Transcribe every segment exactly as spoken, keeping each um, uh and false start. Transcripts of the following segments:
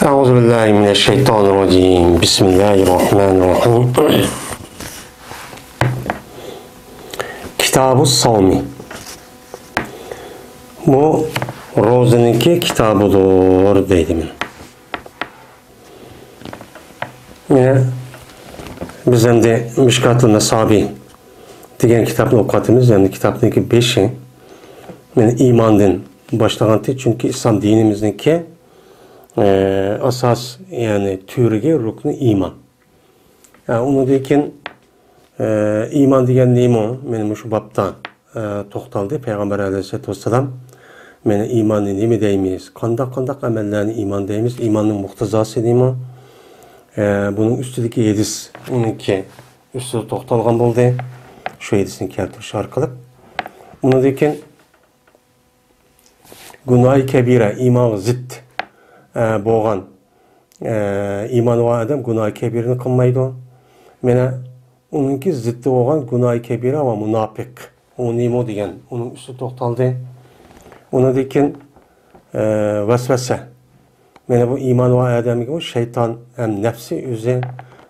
أعوذ بالله من الشيطان الرجيم. بسم الله الرحمن الرحيم. كتاب الصوم. بۇ روزىنىڭكى كىتابىدۇر دەيدۇ مانا. يەنە بىز ئەمدى مىشكاتۇل مەسابىھ دېگەن كىتابنى ئوقۇۋاتىمىز. يەنى كىتابنىڭكى بېشى، يەنى ئىماندىن باشلىغانتى، چۈنكى ئىسلام دىنىمىزنىڭكى، ئە، ئاساس، يەنى تۈۋرۈكى، رۇكنى ئىمان. ئە، ئۇنىڭدىن كېيىن، ئە، ئىمان دېگەن نېمە؟ مانا مۇشۇ بابتا، ئە، توختالدى. پەيغەمبەر ئەلەيھىسسالاتۇ ۋەسسالام، مانا ئىماننى نېمە دەيمىز؟ قانداق، قانداق ئەمەللەرنى ئىمان دەيمىز؟ ئىماننىڭ مۇقتىزاسى نېمە؟ ئە، بۇنىڭ ئۈستىدىكى ھەدىس، ئۇنىڭكى ئۈستىدە توختالغان بولدى. شۇ ھەدىسنى كەلتۈرۈش ئارقىلىق. ئۇنىڭدىن كېيىن گۇناھى كەبىرە، ئىمانغا زىت، ئە، بولغان، ئە، ئىمانى بار ئادەم گۇناھى كەبىرىنى قىلمايدۇ. مانا ئۇنىڭكى زىتى بولغان گۇناھى كەبىرە ۋە مۇناپىق. ئۇ نېمە دېگەن؟ ئۇنىڭ ئۈستىدە توختالدى. ئۇنىڭدىن كېيىن، ئە، ۋەسۋەسە. مانا بۇ ئىمانى بار ئادەمگە بۇ شەيتان ھەم نەپسى ئۆزى،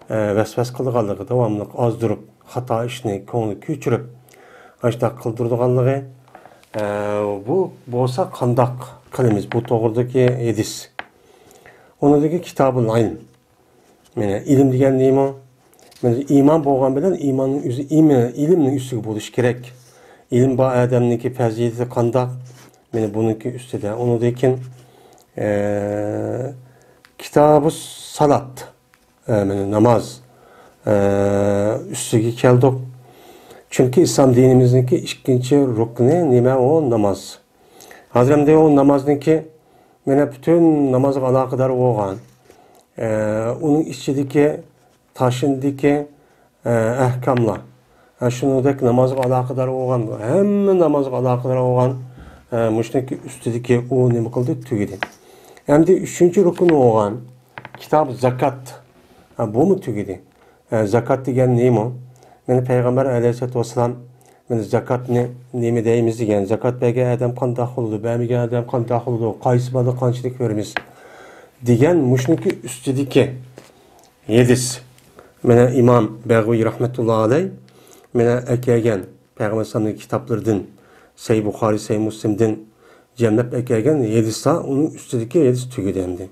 ئە، ۋەسۋەسە قىلىدىغانلىقى، داۋاملىق ئازدۇرۇپ، خاتا ئىشنى كۆڭلى كۆچۈرۈپ، ئاشۇنداق قىلدۇرىدىغانلىقى. ئە، بۇ بولسا قانداق قىلىمىز؟ بۇ توغرىدىكى ھەدىس. ئۇنىڭدىكى كىتابۇل ئىلم. مانا ئىلىم دېگەن نېمە؟ مانا ئىمان بولغان بىلەن ئىماننىڭ ئۆزى ئىم-، ئىلىمنىڭ ئۈستىگە بولۇشى كېرەك. ئىلىم بار ئادەمنىڭكى پەزىلىتى قانداق؟ مانا بۇنىڭكى ئۈستىدە. ئۇنىڭدىن كېيىن، ئە، كىتابۇ سالات، ئە، مانا ناماز، ئە، ئۈستىگە كەلدۇق. چۈنكى ئىسلام دىنىمىزنىڭكى ئىككىنچى رۇكنى نېمە؟ ئۇ ناماز. ھازىر ئەمدى ئۇ نامازنىڭكى، مانا پۈتۈن نامازغا ئالاقىدار بولغان، ئە، ئۇنىڭ ئىچىدىكى، تاشىندىكى، ئە، ئەھكاملار. ھە، شۇنىڭدەك نامازغا ئالاقىدار بولغان، ھەممە نامازغا ئالاقىدار بولغان، ئە، مۇشۇنىڭكى ئۈستىدىكى ئۇ نېمە قىلدى؟ تۈگىدى. ئەمدى ئۈچىنچى رۇكۇن بولغان كىتاب زاكات. ھە، بۇمۇ تۈگىدى. ئە، زاكات دېگەن نېمە؟ مانا پەيغەمبەر ئەلەيھىسسالاتۇ ۋەسسالام، مانا زاكاتنى نېمە دەيمىز دېگەن، زاكات بەرگەن ئادەم قانداق بولىدۇ، بەرمىگەن ئادەم قانداق بولىدۇ، قايسى بالىغا قانچىلىك بېرىمىز دېگەن مۇشۇنىڭكى ئۈستىدىكى ھەدىس. مانا ئىمام بەغۋىي رەھمەتۇللا ئەلەي مانا ئەكەلگەن پەيغەمبەر ئەلەيھىسسالامنىڭ كىتابلىرىدىن، سەھىھ بۇخارىي، سەھىھ مۇسلىمدىن جەملەپ ئەكەلگەن ھەدىسلەر، ئۇنىڭ ئۈستىدىكى ھەدىس تۈگىدى ئەمدى.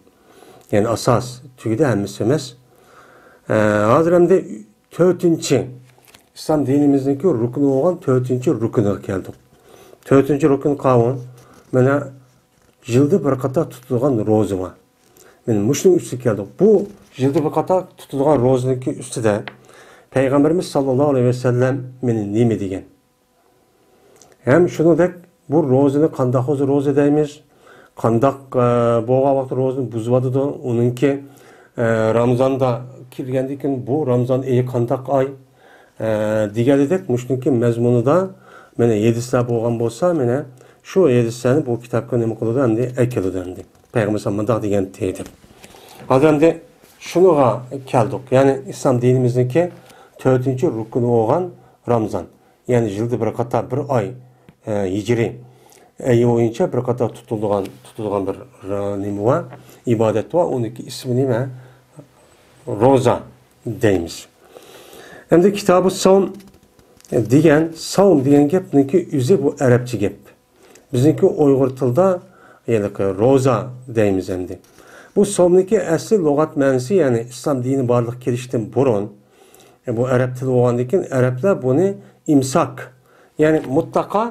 يەنى ئاساس تۈگىدى، ھەممىسى ئەمەس. ئە، ھازىر ئەمدى تۆتىنچى، ئىسلام دىنىمىزنىڭكى رۇكنى بولغان تۆتىنچى رۇكنىغا كەلدۇق. تۆتىنچى رۇكۇن قاۋۇ، مانا يىلدا بىر قېتىم تۇتۇلغان روزا بار. مانا مۇشۇنىڭ ئۈستىگە كەلدۇق. بۇ يىلدا بىر قېتىم تۇتۇلغان روزىنىڭكى ئۈستىدە پەيغەمبىرىمىز ساللاللاھۇ ئەلەيھى ۋەسەللەم مانا نېمە دېگەن؟ ھەم شۇنىڭدەك بۇ روزىنى قانداق روزا، روزا دەيمىز؟ قانداق، ئە، بولغان ۋاقىتتا روزىنى بۇزۇۋاتىدۇ؟ ئۇنىڭكى، ئە، رامزاندا كىرگەندىن كېيىن بۇ رامزان ئېيى قانداق ئاي؟ ئە، دېگەنىدەك مۇشۇنىڭكى مەزمۇنىدا مانا ھەدىسلەر بولغان بولسا، مانا شۇ ھەدىسلەرنى بۇ كىتابقا نېمە قىلىدۇ ئەمدى؟ ئەكېلىدۇ ئەمدى. پەيغەمبەر مۇنداق دېگەن دەپ. ھازىر ئەمدى شۇنىڭغا كەلدۇق. يەنى ئىسلام دىنىمىزنىڭكى تۆتىنچى رۇكنى بولغان رامزان. يەنى يىلدا بىر قېتىم بىر ئاي، ئە، ھىجرىي ئەيى بويىچە بىر قېتىم تۇتۇلىدىغان، تۇتۇلىدىغان بىر، ئە، نېمە بار؟ ئىبادەت بار. ئۇنىڭكى ئىسمى نېمە؟ روزا دەيمىز. ئەمدى كىتابۇ ساۋم دېگەن، ساۋم دېگەن گەپنىڭكى ئۆزى بۇ ئەرەبچە گەپ. بىزنىڭكى ئۇيغۇر تىلىدا ھېلىقى روزا دەيمىز ئەمدى. بۇ سومنىڭكى ئەسلى لۇغەت مەنىسى، يەنى ئىسلام دىنى بارلىققا كېلىشتىن بۇرۇن، ئە، بۇ ئەرەب تىلى بولغاندىن كېيىن ئەرەبلەر بۇنى ئىمساك، يەنى مۇتلەقا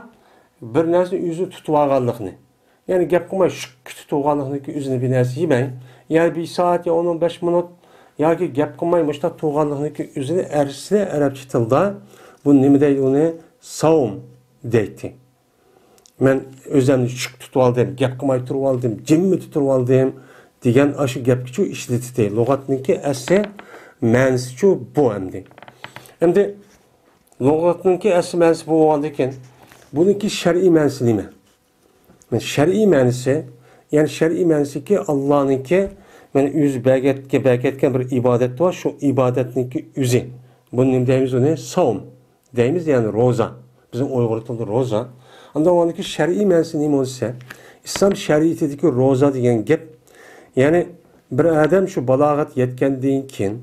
بىر نەرسىنى ئۆزىنى تۇتۇۋالغانلىقنى، يەنى گەپ قىلماي شۈككە تۇتۇۋالغانلىقنىڭكى ئۆزىنى بىر نەرسە يېمەي، يەنى بىر سائەت يا ئون، ئون بەش مىنۇت ياكى گەپ قىلماي مۇشۇنداق تۇرغانلىقنىڭكى ئۆزىنى ئەرسىنى ئەرەبچە تىلدا بۇ نېمە دەيدۇ ئۇنى؟ ساۋم دەيتتى. مەن ئۆزۈمنى چۈشۈك تۇتۇۋالدىم، گەپ قىلماي تۇرۇۋالدىم، جىممىدە تۇرۇۋالدىم دېگەن ئاشۇ گەپكىچۇ ئىشلىتىدۇ. لۇغەتنىڭكى ئەسلى مەنىسىچۇ بۇ ئەمدى. ئەمدى لۇغەتنىڭكى ئەسلى مەنىسى بۇ بولغاندىكىن، بۇنىڭكى شەرئىي مەنىسى نېمە؟ شەرئىي مەنىسى، يەنى شەرئىي مەنىسىكى ئاللانىڭكى، مەن ئۆزى بەرگەتكە، بەرگەتكەن بىر ئىبادەت بار، شۇ ئىبادەتنىڭكى ئۆزى. بۇنى نېمە دەيمىز ئۇنى؟ ساۋم دەيمىز، يەنى روزا. بىزنىڭ ئۇيغۇر تىلىدا روزا. ئاندىن ئۇنىڭكى شەرئىي مەنىسى نېمە بولسا، ئىسلام شەرىئىتىدىكى روزا دېگەن گەپ، يەنى بىر ئادەم شۇ بالاغەت يەتكەندىن كېيىن،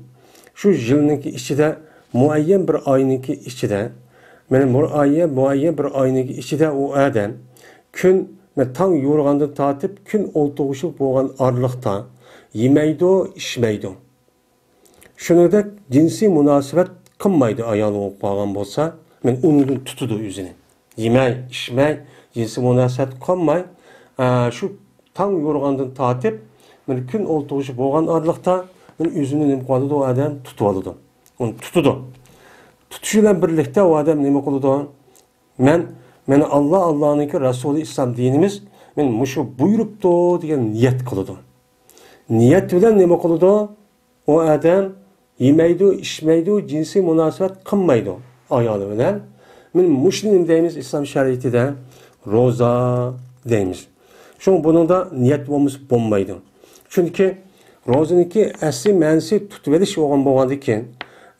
شۇ يىلنىڭكى ئىچىدە، مۇئەييەن بىر ئاينىڭكى ئىچىدە، مانا مۇئەييەن، مۇئەييەن بىر ئاينىڭكى ئىچىدە ئۇ ئادەم كۈن، مانا تاڭ يورۇغاندىن تارتىپ كۈن ئولتۇرغۇچىلىق بولغان ئارىلىقتا يېمەيدۇ، ئىچمەيدۇ. شۇنىڭدەك جىنسىي مۇناسىۋەت قىلمايدۇ، ئايالى بولۇپ قالغان بولسا، مانا ئۇنىڭدىن تۇتىدۇ ئۆزىنى. يېمەي، ئىچمەي، جىنسىي مۇناسىۋەت قىلماي، ئە، شۇ تاڭ يورۇغاندىن تارتىپ، مانا كۈن ئولتۇرغۇچە بولغان ئارىلىقتا، مانا ئۆزىنى نېمە قىلىۋالىدۇ، ئۇ ئادەم تۇتۇۋالىدۇ. ئۇنى تۇتىدۇ. تۇتۇشى بىلەن بىرلىكتە ئۇ ئادەم نېمە قىلىدۇ؟ مەن، مېنى ئاللا، ئاللانىڭكى رەسۇلى، ئىسلام دىنىمىز، مېنى مۇشۇ بۇيرۇپتۇ دېگەن نىيەت قىلىدۇ. نىيەت بىلەن نېمە قىلىدۇ؟ ئۇ ئادەم يېمەيدۇ، ئىچمەيدۇ، جىنسىي مۇناسىۋەت قىلمايدۇ ئايالى بىلەن. مانا مۇشۇنى نېمە دەيمىز؟ ئىسلام شەرىئىتىدە روزا دەيمىز. شۇڭا بۇنىڭدا نىيەت بولمىسا بولمايدۇ. چۈنكى روزىنىڭكى ئەسلى مەنىسى تۇتۇۋېلىش بولغان، بولغاندىكىن،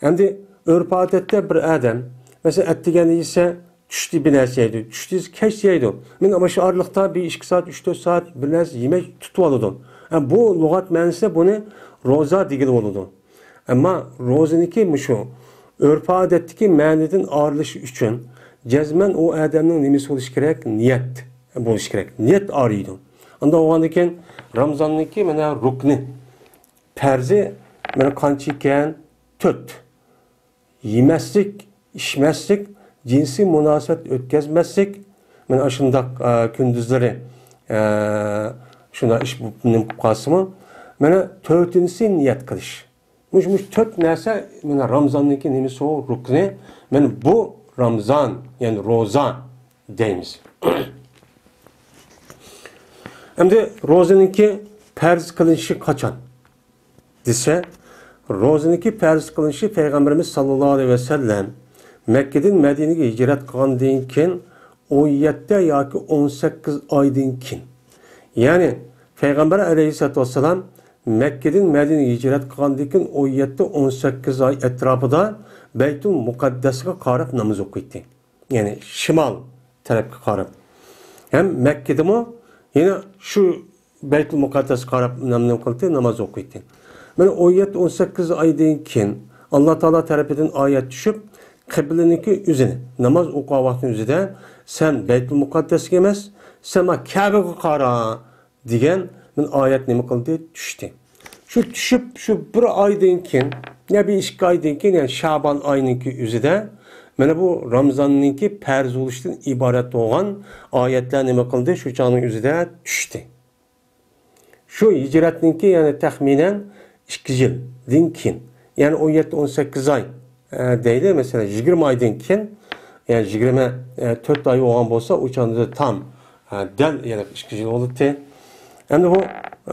ئەمدى ئۆرپ-ئادەتتە بىر ئادەم، مەسىلەن، ئەتىگەندە يېسە، چۈشتە بىر نەرسە يەيدۇ، چۈشتە يېسە كەچتە يەيدۇ. مانا مۇشۇ ئارىلىقتا بىر ئىككى سائەت، ئۈچ تۆت سائەت بىر نەرسە يېمەي تۇتۇۋالىدۇ. ھە، بۇ لۇغەت مەنىسىدە بۇنى روزا دېگىلى بولىدۇ. ئەمما روزىنىڭكى مۇشۇ ئۆرپ-ئادەتتىكى مەنىدىن ئايرىلىشى ئۈچۈن جەزمەن ئۇ ئادەمنىڭ نېمىسى بولۇشى كېرەك؟ نىيەت بولۇشى كېرەك. نىيەت ئايرىيدۇ. ئانداق بولغاندىكىن رامزاننىڭكى مانا رۇكنى، پەرزى مانا قانچە ئىكەن؟ تۆت. يېمەسلىك، ئىچمەسلىك، جىنسىي مۇناسىۋەت ئۆتكۈزمەسلىك، مانا ئاشۇنداق، ئە، كۈندۈزلىرى، ئە، شۇنداق ئىش بولۇپ، نېمە بولۇپ قالسىمۇ، مانا تۆتىنچىسى نىيەت قىلىش. مۇشۇ، مۇشۇ تۆت نەرسە مانا رامزاننىڭكى نېمىسى، ئۇ رۇكنى. مانا بۇ رامزان، يەنى روزا دەيمىز. ئەمدى روزىنىڭكى پەرز قىلىنىشى قاچان دېسە، روزىنىڭكى پەرز قىلىنىشى پەيغەمبىرىمىز ساللاللاھۇ ئەلەيھى ۋەسەللەم مەككىدىن مەدىنىگە ھىجرەت قىلغاندىن كېيىن ئون يەتتە ياكى ئون سەككىز ئايدىن كېيىن. يەنى پەيغەمبەر ئەلەيھىسسالاتۇ ۋەسسالام مەككىدىن مەدىنىگە ھىجرەت قىلغاندىن كېيىن ئون يەتتە، ئون سەككىز ئاي ئەتراپىدا بەيتۇل مۇقەددەسكە قاراپ ناماز ئوقۇيتتى. يەنى شىمال تەرەپكە قاراپ. ھەم مەككىدىمۇ يەنە شۇ بەيتۇل مۇقەددەسكە قاراپ نام-، نېمە قىلدى؟ ناماز ئوقۇيتتى. مانا ئون يەتتە، ئون سەككىز ئايدىن كېيىن ئاللا تائالا تەرىپىدىن ئايەت چۈشۈپ، قىبلىنىڭكى ئۆزىنى، ناماز ئوقۇغان ۋاقتىنىڭ ئۆزىدە، سەن بەيتۇل مۇقەددەسكە ئەمەس، سەن مانا كەبىگە قارا، دېگەن مانا ئايەت نېمە قىلدى؟ چۈشتى. شۇ چۈشۈپ، شۇ بىر ئايدىن كېيىن، يا بىر ئىككى ئايدىن كېيىن، يەنى شەبان ئاينىڭكى ئۆزىدە، مانا بۇ رامزاننىڭكى پەرز بولۇشتىن ئىبارەت بولغان ئايەتلەر نېمە قىلدى؟ شۇ چاغنىڭ ئۆزىدە چۈشتى. شۇ ھىجرەتنىڭكى، يەنى تەخمىنەن ئىككى يىلدىن كېيىن، يەنى ئون يەتتە، ئون سەككىز ئاي، ئە، دەيلى، مەسىلەن، يىگىرمە ئايدىن كېيىن، يەنى يىگىرمە تۆت ئاي بولغان بولسا، ئۇ چاغدا تام، ئە، دەل، يەنى ئىككى يىل بولاتتى. ئەمدى بۇ،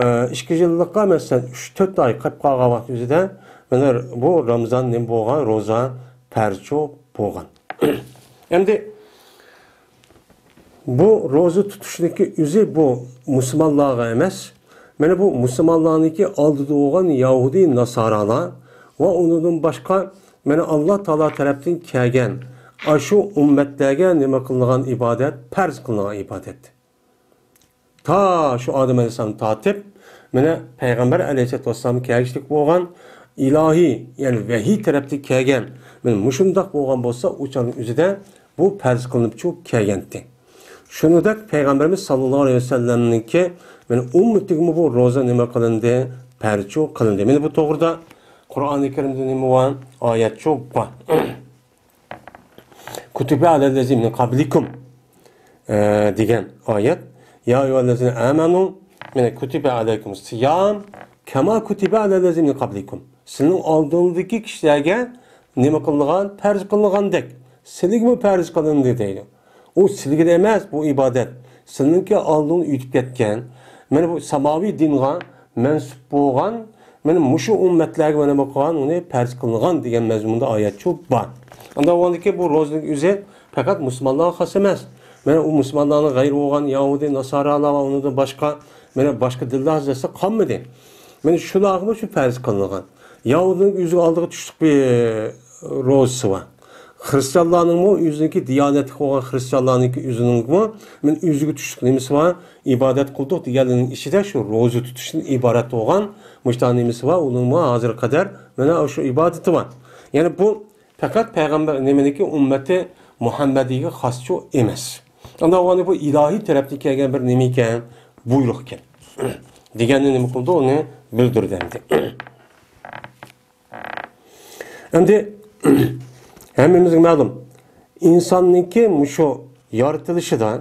ئە، ئىككى يىللىققا، مەسىلەن، ئۈچ تۆت ئاي قېلىپ قالغان ۋاقىت ئۆزىدە، مانا بۇ رامزان نېمە بولغان؟ روزا پەرزچۇ بولغان. ئەمدى بۇ روزا تۇتۇشنىڭكى ئۆزى بۇ مۇسۇلمانلارغا ئەمەس، مانا بۇ مۇسۇلمانلارنىڭكى ئالدىدا بولغان يەھۇدىي ناسارالار ۋە ئۇنىڭدىن باشقا، مانا ئاللا تائالا تەرەپتىن كەلگەن ئاشۇ ئۈممەتلەرگە نېمە قىلىنغان ئىبادەت؟ پەرز قىلىنغان ئىبادەت. تا شۇ ئادەم ئەلەيھىسسالامدىن تارتىپ، مانا پەيغەمبەر ئەلەيھىسسالاتۇ ۋەسسالام كەلگۈچىلىك بولغان ئىلاھىي، يەنى ۋەھىي تەرەپتىن كەلگەن، مانا مۇشۇنداق بولغان بولسا، ئۇ چاغنىڭ ئۆزىدە بۇ پەرز قىلىنىپچۇ كەلگەنتى. شۇنىڭدەك پەيغەمبىرىمىز ساللاللاھۇ ئەلەيھى ۋەسەللەمنىڭكى، مانا ئۈممىتىگىمۇ بۇ روزا نېمە قىلىندى؟ پەرزچۇ قىلىندى. مانا بۇ توغرىدا قۇرئانى كەرىمدە نېمە بار؟ ئايەتچۇ بار. كۇتىبە ئەلەللەزىنە مىن قەبلىكۇم، ئە، دېگەن ئايەت. يا ئەييۇھەللەزىنە ئامەنۇ، مانا كۇتىبە ئەلەيكۇمۇس سىيام كەما كۇتىبە ئەلەللەزىنە مىن قەبلىكۇم. سىلىنىڭ ئالدىڭىزدىكى كىشىلەرگە نېمە قىلىنغان؟ پەرز قىلىنغاندەك سىلىگىمۇ پەرز قىلىندى دەيدۇ. ئۇ سىلىگىلا ئەمەس بۇ ئىبادەت، سىلىنىڭكى ئالدىڭدا ئۆتۈپ كەتكەن، مانا بۇ ساماۋىي دىنغا مەنسۇپ بولغان، مانا مۇشۇ ئۈممەتلەرگە مانا بۇ قىلغان، ئۇنى پەرز قىلىنغان دېگەن مەزمۇندا ئايەتچۇ بار. ئانداق بولغاندىكىن بۇ روزىنىڭ ئۆزى پەقەت مۇسۇلمانلارغا خاس ئەمەس. مانا ئۇ مۇسۇلمانلارنىڭ غەيرى بولغان يەھۇدىي ناسارالار ۋە ئۇنىڭدىن باشقا، مانا باشقا دىنلار زادى قالمىدى. مانا شۇلارغىمۇ شۇ پەرز قىلىنغان. يەھۇدىنىڭ ئۆزىگە ئالدىغا چۈشلۈك بىر روزىسى بار. خرىستىيانلارنىڭمۇ ئۆزىنىڭكى دىيانەتلىك بولغان خرىستىيانلارنىڭكى ئۆزىنىڭمۇ مەن ئۆزىگە تۇشلۇق نېمىسى بار، ئىبادەت قىلدۇق دېگەنلىرىنىڭ ئىچىدە شۇ روزا تۇتۇشتىن ئىبارەت بولغان مۇشۇنداق نېمىسى بار، ئۇنىڭمۇ ھازىرغا قەدەر مانا شۇ ئىبادىتى بار. يەنى بۇ پەقەت پەيغەمبەر نېمىنىڭكى ئۈممىتى مۇھەممەدىيگە خاسچۇ ئەمەس. ئاندىن ئۇنى بۇ ئىلاھىي تەرەپتىن كەلگەن بىر نېمە ئىكەن، بۇيرۇق ئىكەن دېگەننى نېمە قىلدى، ئۇنى بىلدۈردى ئەمدى. ئەمدى ھەممىمىزگە مەلۇم، ئىنساننىڭكى مۇشۇ يارىتىلىشىدا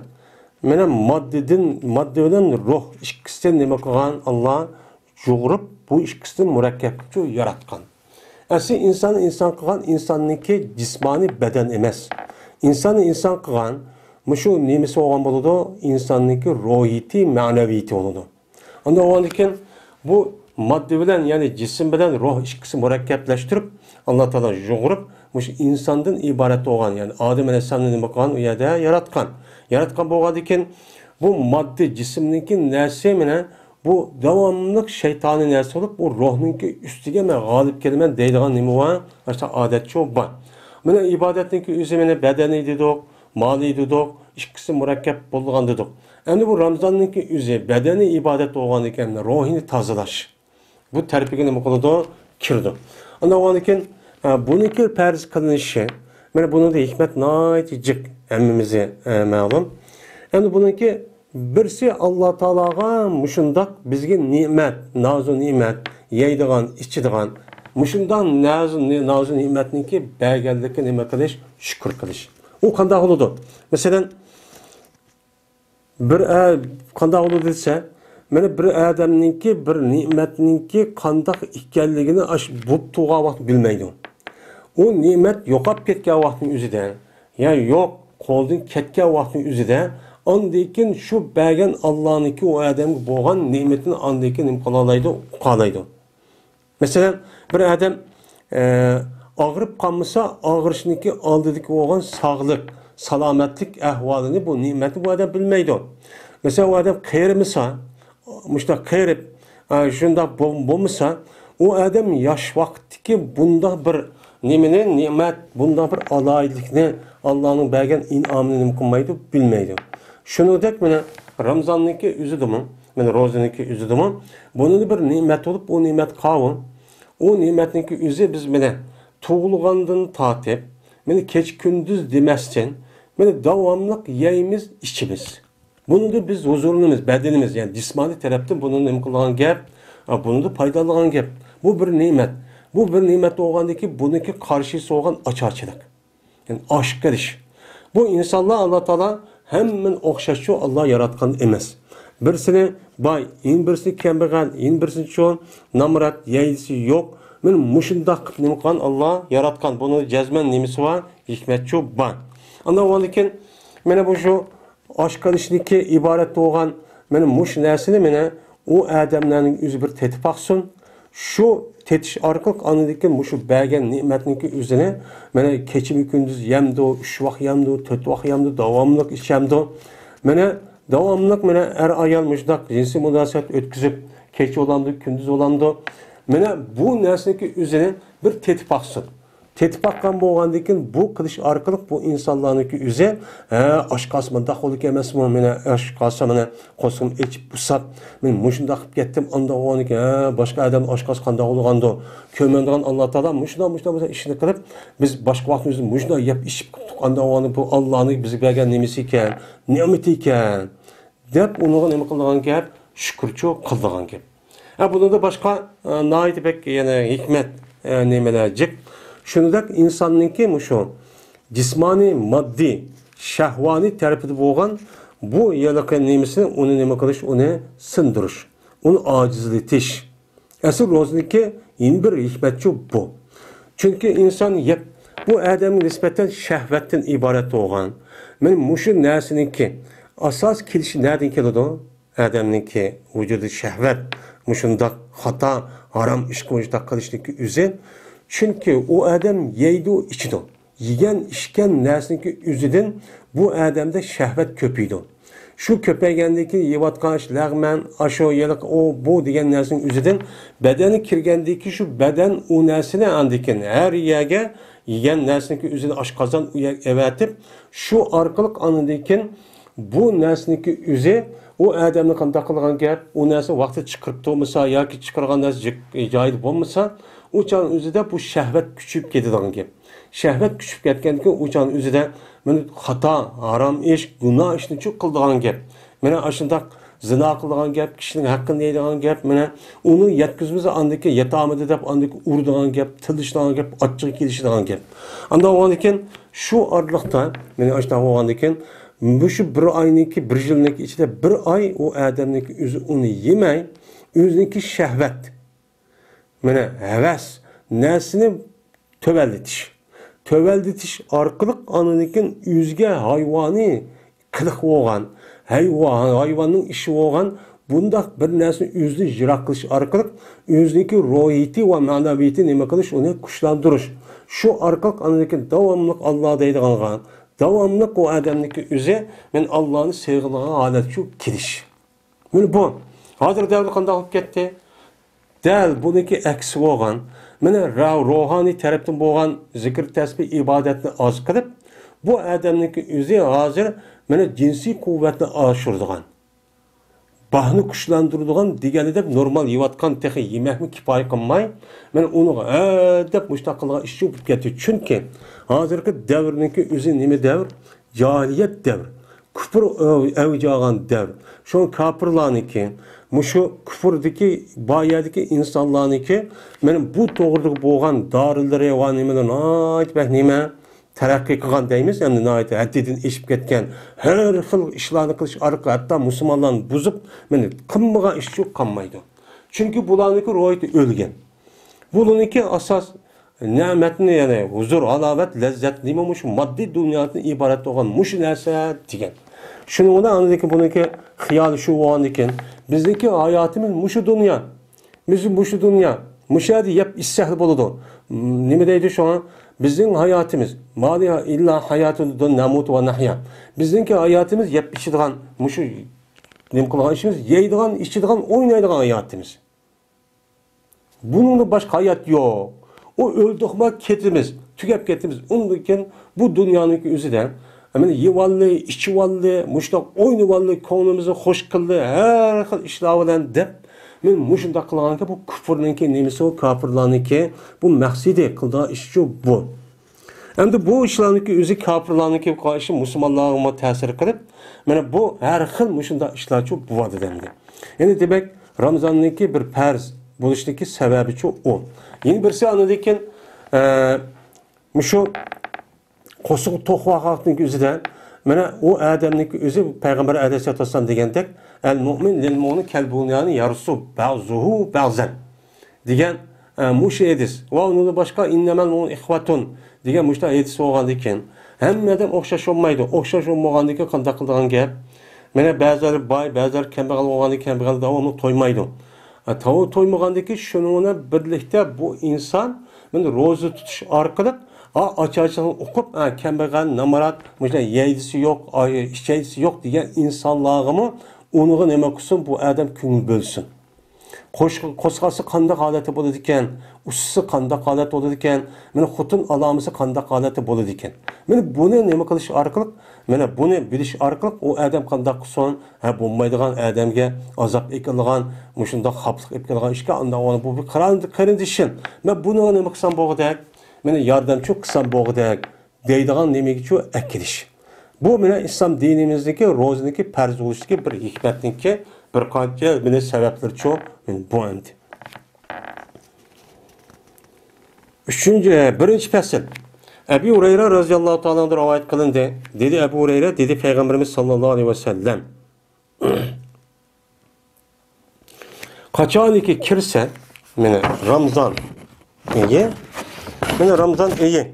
مانا ماددىدىن، ماددا بىلەن روھ ئىككىسىدىن نېمە قىلغان؟ ئاللا يۇغۇرۇپ بۇ ئىككىسىنى مۇرەككەپ قىلىپ ياراتقان. ئەسلى ئىنسان ئىنسان قىلغان ئىنساننىڭكى جىسمانىي بەدەن ئەمەس. ئىنساننى ئىنسان قىلغان مۇشۇ نېمىسى بولغان بولىدۇ؟ ئىنساننىڭكى روھىيىتى، مەنەۋىيىتى بولىدۇ. ئاندىن ئۇنىڭدىن كېيىن بۇ ماددا بىلەن، يەنى جىسىم بىلەن روھ ئىككىسى مۇرەككەپلەشتۈرۈپ، ئاللا تائالا يۇغۇرۇپ، مۇشۇ ئىنساندىن ئىبارەت بولغان، يەنى ئادەم ئەلەيھىسسالامنى نېمە قىلغان؟ ئۇ يەردە ياراتقان. ياراتقان بولغاندىن كېيىن بۇ ماددا جىسىمنىڭكى نەرسە مانا بۇ داۋاملىق شەيتانىي نەرسە بولۇپ، ئۇ روھنىڭكى ئۈستىگە مەن غالىب كېلىمەن دەيدىغان نېمە بار؟ مانا شۇ ئادەتچۇ بار. مانا ئىبادەتنىڭكى ئۆزى مانا بەدەنى دېدۇق، مالى دېدۇق، ئىككىسى مۇرەككەپ بولغان دېدۇق. ئەمدى بۇ رامزاننىڭكى ئۆزى بەدەنى ئىبادەت بولغاندىكىن روھىنى تازىلاش. بۇ تەرىپىگە نېمە قىلىدۇ؟ كىرىدۇ. ئاندىن كېيىن، ئە، بۇنىڭكى پەرز قىلىنىشى، مانا بۇنىڭدا ھېكمەت ناھايىتى جىق، ھەممىمىزگە، ئە، مەلۇم. ئەمدى بۇنىڭكى بىرسى ئاللا تائالاغا مۇشۇنداق بىزگە نېمەت، نازۇ نېمەت، يەيدىغان، ئىچىدىغان، مۇشۇنداق نازۇ، نازۇ نېمەتنىڭكى بەرگەنلىكىگە نېمە قىلىش؟ شۈكۈر قىلىش. ئۇ قانداق بولىدۇ؟ مەسىلەن، بىر ئە-، قانداق بولىدۇ دېسە، مانا بىر ئادەمنىڭكى، بىر نېمەتنىڭكى قانداق ئىكەنلىكىنى ئاش بولۇپ تۇرغان ۋاقتى بىلمەيدۇ. ئۇ نېمەت يوقاپ كەتكەن ۋاقىتنىڭ ئۆزىدە، يا يوق، قولدىن كەتكەن ۋاقىتنىڭ ئۆزىدە، ئاندىن كېيىن شۇ بەرگەن ئاللانىڭكى ئۇ ئادەمگە بولغان نېمىتىنى ئاندىن كېيىن نېمە قىلالايدۇ؟ ئۇقالايدۇ. مەسىلەن، بىر ئادەم، ئە، ئاغرىپ قالمىسا، ئاغرىشنىڭكى ئالدىدىكى بولغان ساغلىق، سالامەتلىك ئەھۋالىنى، بۇ نېمەتنى بۇ ئادەم بىلمەيدۇ. مەسىلەن، ئۇ ئادەم قېرىمىسا، مۇشۇنداق قېرىپ، ئە، شۇنداق بول-، بولمىسا، ئۇ ئادەم ياش ۋاقىتتىكى بۇنداق بىر نېمىنى، نېمەت، بۇنداق بىر ئالاھىدىلىكنى، ئاللانىڭ بەرگەن ئىنئامىنى نېمە قىلمايدۇ، بىلمەيدۇ. شۇنىڭدەك مانا رامزاننىڭكى ئۆزىدىمۇ، مانا روزىنىڭكى ئۆزىدىمۇ، بۇنىڭدا بىر نېمەت بولۇپ، ئۇ نېمەت قاۋۇ. ئۇ نېمەتنىڭكى ئۆزى بىز مانا تۇغۇلغاندىن تارتىپ، مانا كېچە كۈندۈز دېمەستىن، مانا داۋاملىق يەيمىز، ئىچىمىز. بۇنىڭدا بىز ھۇزۇرلىنىمىز، بەدىنىمىز، يەنى جىسمانىي تەرەپتىن بۇنى نېمە قىلىدىغان گەپ؟ ئا، بۇنىڭدا پايدىلانىدىغان گەپ. بۇ بىر نېمەت. بۇ بىر نېمەت بولغاندىن كېيىن بۇنىڭكى قارشىسى بولغان ئاچارچىلىق. يەنى ئاچ قېلىش. بۇ ئىنسانلار ئاللا تائالا ھەممىنى ئوخشاشچۇ ئاللا ياراتقان ئەمەس. بىرسىنى باي، يەنە بىرسىنى كەمبەغەل، يەنە بىرسىنىچۇ نامرات، يەيدىسى يوق. مانا مۇشۇنداق قىلىپ نېمە قىلغان؟ ئاللا ياراتقان. بۇنىڭدا جەزمەن نېمىسى بار؟ ھېكمەتچۇ بار. ئاندىن كېيىن مانا بۇ شۇ ئاچ قېلىشنىڭكى ئىبارەت بولغان مانا مۇشۇ نەرسىنى مانا ئۇ ئادەملەرنىڭ ئۆزى بىر تېتىپ باقسۇن. شۇ تېتىش ئارقىلىق ئاندىن كېيىن مۇشۇ بەرگەن نېمەتنىڭكى ئۆزىنى مانا كېچىمۇ كۈندۈز يەمدۇ، ئۈچ ۋاق يەمدۇ، تۆت ۋاق يەمدۇ، داۋاملىق ئىچەمدۇ. مانا داۋاملىق مانا ئەر ئايال مۇشۇنداق جىنسىي مۇناسىۋەت ئۆتكۈزۈپ، كېچە بولامدۇ، كۈندۈز بولامدۇ. مانا بۇ نەرسىنىڭكى ئۆزىنى بىر تېتىپ باقسۇن. تېتىپ باققان بولغاندىن كېيىن بۇ قىلىش ئارقىلىق بۇ ئىنسانلارنىڭكى ئۆزى، ھە، ئاچ قالسا مۇنداق بولىدىكەن ئەمەسمۇ، مانا ئاچ قالسا مانا قورسىقىم ئېچىپ ئۇسساپ، مەن مۇشۇنداق قىلىپ كەتتىم، ئانداق بولغاندىكىن، ھە، باشقا ئادەم ئاچ قالسا قانداق بولىدىغاندۇ؟ كۆرمەمدىغان ئاللا تائالا مۇشۇنداق، مۇشۇنداق، مۇشۇنداق ئىشنى قىلىپ، بىز باشقا ۋاقىتتا ئۆزىمىز مۇشۇنداق يەپ ئىچىپ قىپتۇق، ئانداق بولغاندا بۇ ئاللانىڭ بىزگە بەرگەن نېمىسى ئىكەن، نېمىتى ئىكەن. دەپ ئۇنىڭغا نېمە قىلىدىغان گەپ؟ شۈكۈرچۇ قىلىدىغان گەپ. ھە، بۇنىڭدا باشقا، ئە، ناھايىتى بەك يەنە ھېكمەت، ئە، نېمىلەر جىق. شۇنىڭدەك ئىنساننىڭكى مۇشۇ جىسمانىي، ماددىي، شەھۋانىي تەرىپىدە بولغان بۇ ھېلىقى نېمىسىنى، ئۇنى نېمە قىلىش، ئۇنى سىندۇرۇش، ئۇنى ئاجىزلىتىش. ئەسلى روزىنىڭكى يەنە بىر ھېكمەتچۇ بۇ. چۈنكى ئىنسان يەپ، بۇ ئادەمگە نىسبەتەن شەھۋەتتىن ئىبارەت بولغان. مانا مۇشۇ نەرسىنىڭكى ئاساس كېلىشى نەدىن كېلىدۇ؟ ئادەمنىڭكى ۋۇجۇدى شەھۋەت مۇشۇنداق خاتا، ھارام ئىشقا مۇشۇنداق قىلىشنىڭكى ئۆزى. چۈنكى ئۇ ئادەم يەيدۇ، ئىچىدۇ. يېگەن، ئىچكەن نەرسىنىڭكى ئۆزىدىن بۇ ئادەمدە شەھۋەت كۆپىيىدۇ. شۇ كۆپەيگەندىن كېيىن يەۋاتقان ئىش لەغمەن، ئاشۇ، يېلىق، ئۇ، بۇ دېگەن نەرسىنىڭ ئۆزىدىن بەدەنگە كىرگەندىن كېيىن شۇ بەدەن ئۇ نەرسىنى ئاندىن كېيىن ھەر يەرگە يېگەن نەرسىنىڭكى ئۆزىنى ئاشقازان ئۇ يەرگە ئەۋەتىپ، شۇ ئارقىلىق ئاندىن كېيىن بۇ نەرسىنىڭكى ئۆزى ئۇ ئادەمنى قانداق قىلغان گەپ، ئۇ نەرسە ۋاقتىدا چىقىرىپ تۇرمىسا ياكى چىقىرغان نەرسە جايىدا بولمىسا، ئۇ چاغنىڭ ئۆزىدە بۇ شەھۋەت كۈچىيىپ كېتىدىغان گەپ. شەھۋەت كۈچىيىپ كەتكەندىن كېيىن ئۇ چاغنىڭ ئۆزىدە مانا خاتا، ھارام ئىش، گۇناھ ئىشنىچۇ قىلىدىغان گەپ. مانا ئاشۇنداق زىنا قىلىدىغان گەپ، كىشىنىڭ ھەققىنى يەيدىغان گەپ، مانا ئۇنى يەتكۈزمىسە ئاندىكى يەتالمىدى دەپ ئاندىكى ئۇرىدىغان گەپ، تىللىشىدىغان گەپ، ئاچچىقى كېلىشىدىغان گەپ. ئانداق بولغاندىن كېيىن شۇ ئارىلىقتا، مانا ئاشۇنداق بولغاندىن كېيىن مۇشۇ بىر ئاينىڭكى، بىر يىلنىڭكى ئىچىدە بىر ئاي ئۇ ئادەمنىڭكى ئۆزى ئۇنى يېمەي، ئۆزىنىڭكى شەھۋەت، مانا ھەۋەس نەرسىنى تۆۋەنلىتىش. تۆۋەنلىتىش ئارقىلىق ئاندىن كېيىن ئۆزىگە ھايۋانىي قىلىق بولغان، ھايۋان، ھايۋاننىڭ ئىشى بولغان بۇنداق بىر نەرسىنى ئۆزىدىن يىراق قىلىش ئارقىلىق ئۆزىنىڭكى روھىيىتى ۋە مەنەۋىيىتى نېمە قىلىش، ئۇنى كۈچلەندۈرۈش. شۇ ئارقىلىق ئاندىن كېيىن داۋاملىق ئاللا دەيدىغانغا، داۋاملىق ئۇ ئادەمنىڭكى ئۆزى مەن ئاللانى سېغىنىدىغان ھالەتكە كېلىش. مانا بۇ ھازىر دەۋر قانداق بولۇپ كەتتى؟ دەل بۇنىڭكى ئەكسى بولغان، مانا را-، روھانىي تەرەپتىن بولغان زىكىر، تەسبىھ، ئىبادەتنى ئاز قىلىپ، بۇ ئادەمنىڭكى ئۆزى ھازىر مانا جىنسىي قۇۋۋەتنى ئاشۇرىدىغان، باھنى كۈچلەندۈرىدىغان دېگەنىدەك نورمال يەۋاتقان تېخى يېمەكمۇ كىپايە قىلماي، مانا ئۇنىڭغا ھە دەپ مۇشۇنداق قىلغان ئىشچۇ بولۇپ كەتتى. چۈنكى ھازىرقى دەۋرنىڭكى ئۆزى نېمە دەۋر؟ جاھىلىيەت دەۋر. كۇپۇر ئەۋج ئالغان دەۋر. شۇڭا كاپىرلارنىڭكى، مۇشۇ كۇپۇردىكى، بار يەردىكى ئىنسانلارنىڭكى، مانا بۇ توغرىلىق بولغان دارىلىرى ۋە نېمىلەر ناھايىتى بەك نېمە، تەرەققىي قىلغان دەيمىز، ئەمدى ناھايىتى ھەددىدىن ئېشىپ كەتكەن، ھەر خىل ئىشلارنى قىلىش ئارقىلىق ھەتتا مۇسۇلمانلارنى بۇزۇپ، مانا قىلمىغان ئىشچۇ قالمايدۇ. چۈنكى بۇلارنىڭكى روھىيىتى ئۆلگەن. بۇلارنىڭكى ئاساس نېمەتنى، يەنى ھۇزۇر، ھالاۋەت، لەززەت نېمە؟ مۇشۇ ماددىي دۇنيادىن ئىبارەت بولغان مۇشۇ نەرسە دېگەن. شۇنىڭ بىلەن ئاندىن كېيىن بۇنىڭكى خىيالى شۇ بولغاندىن كېيىن، بىزنىڭكى ھاياتىمىز مۇشۇ دۇنيا. بىز مۇشۇ دۇنيا، مۇشۇ يەردە يەپ ئىچسەكلا بولىدۇ. نېمە دەيدۇ شۇڭا؟ بىزنىڭ ھاياتىمىز، ما لنا إلا حياتنا نموت ونحيا. بىزنىڭكى ھاياتىمىز يەپ ئىچىدىغان، مۇشۇ نېمە قىلغان ئىشىمىز، يەيدىغان، ئىچىدىغان، ئوينايدىغان ھاياتىمىز. بۇنىڭدىن باشقا ھايات يوق. ئۇ ئۆلدۇقما كېتىمىز، تۈگەپ كېتىمىز. ئۇندىن كېيىن بۇ دۇنيانىڭكى ئۆزىدە، مانا يېۋاللى، ئىچىۋاللى، مۇشۇنداق ئوينىۋاللى، كۆڭلىمىزنى خوش قىلدى، ھەر خىل ئىشلار بىلەن دەپ، مەن مۇشۇنداق قىلغانكى، بۇ كۇپۇرنىڭكى نېمىسى، ئۇ كاپىرلارنىڭكى بۇ مەقسىتى، قىلىدىغان ئىشچۇ بۇ. ئەمدى بۇ ئىشلارنىڭكى ئۆزى كاپىرلارنىڭكى قىلغان ئىشى مۇسۇلمانلارغىمۇ تەسىر قىلىپ، مانا بۇ ھەر خىل مۇشۇنداق ئىشلارچۇ بولۇۋاتىدۇ ئەمدى. يەنى دېمەك، رامزاننىڭكى بىر پەرز بولۇشنىڭكى سەۋەبىچۇ ئۇ. يەنە بىرسى ئاندىن كېيىن، ئە، مۇشۇ قورسىقى توق ۋاقىتنىڭكى ئۆزىدە، مانا ئۇ ئادەمنىڭكى ئۆزى پەيغەمبەر ئەلەيھىسسالاتۇ ۋەسسالام دېگەندەك، ئەل مۇئمىن لىل مۇئمىن كەل بۇنيانى يەرسۇ بەزۇھۇ بەزەن. دېگەن، ئە، مۇشۇ ھەدىس. ۋە ئۇنىڭدىن باشقا، ئىننەمەل مۇئمىنۇنە ئىخۋەتۇن دېگەن مۇشۇنداق ھەدىس بولغاندىن كېيىن، ھەممە ئادەم ئوخشاش بولمايدۇ. ئوخشاش بولمىغاندىن كېيىن قانداق قىلىدىغان گەپ؟ مانا بەزىلەر باي، بەزىلەر كەمبەغەل بولغاندىن كېيىن كەمبەغەل داۋاملىق تويمايدۇ. ئە، تو-، تويمىغاندىن كېيىن شۇنىڭ بىلەن بىرلىكتە بۇ ئىنسان مانا روزا تۇتۇش ئارقىلىق، ئا، ئاچارچىلىقنى ئۇقۇپ، ئا، كەمبەغەل، نامرات، مۇشۇنداق يەيدىسى يوق، ئا، ئىچەيدىسى يوق دېگەن ئىنسانلارغىمۇ ئۇنىڭغا نېمە قىلسۇن، بۇ ئادەم كۆڭۈل بۆلسۇن. قوش-، قورسىقى قانداق ھالەتتە بولىدىكەن، ئۇچىسى قانداق ھالەتتە بولىدىكەن، مانا خوتۇن ئالامىسى قانداق ھالەتتە بولىدىكەن. مانا بۇنى نېمە قىلىش ئارقىلىق، مانا بۇنى بىلىش ئارقىلىق ئۇ ئادەم قانداق قىلسۇن، ھە، بولمايدىغان ئادەمگە ئازاب ئېكىلغان، مۇشۇنداق خاپىلىق ئېلىپ كەلگەن ئىشكە ئانداق ئۇنى بۇ بىر قېرىن-، قېرىندىشىم، مەن بۇنىڭغا نېمە قىلسام بولغۇدەك، مانا ياردەمچى قىلسام بولغۇدەك دەيدىغان نېمىگىچۇ ئەكېلىش. بۇ مانا ئىسلام دىنىمىزدىكى روزىنىڭكى پەرز بولۇشتىكى بىر ھېكمەتنىڭكى بىر قانچە مانا سەۋەبلىرىچۇ بۇ ئەمدى. ئۈچىنچى، بىرىنچى پەسىل. ئەبۇ ھۇرەيرە رەزىياللاھۇ تائالا ئەنھۇدىن رىۋايەت قىلىندى. دېدى ئەبۇ ھۇرەيرە، دېدى پەيغەمبىرىمىز ساللاللاھۇ ئەلەيھى ۋەسەللەم، قاچانكى كىرسە، مانا رامزان ئېيى، مانا رامزان ئېيى،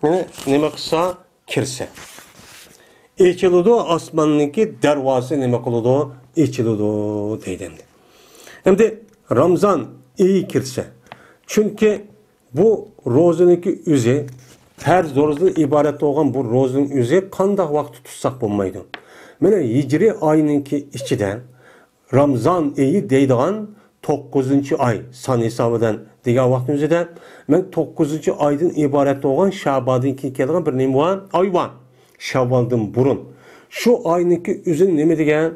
مانا نېمە قىلسا، كىرسە، ئېچىلىدۇ، ئاسماننىڭكى دەرۋازىسى نېمە قىلىدۇ؟ ئېچىلىدۇ دەيدۇ ئەمدى. ئەمدى رامزان ئېيى كىرسە، چۈنكى بۇ روزىنىڭكى ئۆزى، پەرز روزىدىن ئىبارەت بولغان بۇ روزىنىڭ ئۆزى قانداق ۋاقىتتا تۇتساق بولمايدۇ. مانا ھىجرىي ئاينىڭكى ئىچىدە رامزان ئېيى دەيدىغان توققۇزىنچى ئاي سان ھېسابىدىن دېگەن ۋاقىتنىڭ ئۆزىدە، مانا توققۇزىنچى ئايدىن ئىبارەت بولغان شەبادىن كېيىن كېلىدىغان بىر نېمە بار؟ ئاي بار. شەۋۋالدىن بۇرۇن. شۇ ئاينىڭكى ئۆزىنى نېمە دېگەن؟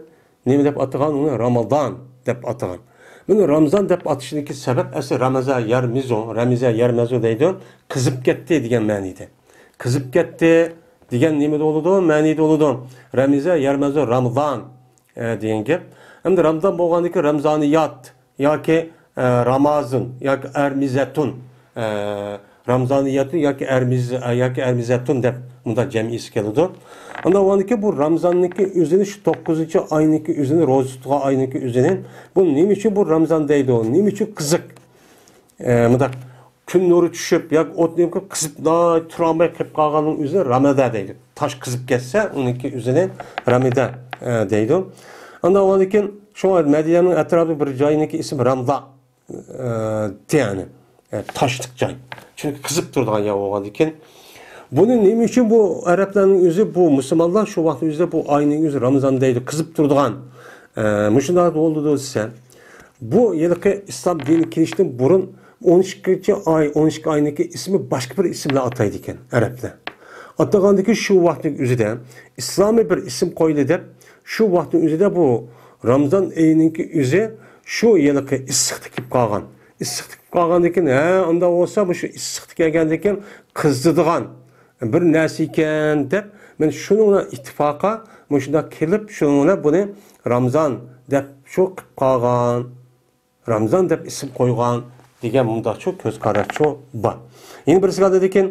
نېمە دەپ ئاتىغان ئۇنى؟ رامازان دەپ ئاتىغان. مانا رامزان دەپ ئاتىشىدىكى سەۋەب ئەسلى رامەزە يەرمىزۇ، رامەزە يەرمەزۇ دەيدۇ، قىزىپ كەتتى دېگەن مەنىدە. قىزىپ كەتتى دېگەن نېمىدە بولىدۇ؟ مەنىدە بولىدۇ. رامىزە يەرمەزۇ رامىزان، ئە، دېگەن گەپ. ئەمدى رامىزان بولغاندىكىن رامزانىيات ياكى، ئە، رامازىن ياكى ئەرمىزەتۇن، ئە، رامزانىياتۇن ياكى ئەرمىز-، ئە، ياكى ئەرمىزەتۇن دەپ مۇنداق جەمئىيسى كېلىدۇ. ئاندىن بولغاندىكىن بۇ رامىزاننىڭكى ئۆزىنى، شۇ توققۇزىنچى ئاينىڭكى ئۆزىنى، روزا تۇتقان ئاينىڭكى ئۆزىنى، بۇ نېمە ئۈچۈن بۇ رامىزان دەيدۇ؟ نېمە ئۈچۈن قىزىق؟ ئە، مۇنداق كۈن نۇرى چۈشۈپ ياكى ئوت نېمە قىلىپ قىزىپ، ناھايىتى تۇرالماي قېلىپ قالغاننىڭ ئۆزىنى رامىدا دەيدۇ. تاش قىزىپ كەتسە، ئۇنىڭكى ئۆزىنى رامىدا، ئە، دەيدۇ. ئاندىن ئۇنىڭدىن كېيىن شۇڭا مەدىنەنىڭ ئەتراپىدا بىر جاينىڭكى ئىسمى رامدا، ئە، يەنى، ئە، تاشلىق جاي. چۈنكى قىزىپ تۇرىدىغان يەر بولغاندىن كېيىن. بۇنى نېمە ئۈچۈن بۇ ئەرەبلەرنىڭ ئۆزى، بۇ مۇسۇلمانلار شۇ ۋاقىتنىڭ ئۆزىدە بۇ ئاينىڭ ئۆزى رامىزان دەيدۇ، قىزىپ تۇرىدىغان، ئە، مۇشۇنداق بولدى دېسە، بۇ ھېلىقى ئىسلام دىنى كېلىشتىن بۇرۇن ئون ئىككىنچى ئاي، ئون ئىككى ئاينىڭكى ئىسمى باشقا بىر ئىسىم بىلەن ئاتايدىكەن ئەرەبلەر. ئاتىغاندىكى شۇ ۋاقىتنىڭ ئۆزىدە ئىسلامىي بىر ئىسىم قويدى دەپ، شۇ ۋاقىتنىڭ ئۆزىدە بۇ رامزان ئېيىنىڭكى ئۆزى شۇ ھېلىقى ئىسسىقتا كېلىپ قالغان. ئىسسىقتا كېلىپ قالغاندىن كېيىن، ھە، ئۇنداق بولسا مۇشۇ ئىسسىقتا كەلگەندىن كېيىن قىزىدىغان بىر نەرسە ئىكەن دەپ، مەن شۇنىڭ بىلەن ئىتتىپاقا مۇشۇنداق كېلىپ، شۇنىڭ بىلەن بۇنى رامزان دەپ شۇ قىلىپ قالغان. رامزان دەپ ئىسىم قويغان دېگەن مۇنداقچۇ كۆز قاراشچۇ بار. يەنە بىرسىگە ئالدىدىكىن،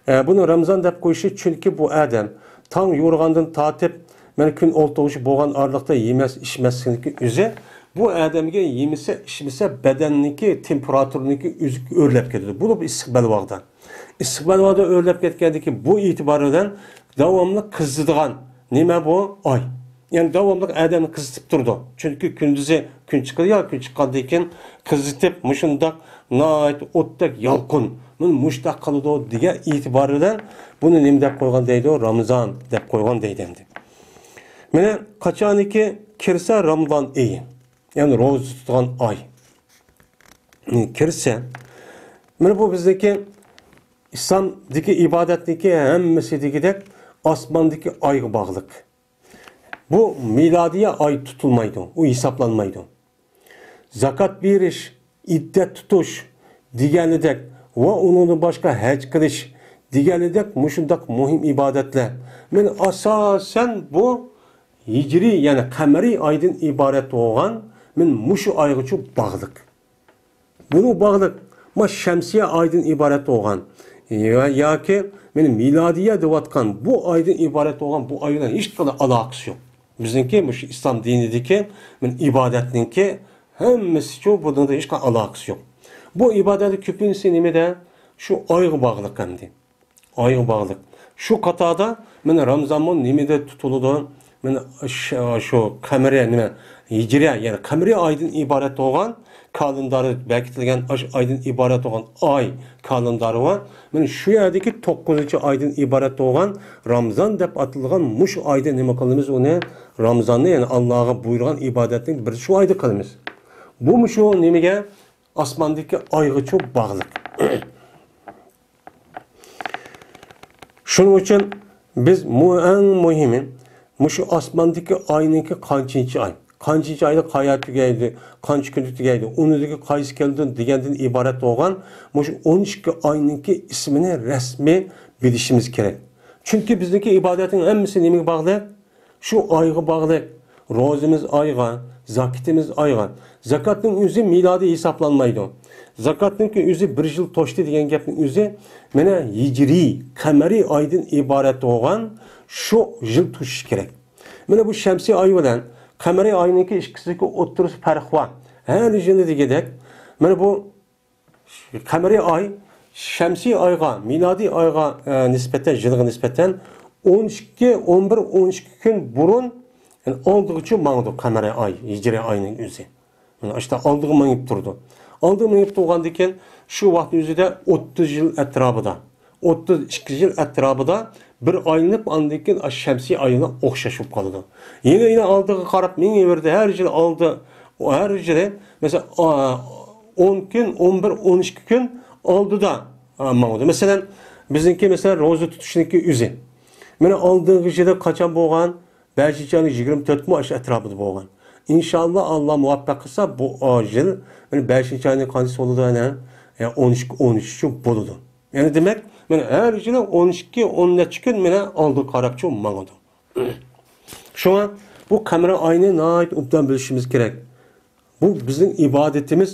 ئە، بۇنى رامزان دەپ قويۇشى، چۈنكى بۇ ئادەم تاڭ يورۇغاندىن تارتىپ، مەن كۈن ئولتۇرغۇچە بولغان ئارىلىقتا يېمەس، ئىچمەسلىكى ئۆزى، بۇ ئادەمگە يېمىسە، ئىچمىسە، بەدەننىڭكى تېمپېراتۇرىنىڭكى ئۆزى ئۆرلەپ كېتىدۇ. بۇ ئىسسىق بەلباغدا. ئىسسىق بەلباغدا ئۆرلەپ كەتكەندىن كېيىن بۇ ئېتىبار بىلەن داۋاملىق قىزىتىدىغان نېمە بۇ؟ ئاي. يەنى داۋاملىق ئادەمنى قىزىتىپ تۇرىدۇ. چۈنكى كۈندۈزى كۈن چىقىدۇ، يا كۈن چىققاندىن كېيىن قىزىتىپ، مۇشۇنداق ناھايىتى ئوتتەك يالقۇن، مۇشۇنداق قىلىدۇ دېگەن ئېتىبار بىلەن بۇنى نېمە دەپ قويغان دەيدۇ؟ رامىزان دەپ قويغان دەيدۇ ئەمدى. مانا قاچانكى كىرسە رامىزان ئېيى، يەنى روزا تۇتىدىغان ئاي كىرسە، مانا بۇ بىزنىڭكى ئىسلامدىكى ئىبادەتنىڭكى ھەممىسى دېگۈدەك ئاسماندىكى ئايغا باغلىق. بۇ مىلادىيە ئاي تۇتۇلمايدۇ، ئۇ ھېسابلانمايدۇ. زاكات بېرىش، ئىددەت تۇتۇش دېگەنىدەك ۋە ئۇنىڭدىن باشقا ھەج قىلىش دېگەنىدەك مۇشۇنداق مۇھىم ئىبادەتلەر. مەن ئاساسەن بۇ ھىجرىي، يەنى قەمەرىي ئايدىن ئىبارەت بولغان، مەن مۇشۇ ئايغىچۇ باغلىق. بۇنىڭ باغلىق، ما شەمسىيە ئايدىن ئىبارەت بولغان يا-، ياكى مېنى مىلادىيە دەۋاتقان بۇ ئايدىن ئىبارەت بولغان بۇ ئاي بىلەن ھېچقانداق ئالاقىسى يوق. بىزنىڭكى مۇشۇ ئىسلام دىنىدىكى مېنى ئىبادەتنىڭكى ھەممىسىچۇ بۇنىڭدا ھېچقانداق ئالاقىسى يوق. بۇ ئىبادەتنىڭ كۆپىنچىسى نېمىدە؟ شۇ ئايغا باغلىق ئەمدى. ئايغا باغلىق. شۇ قاتاردا مانا رامزانمۇ نېمىدە تۇتۇلىدۇ؟ مانا ش-، شۇ قەمەرىي، نېمە، ھىجرىيە، يەنى قەمەرىي ئايدىن ئىبارەت بولغان، كالېندارى بەكىتىلگەن ئاشۇ ئايدىن ئىبارەت بولغان ئاي كالېندارى بار. مانا شۇ يەردىكى توققۇزىنچى ئايدىن ئىبارەت بولغان رامزان دەپ ئاتىلىدىغان مۇشۇ ئايدا نېمە قىلىمىز ئۇنى؟ رامزاننى، يەنى ئاللاغا بۇيرۇغان ئىبادەتنى بىر شۇ ئايدا قىلىمىز. بۇ مۇشۇ نېمىگە؟ ئاسماندىكى ئايغىچۇ باغلىق. شۇنىڭ ئۈچۈن بىز مۇ-، ئەڭ مۇھىمى، مۇشۇ ئاسماندىكى ئاينىڭكى قانچىنچى ئاي، قانچىنچى ئايدا قايا تۈگەيدۇ، قانچە كۈندە تۈگەيدۇ، ئۇنىڭدىكى قايسى كېلىدۇ دېگەندىن ئىبارەت بولغان مۇشۇ ئون ئىككى ئاينىڭكى ئىسمىنى رەسمىي بىلىشىمىز كېرەك. چۈنكى بىزنىڭكى ئىبادەتنىڭ ھەممىسى نېمىگە باغلىق؟ شۇ ئايغا باغلىق. روزىمىز ئايغا، زاكىتىمىز ئايغا. زاكاتنىڭ ئۆزى مىلادىي ھېسابلانمايدۇ. زاكاتنىڭكى ئۆزى بىر يىل توشتى دېگەن گەپنىڭ ئۆزى مانا ھىجرىي، قەمەرىي ئايدىن ئىبارەت بولغان شۇ يىل توشۇشى كېرەك. مانا بۇ شەمسىي ئاي بىلەن قەمەرىي ئاينىڭكى ئىككىسىدىكى ئوتتۇرىسى پەرق بار. ھەر يىلى دېگۈدەك، مانا بۇ قەمەرىي ئاي شەمسىي ئايغا، مىلادىي ئايغا، ئە، نىسبەتەن، يىلغا نىسبەتەن ئون ئىككى، ئون بىر، ئون ئىككى كۈن بۇرۇن، يەنى ئالدىغىچە ماڭىدۇ قەمەرىي ئاي، ھىجرىي ئاينىڭ ئۆزى. مانا ئاشتا ئالدىغا مېڭىپ تۇرىدۇ. ئالدىغا مېڭىپ تۇرغاندىن كېيىن شۇ ۋاقىتنىڭ ئۆزىدە ئوتتۇز يىل ئەتراپىدا، ئوتتۇز ئىككى يىل ئەتراپىدا بىر ئايلىنىپ، ئاندىن كېيىن ئاشۇ شەمسىي ئايغا ئوخشاش بولۇپ قالىدۇ. يەنە، يەنە ئالدىغا قاراپ مېڭىۋېرىدۇ. ھەر يىلى ئالدى، ھەر يىلى، مەسىلەن، ئا، ئون كۈن، ئون بىر، ئون ئىككى كۈن ئالدىدا، ئا، ماڭىدۇ. مەسىلەن، بىزنىڭكى، مەسىلەن، روزا تۇتۇشنىڭكى ئۆزى. مانا ئالدىنقى يىلى قاچان بولغان؟ بەشىنچى ئاينىڭ يىگىرمە تۆتىمۇ ئاشۇ ئەتراپىدا بولغان. ئىنشاللا، ئاللا مۇۋەپپەق قىلسا، بۇ، ئا، يىل، مانا بەشىنچى ئاينىڭ قانچىسى بولىدۇ؟ ئەنە، ئون ئىككى، ئون ئۈچ بولىدۇ. يەنى دېمەك، مانا ھەر يىلى ئون ئىككى، ئون نەچچە كۈن مانا ئالدىغا قاراپچۇ ماڭىدۇ. شۇڭا بۇ قەمەر ئاينى ناھايىتى ئوبدان بىلىشىمىز كېرەك. بۇ بىزنىڭ ئىبادىتىمىز،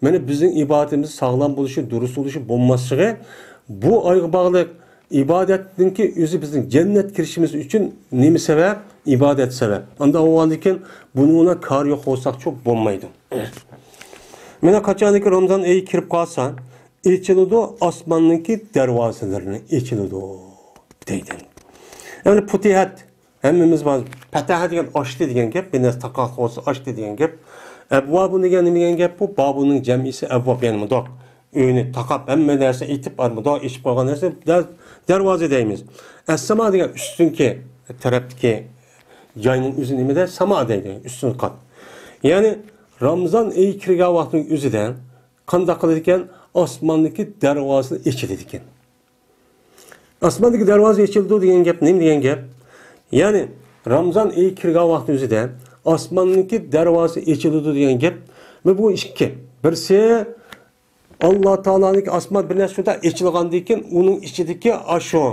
مانا بىزنىڭ ئىبادىتىمىز ساغلام بولۇشى، دۇرۇس بولۇشى، بولماسلىقى، بۇ ئايغا باغلىق ئىبادەتنىڭكى ئۆزى بىزنىڭ جەننەتكە كىرىشىمىز ئۈچۈن نېمە سەۋەب؟ ئىبادەت سەۋەب. ئانداق بولغاندىن كېيىن بۇنىڭ بىلەن كارى يوق بولساقچۇ بولمايدۇ. مانا قاچانكى رامزان ئېيى كىرىپ قالسا، ئېچىلىدۇ ئاسماننىڭكى دەرۋازىلىرىنى ئېچىلىدۇ دەيدۇ. يەنى پۇتىھەت، ھەممىمىز بار. پەتەھە دېگەن ئاچتى دېگەن گەپ، بىر نەرسە تاقاق بولسا ئاچتى دېگەن گەپ. ئەبۋابۇ دېگەن نېمە دېگەن گەپ؟ بۇ بابۇنىڭ جەمئىسى ئەبۋاب، يەنى مۇنداق ئۆينى تاقاپ، ھەممە نەرسە ئېتىپ، مۇنداق ئېچىپ قويغان نەرسە دەر-، دەرۋازا دەيمىز. ئەسساما دېگەن ئۈستۈنكى تەرەپتىكى جاينىڭ ئۆزى نېمە دەيدۇ؟ ساما دەيدۇ، ئۈستۈنكى قات. يەنى رامزان ئېيى كىرگەن ۋاقىتنىڭ ئۆزىدە قانداق قىلىدىكەن؟ ئاسماندىكى دەرۋازىلار ئېچىلىدىكەن. ئاسماندىكى دەرۋازا ئېچىلىدۇ دېگەن گەپ نېمە دېگەن گەپ؟ يەنى رامزان ئېيى كىرگەن ۋاقىتنىڭ ئۆزىدە ئاسماندىكى دەرۋازا ئېچىلىدۇ دېگەن گەپ. بۇ، بۇ ئىككى. بىرسى، ئاللا تائالانىڭكى ئاسمان بىر نەرسە شۇنداق ئېچىلغاندىن كېيىن، ئۇنىڭ ئىچىدىكى ئاشۇ،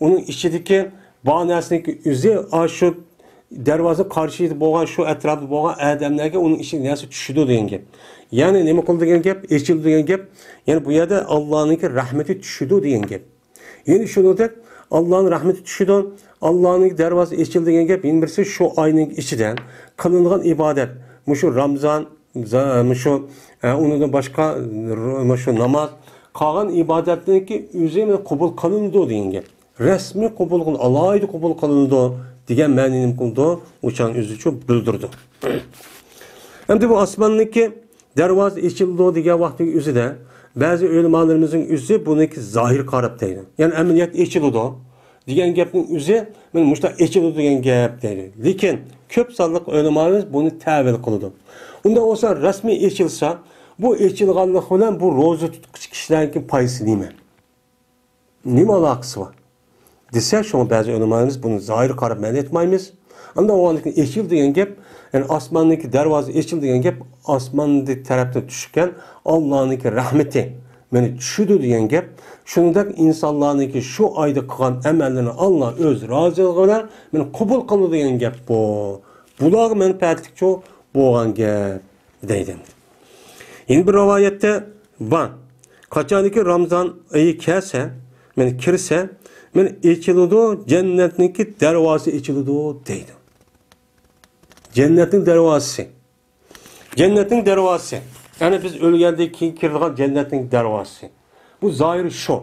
ئۇنىڭ ئىچىدىكى بار نەرسىنىڭكى ئۆزى ئاشۇ دەرۋازا قارشىدا بولغان، شۇ ئەتراپتا بولغان ئادەملەرگە ئۇنىڭ ئىچىدىكى نەرسە چۈشىدۇ دېگەن گەپ. يەنى نېمە قىلىدۇ دېگەن گەپ؟ ئېچىلىدۇ دېگەن گەپ. يەنى بۇ يەردە ئاللانىڭكى رەھمىتى چۈشىدۇ دېگەن گەپ. يەنە شۇنىڭدەك ئاللانىڭ رەھمىتى چۈشىدۇ، ئاللانىڭ دەرۋازىسى ئېچىلىدۇ دېگەن گەپ. يەنە بىرسى، شۇ ئاينىڭ ئىچىدە قىلىنغان ئىبادەت، مۇشۇ رامزان، زا-، مۇشۇ، ئە، ئۇنىڭدىن باشقا، ر-، مۇشۇ ناماز، قالغان ئىبادەتنىڭكى ئۆزى قوبۇل قىلىنىدۇ دېگەن گەپ. رەسمىي قوبۇل قىلىنىدۇ، ئالاھىدە قوبۇل قىلىنىدۇ دېگەن مەنىنى نېمە قىلىدۇ؟ ئۇ چاغنىڭ ئۆزىچۇ بىلدۈرىدۇ. ئەمدى بۇ ئاسماننىڭكى دەرۋازا ئېچىلىدۇ دېگەن ۋاقىتنىڭ ئۆزىدە بەزى ئۆلىمالىرىمىزنىڭ ئۆزى بۇنىڭكى زاھىر قاراپ دەيدۇ. يەنى ئەمەلىيەت ئېچىلىدۇ دېگەن گەپنىڭ ئۆزى، مانا مۇشۇنداق ئېچىلىدۇ دېگەن گەپ دەيدۇ. لېكىن كۆپ سانلىق ئۆلىمالىرىمىز بۇنى تەۋىل قىلىدۇ. ئۇنداق بولسا، رەسمىي ئېچىلسا، بۇ ئېچىلغانلىق بىلەن بۇ روزا تۇتقۇچى كىشىلەرنىڭكى پايدىسى نېمە؟ نېمە ئالاقىسى بار دېسە، شۇڭا بەزى ئۆلىمالىرىمىز بۇنى زاھىر قاراپ مەنئى ئېيتمايمىز. ئاندىن ئۇنىڭدىن كېيىن ئېچىل دېگەن گەپ، يەنى ئاسماننىڭكى دەرۋازا ئېچىل دېگەن گەپ، ئاسماندىكى تەرەپتىن چۈشكەن ئاللانىڭكى رەھمىتى مانا چۈشىدۇ دېگەن گەپ. شۇنىڭدەك ئىنسانلارنىڭكى شۇ ئايدا قىلغان ئەمەللىرىنى ئاللا ئۆز رازىلىقى بىلەن مانا قوبۇل قىلىدۇ دېگەن گەپ بۇ. بۇلارغا مەنپەئەتلىكچۇ بولغان گەپ دەيدۇ. يەنە بىر رىۋايەتتە بار. قاچانكى رامزان ئېيى كەلسە، مانا كىرسە، مانا ئېچىلىدۇ، جەننەتنىڭكى دەرۋازىسى ئېچىلىدۇ دەيدۇ. جەننەتنىڭ دەرۋازىسى. جەننەتنىڭ دەرۋازىسى. يەنى بىز ئۆلگەندىن كېيىن كىرىدىغان جەننەتنىڭ دەرۋازىسى. بۇ زاھىرى شۇ.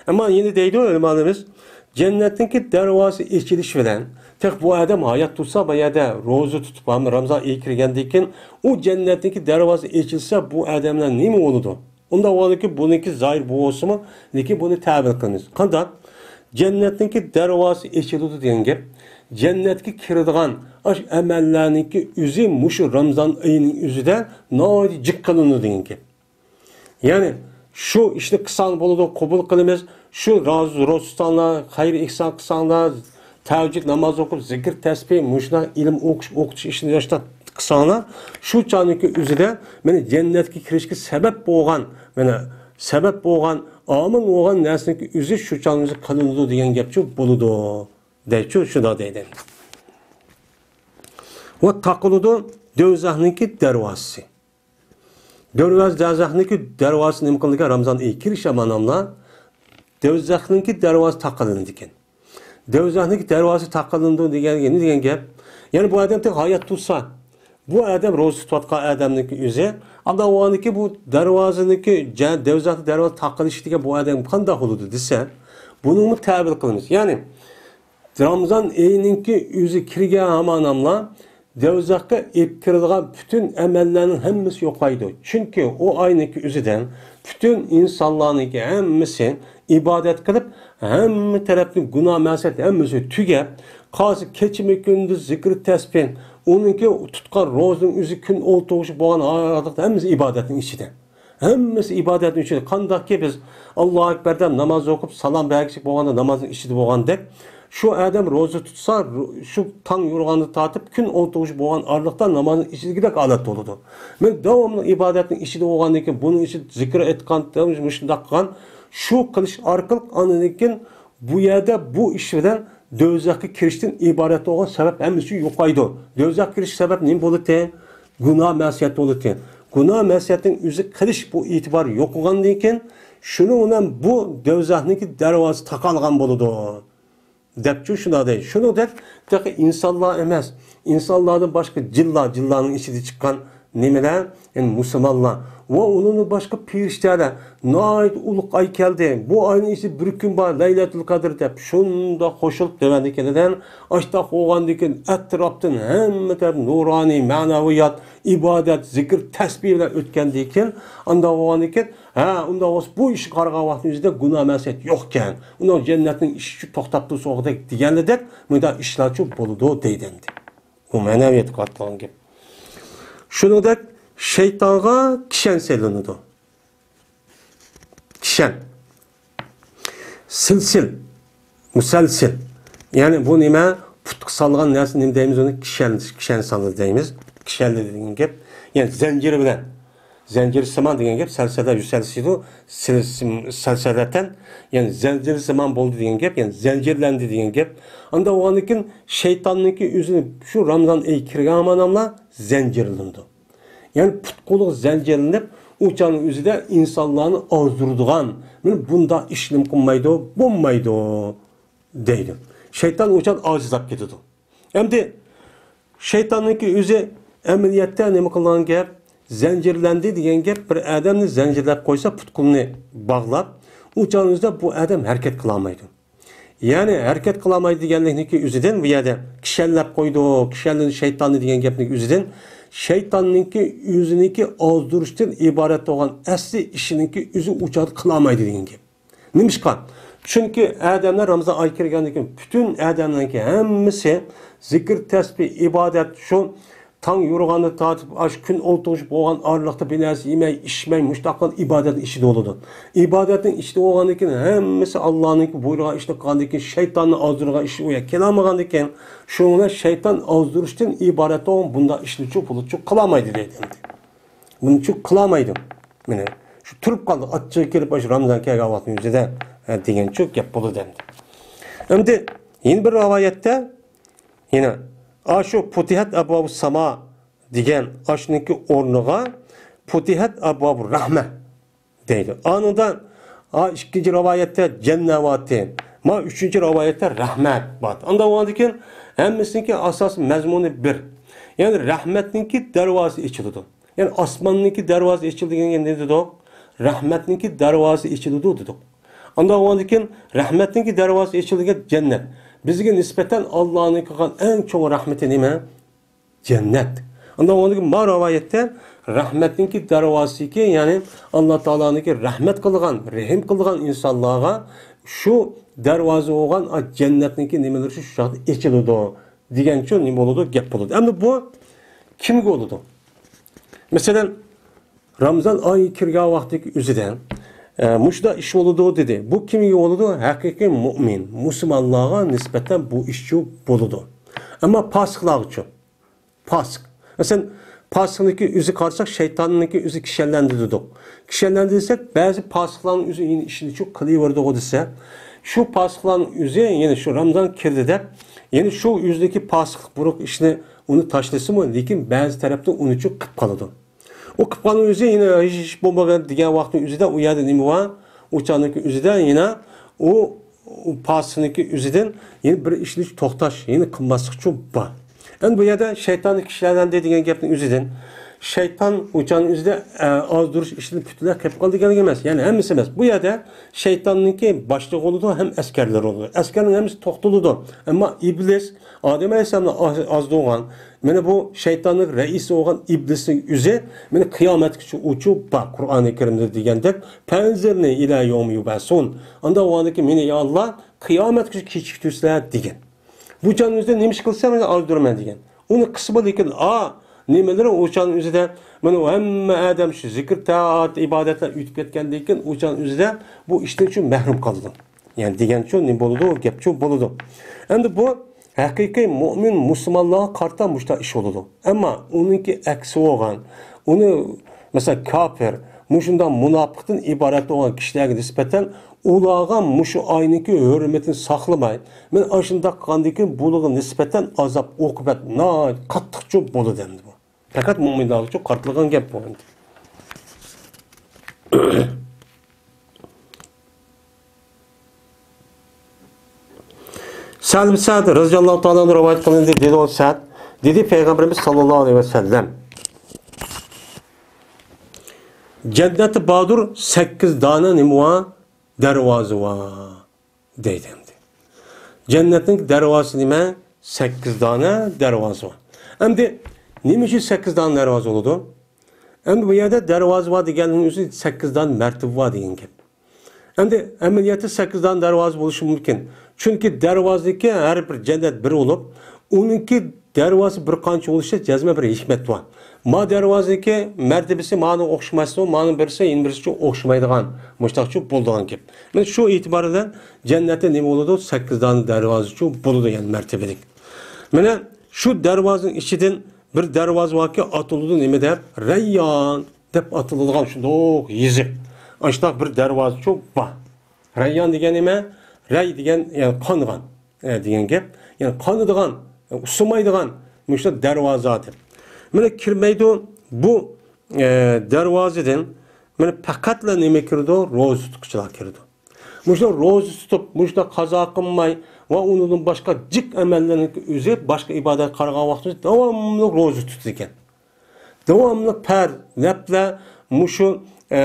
ئەمما يەنە دەيدۇ ئۆلىمالىرىمىز، جەننەتنىڭكى دەرۋازىسى ئېچىلىشى بىلەن، تېخى بۇ ئادەم ھايات تۇرسا، بۇ يەردە روزا تۇتۇپ، ھەم رامزان ئېيى كىرگەندىن كېيىن، ئۇ جەننەتنىڭكى دەرۋازىسى ئېچىلسا، بۇ ئادەملەر نېمە بولىدۇ؟ ئۇنداق بولىدۇكى، بۇنىڭكى زاھىر بۇ بولسىمۇ، لېكىن بۇنى تەۋىل قىلىمىز. قانداق؟ جەننەتنىڭكى دەرۋازىسى ئېچىلىدۇ دېگەن گەپ، جەننەتكە كىرىدىغان ئاشۇ ئەمەللەرنىڭكى ئۆزى مۇشۇ رامزان ئېيىنىڭ ئۆزىدە ناھايىتى جىق قىلىنىدۇ دېگەن گەپ. يەنى، شۇ ئىشنى قىلساڭ بولىدۇ، قوبۇل قىلىمىز. شۇ رازى روزا تۇتساڭلار، خەير ئېھسان قىلساڭلار، تەھەججۇد ناماز ئوقۇپ، زىكىر، تەسبىھ، مۇشۇنداق ئىلىم ئوقۇش، ئوقۇتۇش ئىشىنى ياشتا قىلساڭلار، شۇ چاغنىڭكى ئۆزىدە مانا جەننەتكە كىرىشكە سەۋەب بولغان، مانا سەۋەب بولغان، ئامىل بولغان نەرسىنىڭكى ئۆزى شۇ چاغنىڭ ئۆزى قىلىنىدۇ دېگەن گەپچۇ بولىدۇ. دەيچۇ، شۇنداق دەيدۇ. ۋە تاقىلىدۇ دوزاخنىڭكى دەرۋازىسى. دەرۋازا، دوزاخنىڭكى دەرۋازىسى نېمە قىلىدىكەن؟ رامزان ئېيى كىرىش ئامان ئاللا دوزاخنىڭكى دەرۋازىسى تاقىلىنىدىكەن. دوزاخنىڭكى دەرۋازىسى تاقىلىنىدۇ دېگەن نېمە دېگەن گەپ؟ يەنى بۇ ئادەم تېخى ھايات تۇرسا، بۇ ئادەم روزا تۇتۇۋاتقان ئادەمنىڭكى ئۆزى، ئاندىن ئۇنىڭكى بۇ دەرۋازىنىڭكى جە-، دوزاخنىڭ دەرۋازىسى تاقىلىشى دېگەن بۇ ئادەم قانداق بولىدۇ دېسە، بۇنىڭمۇ تەۋىل قىلىمىز. يەنى رامزان ئېيىنىڭكى ئۆزى كىرگەن ھامان ئاللا دوزاخقا ئېلىپ كىرىدىغان پۈتۈن ئەمەللەرنىڭ ھەممىسى يوقايدۇ. چۈنكى ئۇ ئاينىڭكى ئۆزىدە پۈتۈن ئىنسانلارنىڭكى ھەممىسى ئىبادەت قىلىپ، ھەممە تەرەپتىن گۇناھ مەسىيەت ھەممىسى تۈگەپ، قالسا كېچىمۇ كۈندۈز زىكىر تەسبىھ، ئۇنىڭكى تۇتقان روزىنىڭ ئۆزى كۈن ئولتۇرغۇچە بولغان ھالەتتە ھەممىسى ئىبادەتنىڭ ئىچىدە. ھەممىسى ئىبادەتنىڭ ئىچىدە. قانداقكى بىز ئاللاھۇ ئەكبەر دەپ ناماز ئوقۇپ، سالام بەرگۈچى بولغاندا نامازنىڭ ئىچىدە بولغاندەك، شۇ ئادەم روزا تۇتسا، شۇ تاڭ يورۇغاندىن تارتىپ كۈن ئولتۇرغۇچە بولغان ئارىلىقتا نامازنىڭ ئىچىدىكىدەك ھالەتتە بولىدۇ. مەن داۋاملىق ئىبادەتنىڭ ئىچىدە بولغاندىن كېيىن، بۇنىڭ ئىچىدە زىكىر ئېيتقان، مۇشۇنداق قىلغان، شۇ قىلىش ئارقىلىق ئاندىن كېيىن بۇ يەردە بۇ ئىش بىلەن دوزاخقا كىرىشتىن ئىبارەت بولغان سەۋەب ھەممىسى يوقايدۇ. دوزاخقا كىرىش سەۋەب نېمە بولىدۇ؟ گۇناھ مەسىيەت بولىدۇ. گۇناھ مەسىيەتنىڭ ئۆزى قىلىش بۇ ئېتىبار يوقىغاندىن كېيىن، شۇنىڭ بىلەن بۇ دوزاخنىڭكى دەرۋازىسى تاقالغان بولىدۇ. دەپچۇ شۇنداق دەيدۇ. شۇنىڭدەك تېخى ئىنسانلار ئەمەس، ئىنسانلاردىن باشقا جىنلار، جىنلارنىڭ ئىچىدە چىققان نېمىلەر؟ يەنى مۇسۇلمانلار ۋە ئۇنىڭدىن باشقا پېرىشتەلەر، ناھايىتى ئۇلۇغ ئاي كەلدى، بۇ ئاينىڭ ئىچىدە بىر كۈن بار، لەيلەتۇل قەدىر دەپ شۇنداق قوشۇلۇپ دېۋەندە كېلىدىن، ئاشتاق بولغاندىن كېيىن ئەتراپتىن ھەممە تەرەپ نۇرانىي، مەنەۋىيات، ئىبادەت، زىكىر، تەسبىھ بىلەن ئۆتكەندىن كېيىن، ئانداق بولغاندىن كېيىن، ھە، ئۇنداق بولسا بۇ ئىشقا قارىغان ۋاقتىمىزدا گۇناھ مەسىيەت يوقكەن، ئۇنىڭ جەننەتنىڭ ئىشىكى توختاپ تۇرسا دېگەندەك دېگەندەك مۇنداق ئىشلارچۇ بولىدۇ دەيدۇ ئەمدى. بۇ مەنەۋىيەتكە قارىتىلغان گەپ. شۇنىڭدەك شەيتانغا كىشەن سېلىنىدۇ. كىشەن. سىلسىل. مۇسەلسىل. يەنى بۇ نېمە؟ پۇتقا سالغان نەرسە نېمە دەيمىز ئۇنى؟ كىشەن، كىشەن سالدى دەيمىز. كىشەنلىدى دېگەن گەپ. يەنى زەنجىر بىلەن. زەنجىرسىمان دېگەن گەپ سەلسەلە يۈسەلسىدۇ، سىل-، سىم-، سەلسەلەتەن، يەنى زەنجىرسىمان بولدى دېگەن گەپ، يەنى زەنجىرلەندى دېگەن گەپ. ئاندا بولغاندىن كېيىن شەيتاننىڭكى ئۆزىنى شۇ رامزان ئېيى كىرگەن ھامان زەنجىرلىنىدۇ. يەنى پۇت-قولىغا زەنجىرلىنىپ، ئۇ چاغنىڭ ئۆزىدە ئىنسانلارنى ئازدۇرىدىغان، مانا بۇنداق ئىشنى قىلمايدۇ، بولمايدۇ دەيدۇ. شەيتان ئۇ چاغدا ئاجىزلاپ كېتىدۇ. ئەمدى شەيتاننىڭكى ئۆزى ئەمەلىيەتتە نېمە قىلغان گەپ؟ زەنجىرلەندى دېگەن گەپ، بىر ئادەمنى زەنجىرلەپ قويسا، پۇت-قولىنى باغلاپ، ئۇ چاغنىڭ ئۆزىدە بۇ ئادەم ھەرىكەت قىلالمايدۇ. يەنى ھەرىكەت قىلالمايدۇ دېگەنلىكنىڭكى ئۆزىدىن بۇ يەردە كىشەنلەپ قويدۇق، كىشەنلىدى شەيتاننى دېگەن گەپنىڭ ئۆزىدىن شەيتاننىڭكى ئۆزىنىڭكى ئازدۇرۇشتىن ئىبارەت بولغان ئەسلى ئىشىنىڭكى ئۆزى ئۇ چاغدا قىلالمايدۇ دېگەن گەپ. نېمىشقا؟ چۈنكى ئادەملەر رامىزان ئايى كىرگەندىن كېيىن پۈتۈن ئادەملەرنىڭكى ھەممىسى زىكىر، تەسبىھ، ئىبادەت، شۇ تاڭ يورۇغاندىن تارتىپ ئاشۇ كۈن ئولتۇرغۇچە بولغان ئارىلىقتا بىر نەرسە يېمەي، ئىچمەي، مۇشۇنداق قىلغان ئىبادەتنىڭ ئىچىدە بولىدۇ. ئىبادەتنىڭ ئىچىدە بولغاندىن كېيىن ھەممىسى ئاللانىڭكى بۇيرۇغان ئىشنى قىلغاندىن كېيىن شەيتاننى ئازدۇرغان ئىش ئۇ يەرگە كېلەلمىگەندىن كېيىن شۇنىڭ بىلەن شەيتان ئازدۇرۇشتىن ئىبارەت بولغان بۇنداق ئىشنىچۇ بۇلىچۇ قىلالمايدۇ دەيدۇ ئەمدى. بۇنىچۇ قىلالمايدۇ. مانا شۇ تۇرۇپ قالدى، ئاچچىقى كېلىپ، ئاشۇ رامىزان كەلگەن ۋاقىتنىڭ ئۆزىدە، ھە، دېگەنچۇ گەپ بولىدۇ ئەمدى. ئەمدى يەنە بىر رىۋايەتتە، يەنە ئاشۇ پۇتىھەت ئەبۋابۇ ساما دېگەن ئاشۇنىڭكى ئورنىغا پۇتىھەت ئەبۋابۇ رەھمە دەيدۇ. ئانىڭدا، ھا، ئىككىنچى رىۋايەتتە جەننەۋاتى، ما ئۈچىنچى رىۋايەتتە رەھمەت بار. ئاندا بولغاندىن كېيىن ھەممىسىنىڭكى ئاساسىي مەزمۇنى بىر. يەنى رەھمەتنىڭكى دەرۋازىسى ئېچىلىدۇ. يەنى ئاسماننىڭكى دەرۋازىسى ئېچىلدى دېگەن نېمە دېدۇق؟ رەھمەتنىڭكى دەرۋازىسى ئېچىلىدۇ دېدۇق. ئاندا بولغاندىن كېيىن رەھمەتنىڭكى دەرۋازىسى ئېچىلدى دېگەن جەننەت. بىزگە نىسبەتەن ئاللانىڭ قىلغان ئەڭ چوڭ رەھمىتى نېمە؟ جەننەت. ئاندا ئۇنىڭدىن ما رىۋايەتتە رەھمەتنىڭكى دەرۋازىسىكى، يەنى ئاللا تائالانىڭكى رەھمەت قىلغان، رەھىم قىلغان ئىنسانلارغا شۇ دەرۋازا بولغان جەننەتنىڭكى نېمىلىرى شۇ چاغدا ئېچىلىدۇ دېگەنچۇ نېمە بولىدۇ؟ گەپ بولىدۇ. ئەمدى بۇ كىمگە بولىدۇ؟ مەسىلەن، رامزان ئايى كىرگەن ۋاقتىدىكى ئۆزىدە، ئە، مۇشۇنداق ئىش بولىدۇ دېدى. بۇ كىمگە بولىدۇ؟ ھەقىقىي مۇئمىن، مۇسۇلمانلارغا نىسبەتەن بۇ ئىشچۇ بولىدۇ. ئەمما پاسىقلارغىچۇ؟ پاسىق. مەسىلەن، پاسىقنىڭكى ئۆزى قارىساق، شەيتاننىڭكى ئۆزى كىشەنلەندى دېدۇق. كىشەنلەندى دېسەك، بەزى پاسىقلارنىڭ ئۆزى يەنە ئىشىنىچۇ قىلىۋېرىدىغۇ دېسە، شۇ پاسىقلارنىڭ ئۆزى يەنە شۇ رامزان كىردى دەپ، يەنە شۇ ئۆزىدىكى پاسىقلىق بۇرۇنقى ئىشىنى ئۇنى تاشلىسىمۇ، لېكىن بەزى تەرەپتىن ئۇنىچۇ قىپ قالىدۇ. ئۇ قىپ قالغان ئۆزى يەنە ھېچ بولمىغان دېگەن ۋاقىتنىڭ ئۆزىدە ئۇ يەردە نېمە بار؟ ئۇ چاغنىڭكى ئۆزىدە يەنە ئۇ، ئۇ پاسىقنىڭكى ئۆزىدىن يەنە بىر ئىشنى توختاش، يەنە قىلماسلىقچۇ بار. ئەمدى بۇ يەردە شەيتاننى كىشەنلەندى دېگەن گەپنىڭ ئۆزىدىن شەيتان ئۇ چاغنىڭ ئۆزىدە، ئە، ئازدۇرۇش ئىشىدىن پۈتۈنلەي قېلىپ قالدى دېگەنلىك ئەمەس. يەنى ھەممىسى ئەمەس. بۇ يەردە شەيتاننىڭكى باشلىقى بولىدۇ ھەم ئەسكەرلىرى بولىدۇ. ئەسكەرنىڭ ھەممىسى توختىلىدۇ. ئەمما ئىبلىس ئادەم ئەلەيھىسسالامنى ئاز-، ئازدۇرغان، مانا بۇ شەيتاننىڭ رەئىسى بولغان ئىبلىسنىڭ ئۆزى مانا قىيامەتكىچە ئۇچۇپ بار قۇرئانى كەرىمدە دېگەندەك، فەنزىرنى ئىلە يەۋمى يۇبئەسۇن. ئاندا ئۇ ئاندىكى مېنى يا ئاللا، قىيامەتكىچە كېچىكتۈرسىلە دېگەن. بۇ چاغنىڭ ئۆزىدە نېمە ئىش قىلسا مەن ئازدۇرىمەن دېگەن. ئۇنى قىلسا بولىدىكەن، ئا، نېمىلىرى ئۇ چاغنىڭ ئۆزىدە، مانا ھەممە ئادەم شۇ زىكىر، تائەت، ئىبادەتلەر ئۆتۈپ كەتكەندىن كېيىن ئۇ چاغنىڭ ئۆزىدە بۇ ئىشتىن شۇ مەھرۇم قالىدۇ. يەنى دېگەنچۇ نېمە بولىدۇ، گەپچۇ بولىدۇ. ئەمدى بۇ ھەقىقىي مۆمىن مۇسۇلمانلارغا قارىتا مۇشۇنداق ئىش بولىدۇ. ئەمما ئۇنىڭكى ئەكسى بولغان، ئۇنى، مەسىلەن، كاپىر، مۇشۇنداق مۇناپىقتىن ئىبارەت بولغان كىشىلەرگە نىسبەتەن ئۇلارغا مۇشۇ ئاينىڭكى ھۆرمىتىنى ساقلىماي، مەن ئاشۇنداق قىلغاندىن كېيىن بۇلارغا نىسبەتەن ئازاب، ئوقۇبەت ناھايىتى قاتتىقچۇ بولىدۇ ئەمدى بۇ. پەقەت مۆمىنلارغىچۇ قارىتىلغان گەپ بۇ ئەمدى. سەھل بىن سەئد رەزىياللاھۇ تائالا ئەنھۇ رىۋايەت قىلىندى، دېدى ئۇ سەئد، دېدى پەيغەمبىرىمىز ساللاللاھۇ ئەلەيھى ۋەسەللەم، جەننەتتە باردۇر سەككىز دانە نېمە بار؟ دەرۋازا بار، دەيدۇ ئەمدى. جەننەتنىڭ دەرۋازىسى نېمە؟ سەككىز دانە دەرۋازا بار. ئەمدى نېمە ئۈچۈن سەككىز دانە دەرۋازا بولىدۇ؟ ئەمدى بۇ يەردە دەرۋازا بار دېگەننىڭ ئۆزى سەككىز دانە مەرتىۋە بار دېگەن گەپ. ئەمدى ئەمەلىيەتتە سەككىز دانە دەرۋازا بولۇشى مۇمكىن. چۈنكى دەرۋازىنىڭكى ھەر بىر جەننەت بىر بولۇپ، ئۇنىڭكى دەرۋازىسى بىر قانچە بولۇشىدا جەزمەن بىر ھېكمەت بار. ما دەرۋازىنىڭكى مەرتىبىسى مانىڭغا ئوخشىماسمۇ، مانىڭ بىرسى يەنە بىرسىگە ئوخشىمايدىغان، مۇشۇنداقچۇ بولىدىغان گەپ. مانا شۇ ئېتىبار بىلەن جەننەتتە نېمە بولىدۇ؟ سەككىز دانە دەرۋازىچۇ بولىدۇ، يەنى مەرتىۋىلىك. مانا شۇ دەرۋازىنىڭ ئىچىدىن بىر دەرۋازا باركى، ئاتىلىدۇ نېمە دەپ؟ رەييان دەپ ئاتىلىدىغان شۇنداق يېزىق. ئاشۇنداق بىر دەرۋازىچۇ بار. رەييان دېگەن نېمە؟ رەي دېگەن، يەنى قانغان، ئە، دېگەن گەپ. يەنى قانىدىغان، ئە، ئۇسسىمايدىغان مۇشۇ دەرۋازا دەپ. مانا كىرمەيدۇ بۇ، ئە، دەرۋازىدىن. مانا پەقەتلا نېمە كىرىدۇ؟ روزا تۇتقۇچىلار كىرىدۇ. مۇشۇ روزا تۇتۇپ، مۇشۇ قازا قىلماي ۋە ئۇنىڭدىن باشقا جىق ئەمەللەرنىڭ ئۆزى باشقا ئىبادەت قارىغان ۋاقتىمىزدا داۋاملىق روزا تۇتىدىكەن. داۋاملىق پەرز، نەپلەر، مۇشۇ، ئە،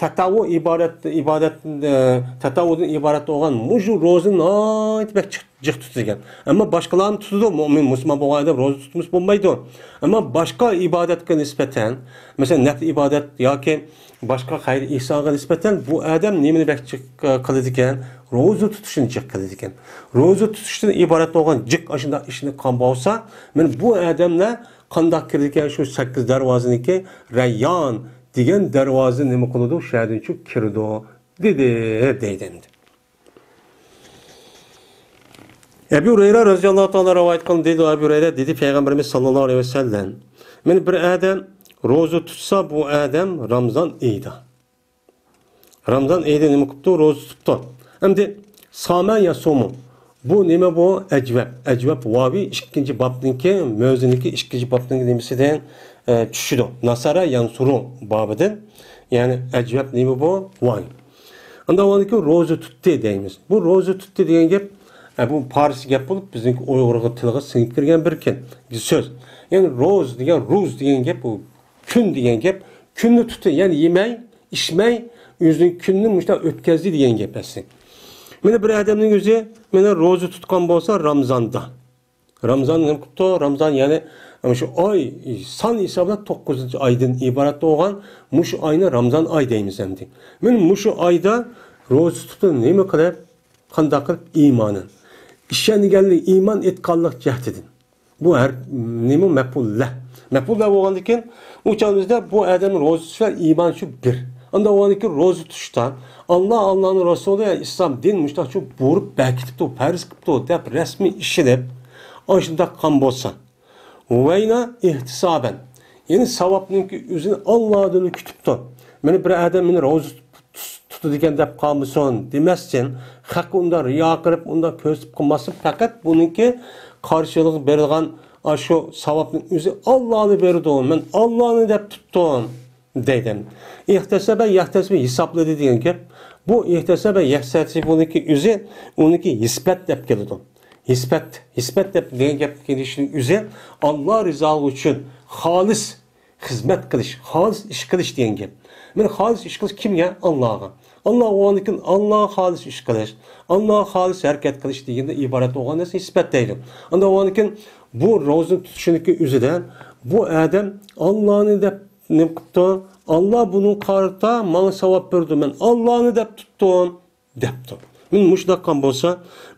تەتەۋۋۇ ئىبارەت، ئىبادەت، ئە، تەتەۋۋۇدىن ئىبارەت بولغان مۇشۇ روزىنى ناھايىتى بەك جىق، جىق تۇتىدىكەن. ئەمما باشقىلارمۇ تۇتىدۇ، مۆمىن، مۇسۇلمان بولغان ئادەم روزا تۇتمىسا بولمايدۇ. ئەمما باشقا ئىبادەتكە نىسبەتەن، مەسىلەن، نەپلى ئىبادەت ياكى باشقا خەير ئېھسانغا نىسبەتەن بۇ ئادەم نېمىنى بەك جىق، ئە، قىلىدىكەن؟ روزا تۇتۇشنى جىق قىلىدىكەن. روزا تۇتۇشتىن ئىبارەت بولغان جىق ئاشۇنداق ئىشنى قىلغان بولسا، مانا بۇ ئادەملەر قانداق كىرىدىكەن شۇ سەككىز دەرۋازىنىڭكى رەييان دېگەن دەرۋازىنى نېمە قىلىدۇ؟ شۇ يەردىنچۇ كىرىدۇ، دېدى، دەيدۇ ئەمدى. ئەبۇ ھۇرەيرە رەزىياللاھۇ تائالا رىۋايەت قىلدى، دېدى ئەبۇ ھۇرەيرە، دېدى پەيغەمبىرىمىز ساللاللاھۇ ئەلەيھى ۋەسەللەم، مانا بىر ئادەم روزا تۇتسا، بۇ ئادەم رامزان ئېيىدا. رامزان ئېيىدا نېمە قىپتۇ؟ روزا تۇتۇپتۇ. ئەمدى سامە يەسۇمۇ. بۇ نېمە بۇ؟ ئەجۋەب. ئەجۋەب ۋاۋى ئىككىنچى بابنىڭكى، مۆزىنىڭكى ئىككىنچى بابنىڭكى نېمىسىدىن، ئە، چۈشىدۇ. ناسارا يەنسۇرۇ بابىدىن. يەنى ئەجۋەب نېمە بۇ؟ ۋاي. ئاندا ئۇنىڭكى روزا تۇتتى دەيمىز. بۇ روزا تۇتتى دېگەن گەپ، ئە، بۇ پارسچە گەپ بولۇپ، بىزنىڭكى ئۇيغۇرغا تىلغا سىڭىپ كىرگەن بىر كىن-، سۆز. يەنى روز دېگەن، روز دېگەن گەپ ئۇ. كۈن دېگەن گەپ، كۈننى تۇتتى، يەنى يېمەي، ئىچمەي، ئۆزىنىڭ كۈنىنى مۇشۇنداق ئۆتكەزدى دېگەن گەپ ئەسلى. مانا بىر ئادەمنىڭ ئۆزى، مانا روزا تۇتقان بولسا رامزاندا. رامزان نېمە قىپتۇ؟ رامزان يەنى شۇ ئاي سان ھېسابلاپ توققۇزىنچى ئايدىن ئىبارەت بولغان مۇشۇ ئاينى رامزان ئاي دەيمىز ئەمدى. مانا مۇشۇ ئايدا روزا تۇتۇپ نېمە قىلىپ، قانداق قىلىپ؟ ئىمانەن. ئىشەنگەنلىك، ئىمان ئېيتقانلىق جەھىتىدىن. بۇ ھەر نېمە مەپئۇللە. مەپئۇللە بولغاندىكىن، ئۇ چاغدا بۇ ئادەم روزا تۇتۇش بىلەن ئىمان شۇ بىر. ئاندا ئۇنىڭكى روزا تۇتۇشتا، ئاللا، ئاللانىڭ رەسۇلى، ئىسلام دىن مۇشۇنداقچۇ بۇيرۇپ بەكىتىپتۇ، پەرز قىپتۇ دەپ رەسمىي ئىشىنىپ، ئاشۇنداق قىلغان بولسا. ۋەينا ئېھتىسابەن. يەنى ساۋابنىڭكى ئۆزىنى ئاللادىن كۈتۈپتۇ. مانا بىر ئادەم مېنى روزا تۇتىدىكەن دەپ قالمىسۇن دېمەستىن، خەققە ئۇنداق رىيا قىلىپ، ئۇنداق كۆرسىتىپ قىلماستىن، پەقەت بۇنىڭكى قارشىلىقى بېرىدىغان ئاشۇ ساۋابنىڭ ئۆزى ئاللانى بېرىدۇ، مەن ئاللانى دەپ تۇتتۇم دەيدۇ. ئىھتەسەبە يەھتەسىبە، ھېسابلىدى دېگەن گەپ. بۇ ئىھتەسەبە يەھتەسىبۇنىڭكى ئۆزى، ئۇنىڭكى ھېسبەت دەپ كېلىدۇ. ھېسبەت، ھېسبەت دەپ دېگەن گەپ كېلىشىنىڭ ئۆزى ئاللا رىزالىقى ئۈچۈن خالىس خىزمەت قىلىش، خالىس ئىش قىلىش دېگەن گەپ. مانا خالىس ئىش قىلىش كىمگە؟ ئاللاغا. ئاللا بولغاندىن كېيىن ئاللاغا خالىس ئىش قىلىش، ئاللاغا خالىس ھەرىكەت قىلىش دېگەندىن ئىبارەت بولغان نەرسىنى سۈپەتلەيدۇ. ئانداق بولغاندىن كېيىن بۇ روزىنى تۇتۇشىنىڭكى ئۆزىدە بۇ ئادەم ئاللانى دەپ نېمە قىپتۇ؟ ئاللا بۇنىڭغا قارىتا ماڭا ساۋاب بېرىدۇ، مەن ئاللانى دەپ تۇتتۇم دەپتۇ. مانا مۇشۇنداق قىلغان بولسا،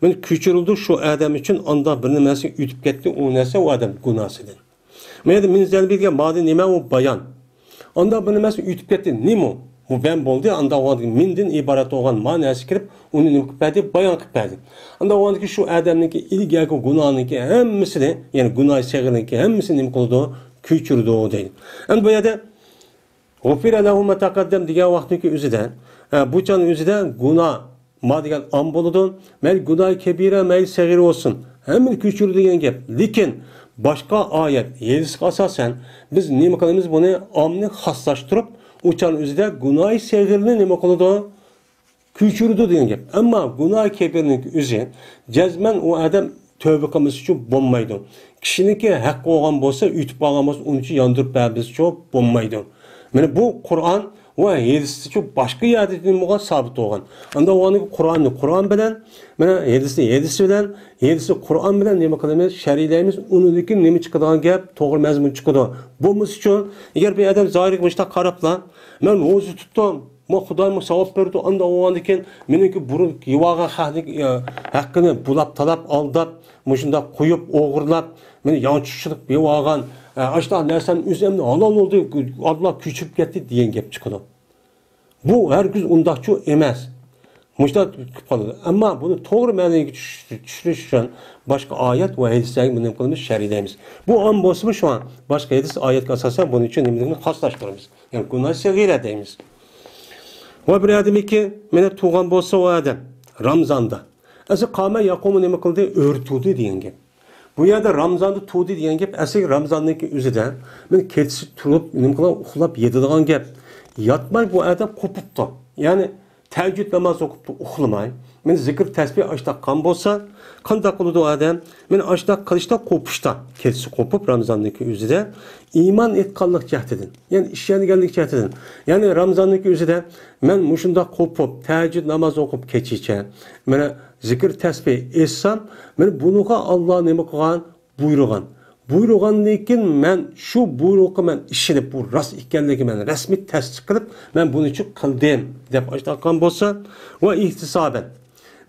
مانا كۆچۈرۈلدى شۇ ئادەم ئۈچۈن، ئانداق بىر نېمىسى ئۆتۈپ كەتتى، ئۇ نەرسە ئۇ ئادەم گۇناھسىدىن. مانا ئەمدى مىن زەنبى دېگەن مادى نېمە؟ ئۇ بايان. ئانداق بىر نېمىسى ئۆتۈپ كەتتى، نېمە ئۇ؟ مۇبەييەن بولدى، ئانداق ۋاقىت مىندىن ئىبارەت بولغان ما نەرسە كىرىپ، ئۇنى نېمە قىلىپ بەردى؟ بايان قىلىپ بەردى. ئانداق ۋاقىتتىكى شۇ ئادەمنىڭكى ئىلگەركى گۇناھنىڭكى ھەممىسىنى، يەنى گۇناھ سەغىرنىڭكى ھەممىسىنى نېمە قىلىدۇ؟ كۆچۈرىدۇ دەيدۇ. ئەمدى بۇ يەردە غۇفىرە لەھۇ ما تەقەددەم دېگەن ۋاقىتنىڭكى ئۆزىدە، ئە، بۇ چاغنىڭ ئۆزىدە گۇناھ ما دېگەن ئام بولىدۇ. مەيلى گۇناھى كەبىرە، مەيلى سەغىرە بولسۇن، ھەممىنى كۆچۈرىدۇ دېگەن گەپ. لېكىن باشقا ئايەت، ھەدىسكە ئاساسەن بىز نېمە قىلىمىز؟ بۇنى ئامنى خاسلاشتۇرۇپ، ئۇ چاغنىڭ ئۆزىدە گۇناھى سەغىرنى نېمە قىلىدۇ؟ كۆچۈرىدۇ دېگەن گەپ. ئەمما گۇناھى كەبىرنىڭكى ئۆزى جەزمەن ئۇ ئادەم تەۋبە قىلمىسىچۇ بولمايدۇ. كىشىنىڭكى ھەققى بولغان بولسا، ئۆتۈپ قالغان بولسا، ئۇنىڭچۇ ياندۇرۇپ بەرمىسىچۇ بولمايدۇ. مانا بۇ قۇرئان ۋە ھەدىستىچۇ باشقا يەردە نېمىغا سابىت بولغان. ئانداق بولغاندىكىن قۇرئاننى قۇرئان بىلەن، مانا ھەدىسنى ھەدىس بىلەن، ھەدىسنى قۇرئان بىلەن نېمە قىلىمىز؟ شەرھلەيمىز. ئۇنىڭدىن كېيىن نېمە چىقىدىغان گەپ؟ توغرا مەزمۇن چىقىدۇ. بولمىسىچۇ، ئەگەر بىر ئادەم زاھىرىغا مۇشۇنداق قاراپلا، مەن روزا تۇتتۇم، ما خۇدايمۇ ساۋاب بېرىدۇ، ئانداق بولغاندىن كېيىن مېنىڭكى بۇرۇن يېۋالغان ھەقنى، ھەققىنى بۇلاپ، تالاپ، ئالداپ، مۇشۇنداق قويۇپ، ئوغرىلاپ، مېنى يانچۇقچىلىق بېرىۋالغان، ئە، ئاشۇنداق نەرسەم ئۆزۈمنى ھالال بولدى، ئاللا كۆچۈرۈپ كەتتى دېگەن گەپ چىقىدۇ. بۇ ھەرگىز ئۇنداقچۇ ئەمەس. مۇشۇنداق قىلىپ قالىدۇ. ئەمما بۇنى توغرا مەنىگە چۈش-، چۈشۈرۈش ئۈچۈن باشقا ئايەت ۋە ھەدىسلەرگە بۇنى نېمە قىلىمىز؟ شەرھلەيمىز. بۇ ئام بولسىمۇ شۇڭا باشقا ھەدىس ئايەتكە ئاساسەن بۇنىڭ ئۈچۈن نېمىلىكنى خاسلاشتۇرىمىز. يەنى گۇناھ سەغىرە دەيمىز. ۋە بىر ئادەمكى مېنى تۇغان بولسا ئۇ ئادەم رامزاندا. ئەسلى قامە يەقۇمۇ نېمە قىلدى؟ ئۆرتۈدى دېگەن گەپ. بۇ يەردە رامزاندا تۇغدى دېگەن گەپ، ئەسلى رامزاننىڭكى ئۆزىدە مېنى كېچىسى تۇرۇپ، نېمە قىلغان؟ ئۇخلاپ يېتىدىغان گەپ. ياتماي بۇ ئادەم قوپۇپتۇ. يەنى تەھەججۇد ناماز ئوقۇپتۇ، ئۇخلىماي. مېنى زىكىر تەسبىھ ئاشتاق قىلغان بولسا، قانداق قىلىدۇ ئادەم؟ مېنى ئاشتاق قىلىشتا قوپۇشتا، كېچىسى قوپۇپ رامزاننىڭكى ئۆزىدە ئىمان ئېيتقانلىق جەھىتىدىن، يەنى ئىشەنگەنلىك جەھىتىدىن. يەنى رامزاننىڭكى ئۆزىدە مەن مۇشۇنداق قوپۇپ، تەھەججۇد ناماز ئوقۇپ كېچىچە، مانا زىكىر تەسبىھ ئېيتسام، مانا بۇنىڭغا ئاللا نېمە قىلغان؟ بۇيرۇغان. بۇيرۇغاندىن كېيىن مەن شۇ بۇيرۇققا مەن ئىشىنىپ، بۇ راست ئىكەنلىكىنى مەن رەسمىي تەستىق قىلىپ، مەن بۇنى شۇ قىلدىم دەپ ئاشتاق قىلغان بولسا، ۋە ئېھتىسابەن.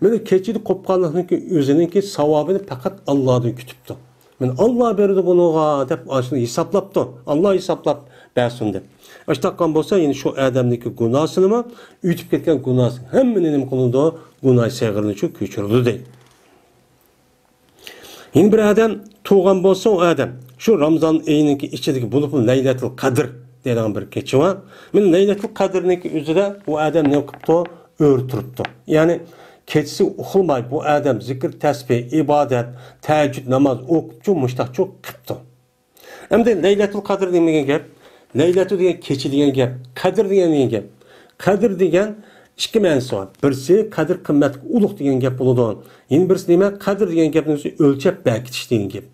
مانا كېچىدە قوپقانلىقنىڭكى ئۆزىنىڭكى ساۋابىنى پەقەت ئاللادىن كۈتۈپتۇ. مانا ئاللا بېرىدۇ بۇنىڭغا دەپ ئاشۇنى ھېسابلاپتۇ. ئاللا ھېسابلاپ بەرسۇن دەپ. ئاشتاق قىلغان بولسا، يەنى شۇ ئادەمنىڭكى گۇناھسىنىمۇ، ئۆتۈپ كەتكەن گۇناھسىنى ھەممىنى نېمە قىلىدۇ؟ گۇناھ سەغىرىنى شۇ كۆچۈرىدۇ دەيدۇ. يەنە بىر ئادەم تۇغان بولسا، ئۇ ئادەم شۇ رامزان ئېيىنىڭكى ئىچىدىكى بولۇپمۇ لەيلەتۇل قەدىر دەيدىغان بىر كېچە بار. مانا لەيلەتۇل قەدىرنىڭكى ئۆزىدە ئۇ ئادەم نېمە قىپتۇ؟ ئۆرە تۇرۇپتۇ. يەنى كېچىسى ئۇخلىماي بۇ ئادەم زىكىر، تەسبىھ، ئىبادەت، تەھەججۇد ناماز ئوقۇپچۇ، مۇشتاقچۇ قىپتۇ. ئەمدى لەيلەتۇل قەدىر دېگەن گەپ، لەيلەتۇ دېگەن كېچە دېگەن گەپ، قەدىر دېگەن، دېگەن گەپ. قەدىر دېگەن ئىككى مەنىسى بار. بىرسى قەدىر قىممەتلىك، ئۇلۇغ دېگەن گەپ بولىدۇ. يەنە بىرسى نېمە؟ قەدىر دېگەن گەپنىڭ ئۆزى ئۆلچەپ بەركىتىش دېگەن گەپ.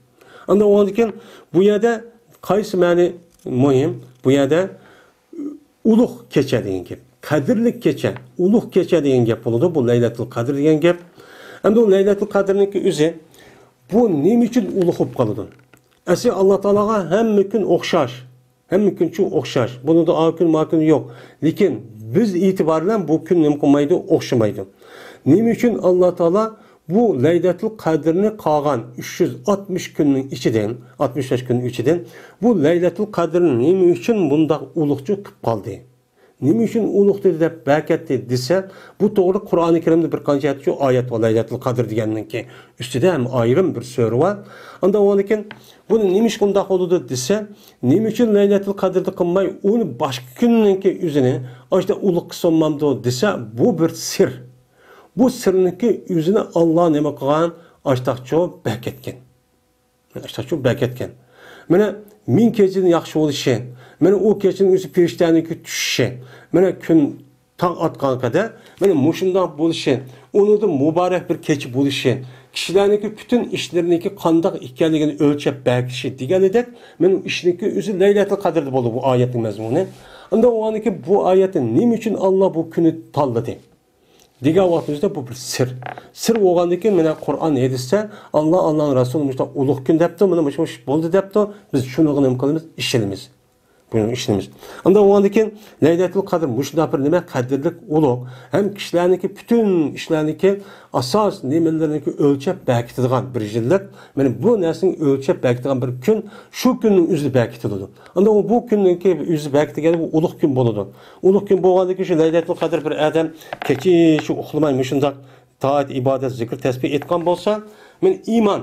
ئاندىن ئۇنىڭدىن كېيىن بۇ يەردە قايسى مەنى مۇھىم؟ بۇ يەردە ئۇلۇغ كېچە دېگەن گەپ. قەدىرلىك كېچە، ئۇلۇغ كېچە دېگەن گەپ بولىدۇ. بۇ لەيلەتۇل قەدىر دېگەن گەپ. ئەمدى ئۇ لەيلەتۇل قەدىرنىڭكى ئۆزى بۇ نېمە ئۈچۈن ئۇلۇغ بولۇپ قالىدۇ؟ ئەسلى ئاللا تائالاغا ھەممە كۈن ئوخشاش. ھەممە كۈنچۇ ئوخشاش. بۇنىڭدا ئا كۈن، ما كۈن يوق. لېكىن بىز ئېتىبارى بىلەن بۇ كۈن نېمە قىلمايدۇ؟ ئوخشىمايدۇ. نېمە ئۈچۈن ئاللا تائالا بۇ لەيلەتۇل قەدىرنى قالغان ئۈچ يۈز ئاتمىش كۈننىڭ ئىچىدىن، ئاتمىش بەش كۈننىڭ ئىچىدىن بۇ لەيلەتۇل قەدىرنى نېمە ئۈچۈن بۇنداق ئۇلۇغچۇ قىلىپ قالدى؟ نېمە ئۈچۈن ئۇلۇغ دېدى دەپ بەركەتتى دېسە، بۇ توغرىلىق قۇرئانى كەرىمدە بىر قانچە ئايەتچۇ ئايەت بار، لەيلەتۇل قەدىر دېگەننىڭكى ئۈستىدە ھەم ئايرىم بىر سۈرە بار. ئاندىن ئاندىن كېيىن بۇنى نېمە ئىشقا ئۇنداق بولىدۇ دېسە، نېمە ئۈچۈن لەيلەتۇل قەدىردە قىلماي، ئۇنى باشقا كۈننىڭكى ئۆزىنى ئاشتا ئۇلۇغ قىلسا بولمامدۇ دېسە، بۇ بىر سىر. بۇ سىرنىڭكى ئۆزىنى ئاللا نېمە قىلغان؟ ئاشتاقچۇ بەركەتكەن. ئاشتاقچۇ بەركەتكەن. مانا مىڭ كېچىدىن ياخشى بولۇشى، مانا ئۇ كېچىنىڭ ئۆزى پېرىشتەنىڭكى چۈشۈشى، مانا كۈن تاڭ ئاتقانغا قەدەر، مانا مۇشۇنداق بولۇشى، ئۇنىڭدىن مۇبارەك بىر كېچە بولۇشى، كىشىلەرنىڭكى پۈتۈن ئىشلىرىنىڭكى قانداق ئىكەنلىكىنى ئۆلچەپ بەكىتىشى دېگىنىدەك، مانا ئىشنىڭكى ئۆزى لەيلەتۇل قەدىردە بولىدۇ بۇ ئايەتنىڭ مەزمۇنى. ئەمدى ئۇ ئاندىكىن بۇ ئايەتتە نېمە ئۈچۈن ئاللا بۇ كۈننى تاللىدى دېگەن ۋاقتىمىزدا بۇ بىر سىر. سىر بولغاندىن كېيىن مانا قۇرئان، ھەدىستە ئاللا، ئاللانىڭ رەسۇلى مۇشۇنداق ئۇلۇغ كۈن دەپتۇ، مانا مۇشۇ ئىش بولدى دەپتۇ. بىز شۇنىڭغا نېمە قىلىمىز؟ ئىشىنىمىز. بۇنىڭ ئىشىنىمىز. ئەمدى ئۇنىڭدىن كېيىن لەيلەتۇل قەدىر مۇشۇنداق بىر نېمە، قەدىرلىك ئۇلۇغ ھەم كىشىلەرنىڭكى پۈتۈن ئىشلارنىڭكى ئاساس نېمىلىرىنىڭكى ئۆلچەپ بەكىتىدىغان بىر يىللىق، مانا بۇ نەرسىنى ئۆلچەپ بەكىتىدىغان بىر كۈن شۇ كۈننىڭ ئۆزىدە بەكىتىلىدۇ. ئەمدى ئۇ بۇ كۈننىڭكى ئۆزى بەكىتىلگەندە بۇ ئۇلۇغ كۈن بولىدۇ. ئۇلۇغ كۈن بولغاندىن كېيىن شۇ لەيلەتۇل قەدىر بىر ئادەم كېچىچە ئۇخلىماي مۇشۇنداق تائەت، ئىبادەت، زىكىر، تەسبىھ ئېيتقان بولسا، مانا ئىمان،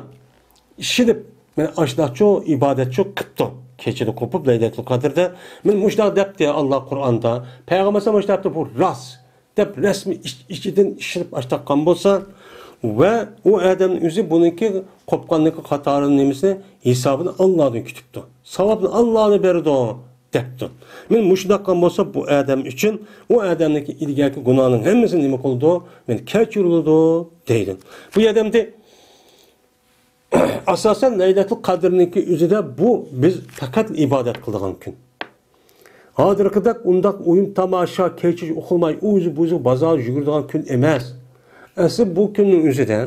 ئىشىنىپ، مانا ئاشۇنداقچۇ ئىبادەتچۇ قىپتۇ. كېچىدە قوپۇپ، لەيلەتۇل قەدىردە، مانا مۇشۇنداق دەپتۇ ئاللا قۇرئاندا. پەيغەمبەر ئەلەيھىسسالام مۇشۇنداق دەپتۇ، بۇ راست دەپ رەسمىي ئىچ-، ئىچىدىن ئىشىنىپ ئاشۇنداق قىلغان بولسا، ۋە ئۇ ئادەمنىڭ ئۆزى بۇنىڭكى قوپقانلىقى قاتارىنىڭ نېمىسىنى، ھېسابىنى ئاللادىن كۈتۈپتۇ. ساۋابنى ئاللا بېرىدۇ دەپتۇ. مانا مۇشۇنداق قىلغان بولسا، بۇ ئادەم ئۈچۈن، ئۇ ئادەمنىڭكى ئىلگەركى گۇناھىنىڭ ھەممىسى نېمە قىلىدۇ؟ مانا كەچۈرۈلىدۇ دەيدۇ. بۇ ئادەمدە ئاساسەن لەيلەتۇل قەدىرنىڭكى ئۆزىدە بۇ بىز پەقەت ئىبادەت قىلىدىغان كۈن. ھازىرقىدەك ئۇنداق ئويۇن تاماشا، كېچە ئۇخلىماي، ئۇ يۈزى بۇ يۈزى بازار يۈگۈرىدىغان كۈن ئەمەس. ئەسلى بۇ كۈننىڭ ئۆزىدە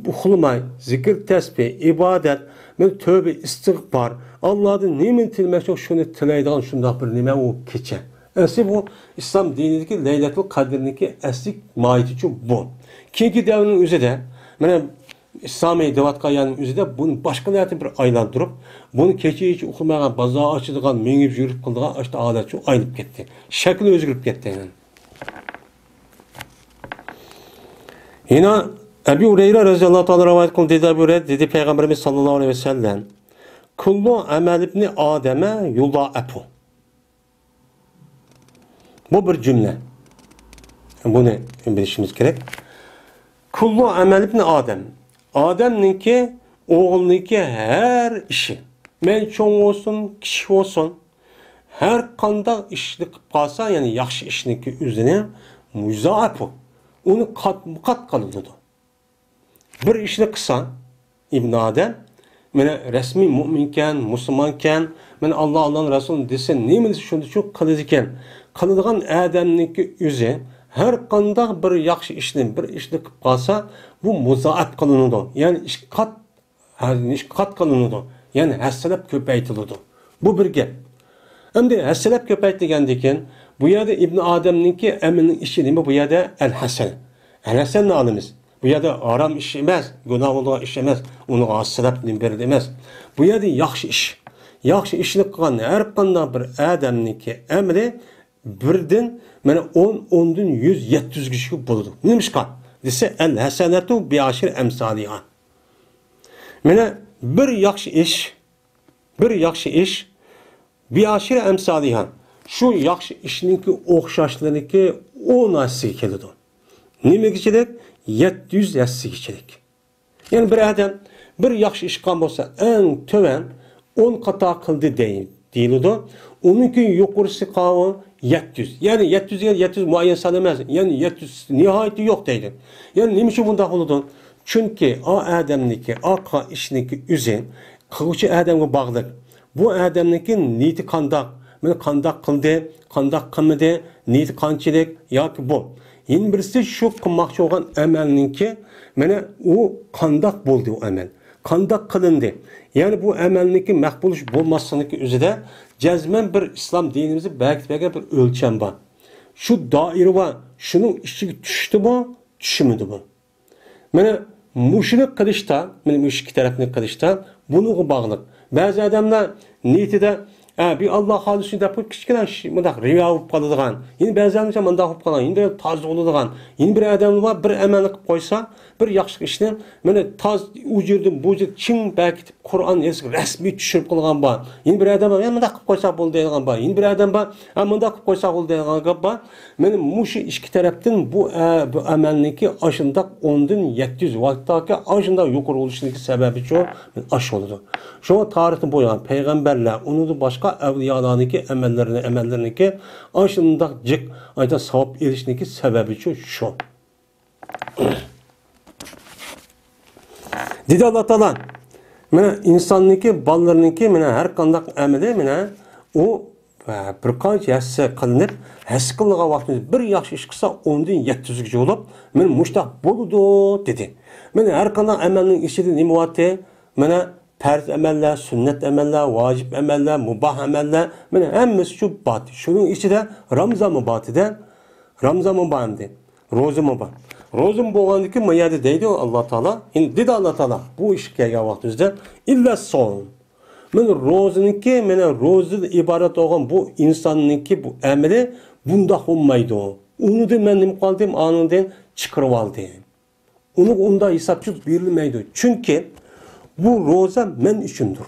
ئۇخلىماي، زىكىر تەسبىھ، ئىبادەت، مانا تۆبە ئىستىغپار، ئاللادىن نېمىنى تىلىمەكچى شۇنى تىلەيدىغان شۇنداق بىر نېمە ئۇ كېچە. ئەسلى بۇ ئىسلام دىنىدىكى لەيلەتۇل قەدىرنىڭكى ئەسلى ماھىيىتىچۇ بۇ. كېيىنكى دەۋرنىڭ ئۆزىدە، مانا ئىسلامىي دەۋاتقان يەرنىڭ ئۆزىدە بۇنى باشقا نەرسىدىن بىر ئايلاندۇرۇپ، بۇنى كېچىچە ئۇخلىمايدىغان، بازار ئاچىدىغان، مېڭىپ يۈرۈپ قىلىدىغان ئاشۇنداق ھالەتچۇ ئايلىنىپ كەتتى. شەكلى ئۆزگىرىپ كەتتى. يەنە ئەبۇ ھۇرەيرە رەزىيەللاھۇ تائالا رىۋايەت قىلدى، دېدى ئەبۇ ھۇرەيرە، دېدى پەيغەمبىرىمىز ساللاللاھۇ ئەلەيھى ۋەسەللەم، كۇللۇ ئەمەل ئىبنى ئادەمە يۇزائەپۇ. بۇ بىر جۈملە. بۇنى بىلىشىمىز كېرەك. كۇللۇ ئەمەل ئىبنى ئادەم. ئادەمنىڭكى، ئوغۇلنىڭكى ھەر ئىشى. مەن چوڭ بولسۇن، كىچىك بولسۇن، ھەر قانداق ئىشنى قىلىپ قالسا، يەنى ياخشى ئىشنىڭكى ئۆزىنى يۇزائەپۇ. ئۇنى قاتمۇ قات قىلىنىدۇ. بىر ئىشنى قىلسا، ئىبن ئادەم، مانا رەسمىي مۆمىنكەن، مۇسۇلمانكەن، مانا ئاللا، ئاللانىڭ رەسۇلى دېسە، نېمە دېسە شۇنى شۇ قىلىدىكەن. قىلىدىغان ئادەمنىڭكى ئۆزى ھەر قانداق بىر ياخشى ئىشنى، بىر ئىشنى قىلىپ قالسا، بۇ مۇزائەپ قىلىنىدۇ. يەنى ئىككى قات، ھە، ئىككى قات قىلىنىدۇ. يەنى ھەسسىلەپ كۆپەيتىلىدۇ. بۇ بىر گەپ. ئەمدى ھەسسىلەپ كۆپەيت دېگەندىن كېيىن، بۇ يەردە ئىبن ئادەمنىڭكى ئەمىلىنىڭ ئىشى نېمە؟ بۇ يەردە ئەل ھەسەن. ئەل ھەسەننى ئالىمىز. بۇ يەردە ھارام ئىش ئەمەس، گۇناھ بولىدىغان ئىش ئەمەس، ئۇنىڭغا ھەسسىلەپ نېمە بېرىدۇ ئەمەس. بۇ يەردە ياخشى ئىش. ياخشى ئىشنى قىلغان ھەر قانداق بىر ئادەمنىڭكى ئەمىلى بىردىن، مانا، ئون، ئوندىن يۈز يەتكۈزگۈچە بولىدۇ. نېمىشقا دېسە، ئەل ھەسەنەتۇ بىئەشرى ئەمسالىھا. مانا، بىر ياخشى ئىش، بىر ياخشى ئىش، بىئەشرى ئەمسالىھا. شۇ ياخشى ئىشنىڭكى ئوخشاشلىرىنىڭكى ئون ھەسسىگە كېلىدۇ. نېمىگىچىلىك؟ يەتتە يۈز ھەسسىگىچىلىك. يەنى بىر ئادەم بىر ياخشى ئىش قىلغان بولسا، ئەڭ تۆۋەن ئون قاتا قىلدى دەي-، دېيىلىدۇ. ئۇنىڭكى يۇقىرىسى قاۋۇ يەتتە يۈز. يەنى يەتتە يۈز دېگەن يەتتە يۈز مۇئەييەن سان ئەمەس. يەنى يەتتە يۈز نىھايىتى يوق دەيدۇ. يەنى نېمە ئۈچۈن بۇنداق بولىدۇ؟ چۈنكى ئا ئادەمنىڭكى، ئا قا-، ئىشنىڭكى ئۆزى قىلغۇچى ئادەمگە باغلىق. بۇ ئادەمنىڭكى نىيىتى قانداق؟ مانا قانداق قىلدى، قانداق قىلمىدى، نىيىتى قانچىلىك ياكى بۇ. يەنە بىرسى شۇ قىلماقچى بولغان ئەمەلنىڭكى، مانا ئۇ قانداق بولدى ئۇ ئەمەل؟ قانداق قىلىندى؟ يەنى بۇ ئەمەلنىڭكى مەقبۇل بولۇش بولماسلىقنىڭكى ئۆزىدە جەزمەن بىر ئىسلام دىنىمىزدا بەركىتىپ بەرگەن بىر ئۆلچەم بار. شۇ دائىرە بار، شۇنىڭ ئىچىگە چۈشتىمۇ، چۈشمىدىمۇ؟ مانا مۇشۇنى قىلىشتا، مانا مۇشۇ ئىككى تەرەپنى قىلىشتا بۇنىڭغا باغلىق. بەزى ئادەملەر نىيىتىدە، ھە، بىر ئاللا خالىسۇن دەپ كىچىككىنە ئىش، مۇنداق رىيا بولۇپ قالىدىغان. يەنە بەزى ئادەملەر مۇنداق بولۇپ قالغان، يەنە بىر تازا بولىدىغان. يەنە بىر ئادەملەر بار، بىر ئەمەلنى قىلىپ قويسا، بىر ياخشى ئىشنى، مانا تاز ئۇ يەردىن بۇ يەرگە چىڭ بەركىتىپ، قۇرئان يېزىپ رەسمىي چۈشۈرۈپ قىلغان بار. يەنە بىر ئادەم بار، يا مۇنداق قىلىپ قويساق بولدى دەيدىغان بار. يەنە بىر ئادەم بار، ھە، مۇنداق قىلىپ قويساق بولدى دەيدىغان گەپ بار. مانا مۇشۇ ئىككى تەرەپتىن بۇ، ئە، بۇ ئەمەلنىڭكى ئاشۇنداق ئوندىن يەتتە يۈز ۋاقىتتاكى ئاشۇنداق يۇقىرى بولۇشىنىڭكى سەۋەبىچۇ ئاش بولىدۇ. شۇڭا تارىخنى بويىغان پەيغەمبەرلەر، ئۇنىڭدىن باشقا ئەۋلىيالارنىڭكى ئەمەللىرىنى، ئەمەللىرىنىڭكى ئاشۇنداق جىق، ئاشۇنداق ساۋاب ئېلىشنىڭكى سەۋەبىچۇ شۇ. دېدى ئاللا تائالا، مانا ئىنساننىڭكى، بالىلىرىنىڭكى مانا ھەر قانداق ئەمىلى، مانا ئۇ، ئە، بىر قانچە ھەسسە قىلىنىپ، ھەسسە قىلىنغان ۋاقتىمىزدا بىر ياخشى ئىش قىلسا، ئوندىن يەتتە يۈزگىچە بولۇپ، مانا مۇشۇنداق بولىدۇ، دېدى. مانا ھەر قانداق ئەمەلنىڭ ئىچىدە نېمە بارتى؟ مانا پەرز ئەمەللەر، سۈننەت ئەمەللەر، ۋاجىپ ئەمەللەر، مۇباھ ئەمەللەر، مانا ھەممىسى شۇ بارتى. شۇنىڭ ئىچىدە رامزانمۇ بارتى-دە، رامزانمۇ بار ئەمدى. روزىمۇ بار. روزىمۇ بولغاندىكىن، ما يەردە دەيدۇ ئاللا تائالا، يەنى دېدى ئاللا تائالا، بۇ ئىشقا كەلگەن ۋاقتىمىزدا، ئىللا سوم. مانا روزىنىڭكى، مانا روزىدىن ئىبارەت بولغان بۇ ئىنساننىڭكى بۇ ئەمىلى بۇنداق بولمايدۇ. ئۇنىڭدىن مەن نېمە قىلدىم؟ ئانىڭدىن چىقىرىۋالدىم. ئۇنىڭغا ئۇنداق ھېسابچى بېرىلمەيدۇ. چۈنكى بۇ روزا مەن ئۈچۈندۇر.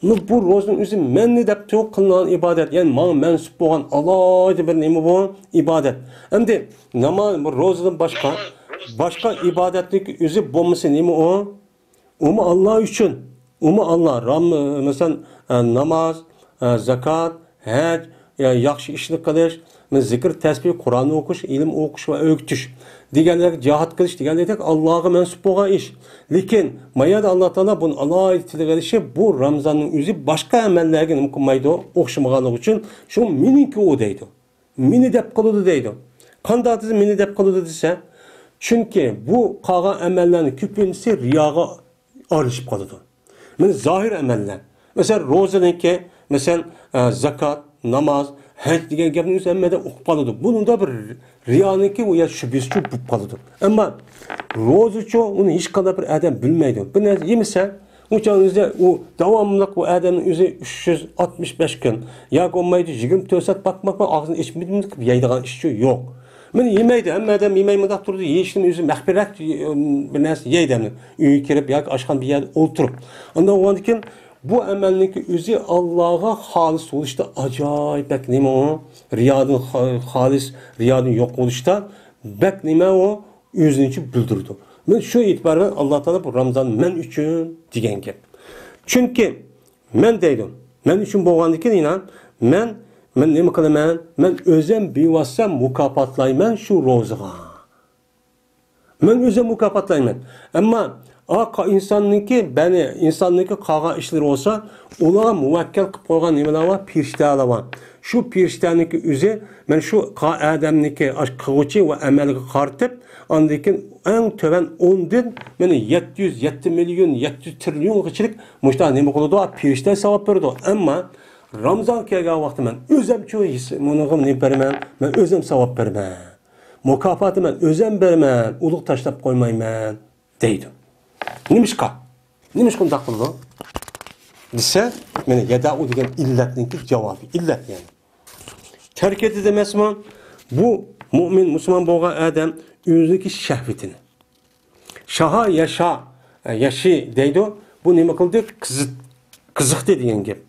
بۇ روزىنىڭ ئۆزى مەننى دەپ تۇرۇپ قىلىنغان ئىبادەت، يەنى ماڭا مەنسۇپ بولغان ئالاھىدە بىر نېمە بۇ؟ ئىبادەت. ئەمدى ناماز، بۇ روزىدىن باشقا، باشقا ئىبادەتنىڭ ئۆزى بولمىسا نېمە ئۇ؟ ئۇمۇ ئاللا ئۈچۈن. ئۇمۇ ئاللا. رام-، مەسىلەن، ئە، ناماز، ئە، زاكات، ھەج، يا-، ياخشى ئىشنى قىلىش، مەن زىكىر، تەسبىھ، قۇرئان ئوقۇش، ئىلىم ئوقۇش ۋە ئۆگىتىش دېگەنلەر، جىھاد قىلىش دېگەنلەردەك ئاللاغا مەنسۇپ بولغان ئىش. لېكىن ما يەردە ئاللا تائالا بۇنى ئالاھىدە تىلغا ئېلىشى، بۇ رامزاننىڭ ئۆزى باشقا ئەمەللەرگە نېمە قىلمايدۇ، ئوخشىمىغانلىقى ئۈچۈن، شۇ مېنىڭكى ئۇ دەيدۇ. مېنى دەپ قىلىدۇ دەيدۇ. قانداق دېسە مېنى دەپ قىلىدۇ دېسە، چۈنكى بۇ قالغان ئەمەللەرنىڭ كۆپىنچىسى رىياغا ئارىلىشىپ قالىدۇ. مانا زاھىر ئەمەللەر. مەسىلەن، روزىنىڭكى، مەسىلەن، ئە، زاكات، ناماز، ھەج دېگەن گەپنى ئۆزى ھەممە ئادەم ئۇقۇپ قالىدۇ. بۇنىڭدا بىر رىيانىڭكى ئۇ يەر شۈبھىسىچۇ بولۇپ قالىدۇ. ئەمما روزىچۇ ئۇنى ھېچقانداق بىر ئادەم بىلمەيدۇ. بىر نەرسە يېمىسە، ئۇ چاغنىڭ ئۆزىدە ئۇ داۋاملىق ئۇ ئادەمنىڭ ئۆزى ئۈچ يۈز ئاتمىش بەش كۈن ياكى بولمايدۇ يىگىرمە تۆت سائەت باقماق بىلەن ئاغزىنى ئېچىپ يېمەيدىغان ئىشچۇ يوق. مانا يېمەيدۇ، ھەممە ئادەم يېمەي مۇنداق تۇرىدۇ، يېيىشنىڭ ئۆزى مەخپىيرەك، ئى، بىر نەرسە يەيدۇ، ئەمدى ئۆيگە كىرىپ ياكى ئاشخانا بىر يەردە ئولتۇرۇپ. ئانداق بولغاندىكىن بۇ ئەمەلنىڭكى ئۆزى ئاللاغا خالىس بولۇشتا ئاجايىپ بەك نېمە ئۇ؟ رىيادىن خا-، خالىس، رىيادىن يوق بولۇشتا بەك نېمە ئۇ؟ ئۆزىنىچە بىلدۈرىدۇ. مانا شۇ ئېتىبار بىلەن ئاللا تائالا بۇ رامزان مەن ئۈچۈن دېگەن گەپ. چۈنكى مەن دەيدۇ، مەن ئۈچۈن بولغاندىكىن ئىنان، مەن، مەن نېمە قىلىمەن؟ مەن ئۆزۈم بىۋاسىتە مۇكاپاتلايمەن شۇ روزىغا. مەن ئۆزۈم مۇكاپاتلايمەن. ئەمما ئا قا-، ئىنساننىڭكى، بەنى، ئىنساننىڭكى قالغان ئىشلىرى بولسا، ئۇلارغا مۇۋەككەل قىلىپ قويغان نېمىلەر بار؟ پېرىشتەلەر بار. شۇ پېرىشتەنىڭكى ئۆزى، مەن شۇ قا-، ئادەمنىڭكى ئاش قىلغۇچى ۋە ئەمەلگە قارىتىپ، ئاندىن كېيىن ئەڭ تۆۋەن ئوندىن، مانا يەتتە يۈز، يەتتە مىليون، يەتتە يۈز تىرىليونغىچىلىك مۇشۇنداق نېمە قىلىدۇ؟ پېرىشتە ساۋاب بېرىدۇ. ئەمما رامزان كەلگەن ۋاقتى مەن ئۆزۈمچۇ ھېس-، مۇنىڭغا نېمە بېرىمەن؟ مەن ئۆزۈم ساۋاب بېرىمەن. مۇكاپاتى مەن ئۆزۈم بېرىمەن، ئۇلۇغ تاشلاپ قويمايمەن، دەيدۇ. نېمىشقا؟ نېمىشقا ئۇنداق قىلىدۇ؟ دېسە، مانا يەدەئۇ دېگەن ئىللەتنىڭكى جاۋابى. ئىللەت يەنى. تەرك ئېتىدۇ ئەمەسمۇ؟ بۇ مۇئمىن، مۇسۇلمان بولغان ئادەم ئۆزىنىڭكى شەھۋىتىنى. شاھا ياشا، ياشى دەيدۇ. بۇ نېمە قىلدى؟ قىزىت-، قىزىقتى دېگەن گەپ.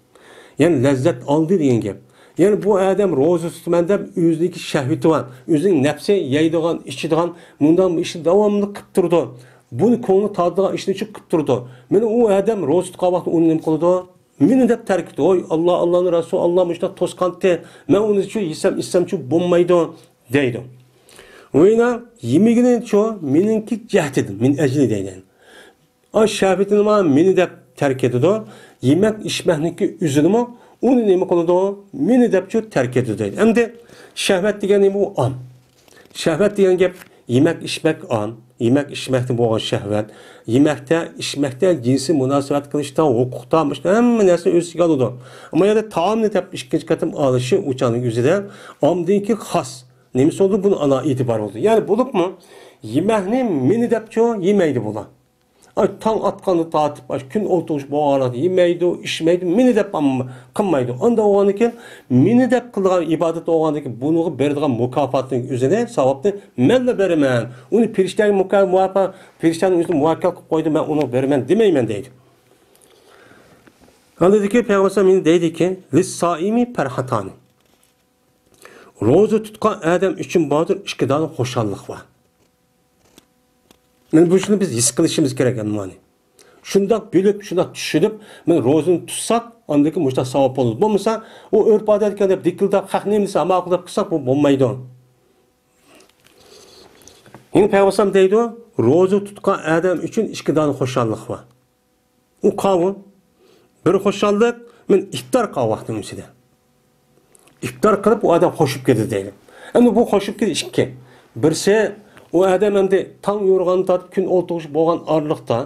يەنى لەززەت ئالدى دېگەن گەپ. يەنى بۇ ئادەم روزا تۇتىمەن دەپ ئۆزىنىڭكى شەھۋىتى بار، ئۆزىنىڭ نەپسى يەيدىغان، ئىچىدىغان، مۇنداق ئىشنى داۋاملىق قىلىپ تۇرىدۇ. بۇنى كۆڭلى تارتىدىغان ئىشنى شۇ قىلىپ تۇرىدۇ. مانا ئۇ ئادەم روزا تۇتقان ۋاقتىدا ئۇنى نېمە قىلىدۇ؟ مېنى دەپ تەرك ئېتىدۇ. ۋوي، ئاللا، ئاللانىڭ رەسۇلى، ئاللا مۇشۇنداق توسقانتى. مەن ئۇنى شۇ يېسەم، ئىچسەمچۇ بولمايدۇ، دەيدۇ. ۋوينا، يېمىگىنىچۇ مېنىڭكى جەھىتىدىن، مىن ئەجلى دەيدۇ. ئا، شەھۋىتىنىمۇ مېنى دەپ تەرك ئېتىدۇ. يېمەك ئىچمەكنىڭكى ئۆزىنىمۇ ئۇنى نېمە قىلىدۇ؟ مېنى دەپچۇ تەرك ئېتىدۇ دەيدۇ. ئەمدى شەھۋەت دېگەن نېمە؟ ئۇ ئام. شەھۋەت دېگەن گەپ يېمەك ئىچمەك ئام. يېمەك ئىچمەكتىن بولغان شەھۋەت. يېمەكتە، ئىچمەكتە، جىنسىي مۇناسىۋەت قىلىشتا، ھوقۇقتا، مۇشۇ ھەممە نەرسىنى ئۆز ئىچىگە ئالىدۇ. ئەمما يەنە تائامنى دەپ ئىككىنچى قېتىم ئالىشى ئۇ چاغنىڭ ئۆزىدە ئامدىنكى خاس. نېمىسى بولدى؟ بۇنى ئانا ئېتىبار بولدى. يەنى بولۇپمۇ يېمەكنى مېنى دەپچۇ يېمەيدۇ بۇلار. ئاي، تاڭ ئاتقاندىن تارتىپ، ئاي، كۈن ئولتۇرۇش بولغانلىقتا يېمەيدۇ، ئىچمەيدۇ، مېنى دەپ ئام-، قىلمايدۇ. ئانداق بولغاندىن كېيىن، مېنى دەپ قىلىدىغان ئىبادەت بولغاندىن كېيىن، بۇنىڭغا بېرىدىغان مۇكاپاتنىڭ ئۆزىنى، ساۋابنى مەنلا بەرىمەن. ئۇنى پېرىشتەگە مۇكا-، مۇۋاپىق، پېرىشتەنىڭ ئۆزىنى مۇۋەككەل قىلىپ قويدى، مەن ئۇنىڭغا بېرىمەن دېمەيمەن دەيدۇ. ئاندىن كېيىن پەيغەمبەر ئەلەيھىسسالام يەنە دەيدىكى، لىسسائىمى پەرھەتانى. روزا تۇتقان ئادەم ئۈچۈن باردۇر ئىككى دانە خۇشاللىق بار. مانا بۇ شۇنى بىز ھېس قىلىشىمىز كېرەك ئەمما. شۇنداق بىلىپ، شۇنداق چۈشىنىپ، مانا روزىنى تۇتساق، ئاندىن كېيىن مۇشۇنداق ساۋاب بولىدۇ. بولمىسا، ئۇ ئۆرپ ئادەتكەن دەپ دىكىلداپ، خەق نېمە دېسە، ئاما قىلداپ قىلساق، بۇ بولمايدۇ. يەنە پەيغەمبەر دەيدۇ، روزا تۇتقان ئادەم ئۈچۈن ئىككى دانە خۇشاللىق بار. ئۇ قاۋۇ، بىر خۇشاللىق، مەن ئىپتار قىلغان ۋاقتىنىڭ ئىچىدە. ئىپتار قىلىپ، ئۇ ئادەم خوشىپ كېتىدۇ دەيدۇ. ئەمدى بۇ خوشىپ كېتىش ئىككى. بىرسى، ئۇ ئادەم ئەمدى تاڭ يورۇغاندىن تارتىپ كۈن ئولتۇرغۇچە بولغان ئارىلىقتا،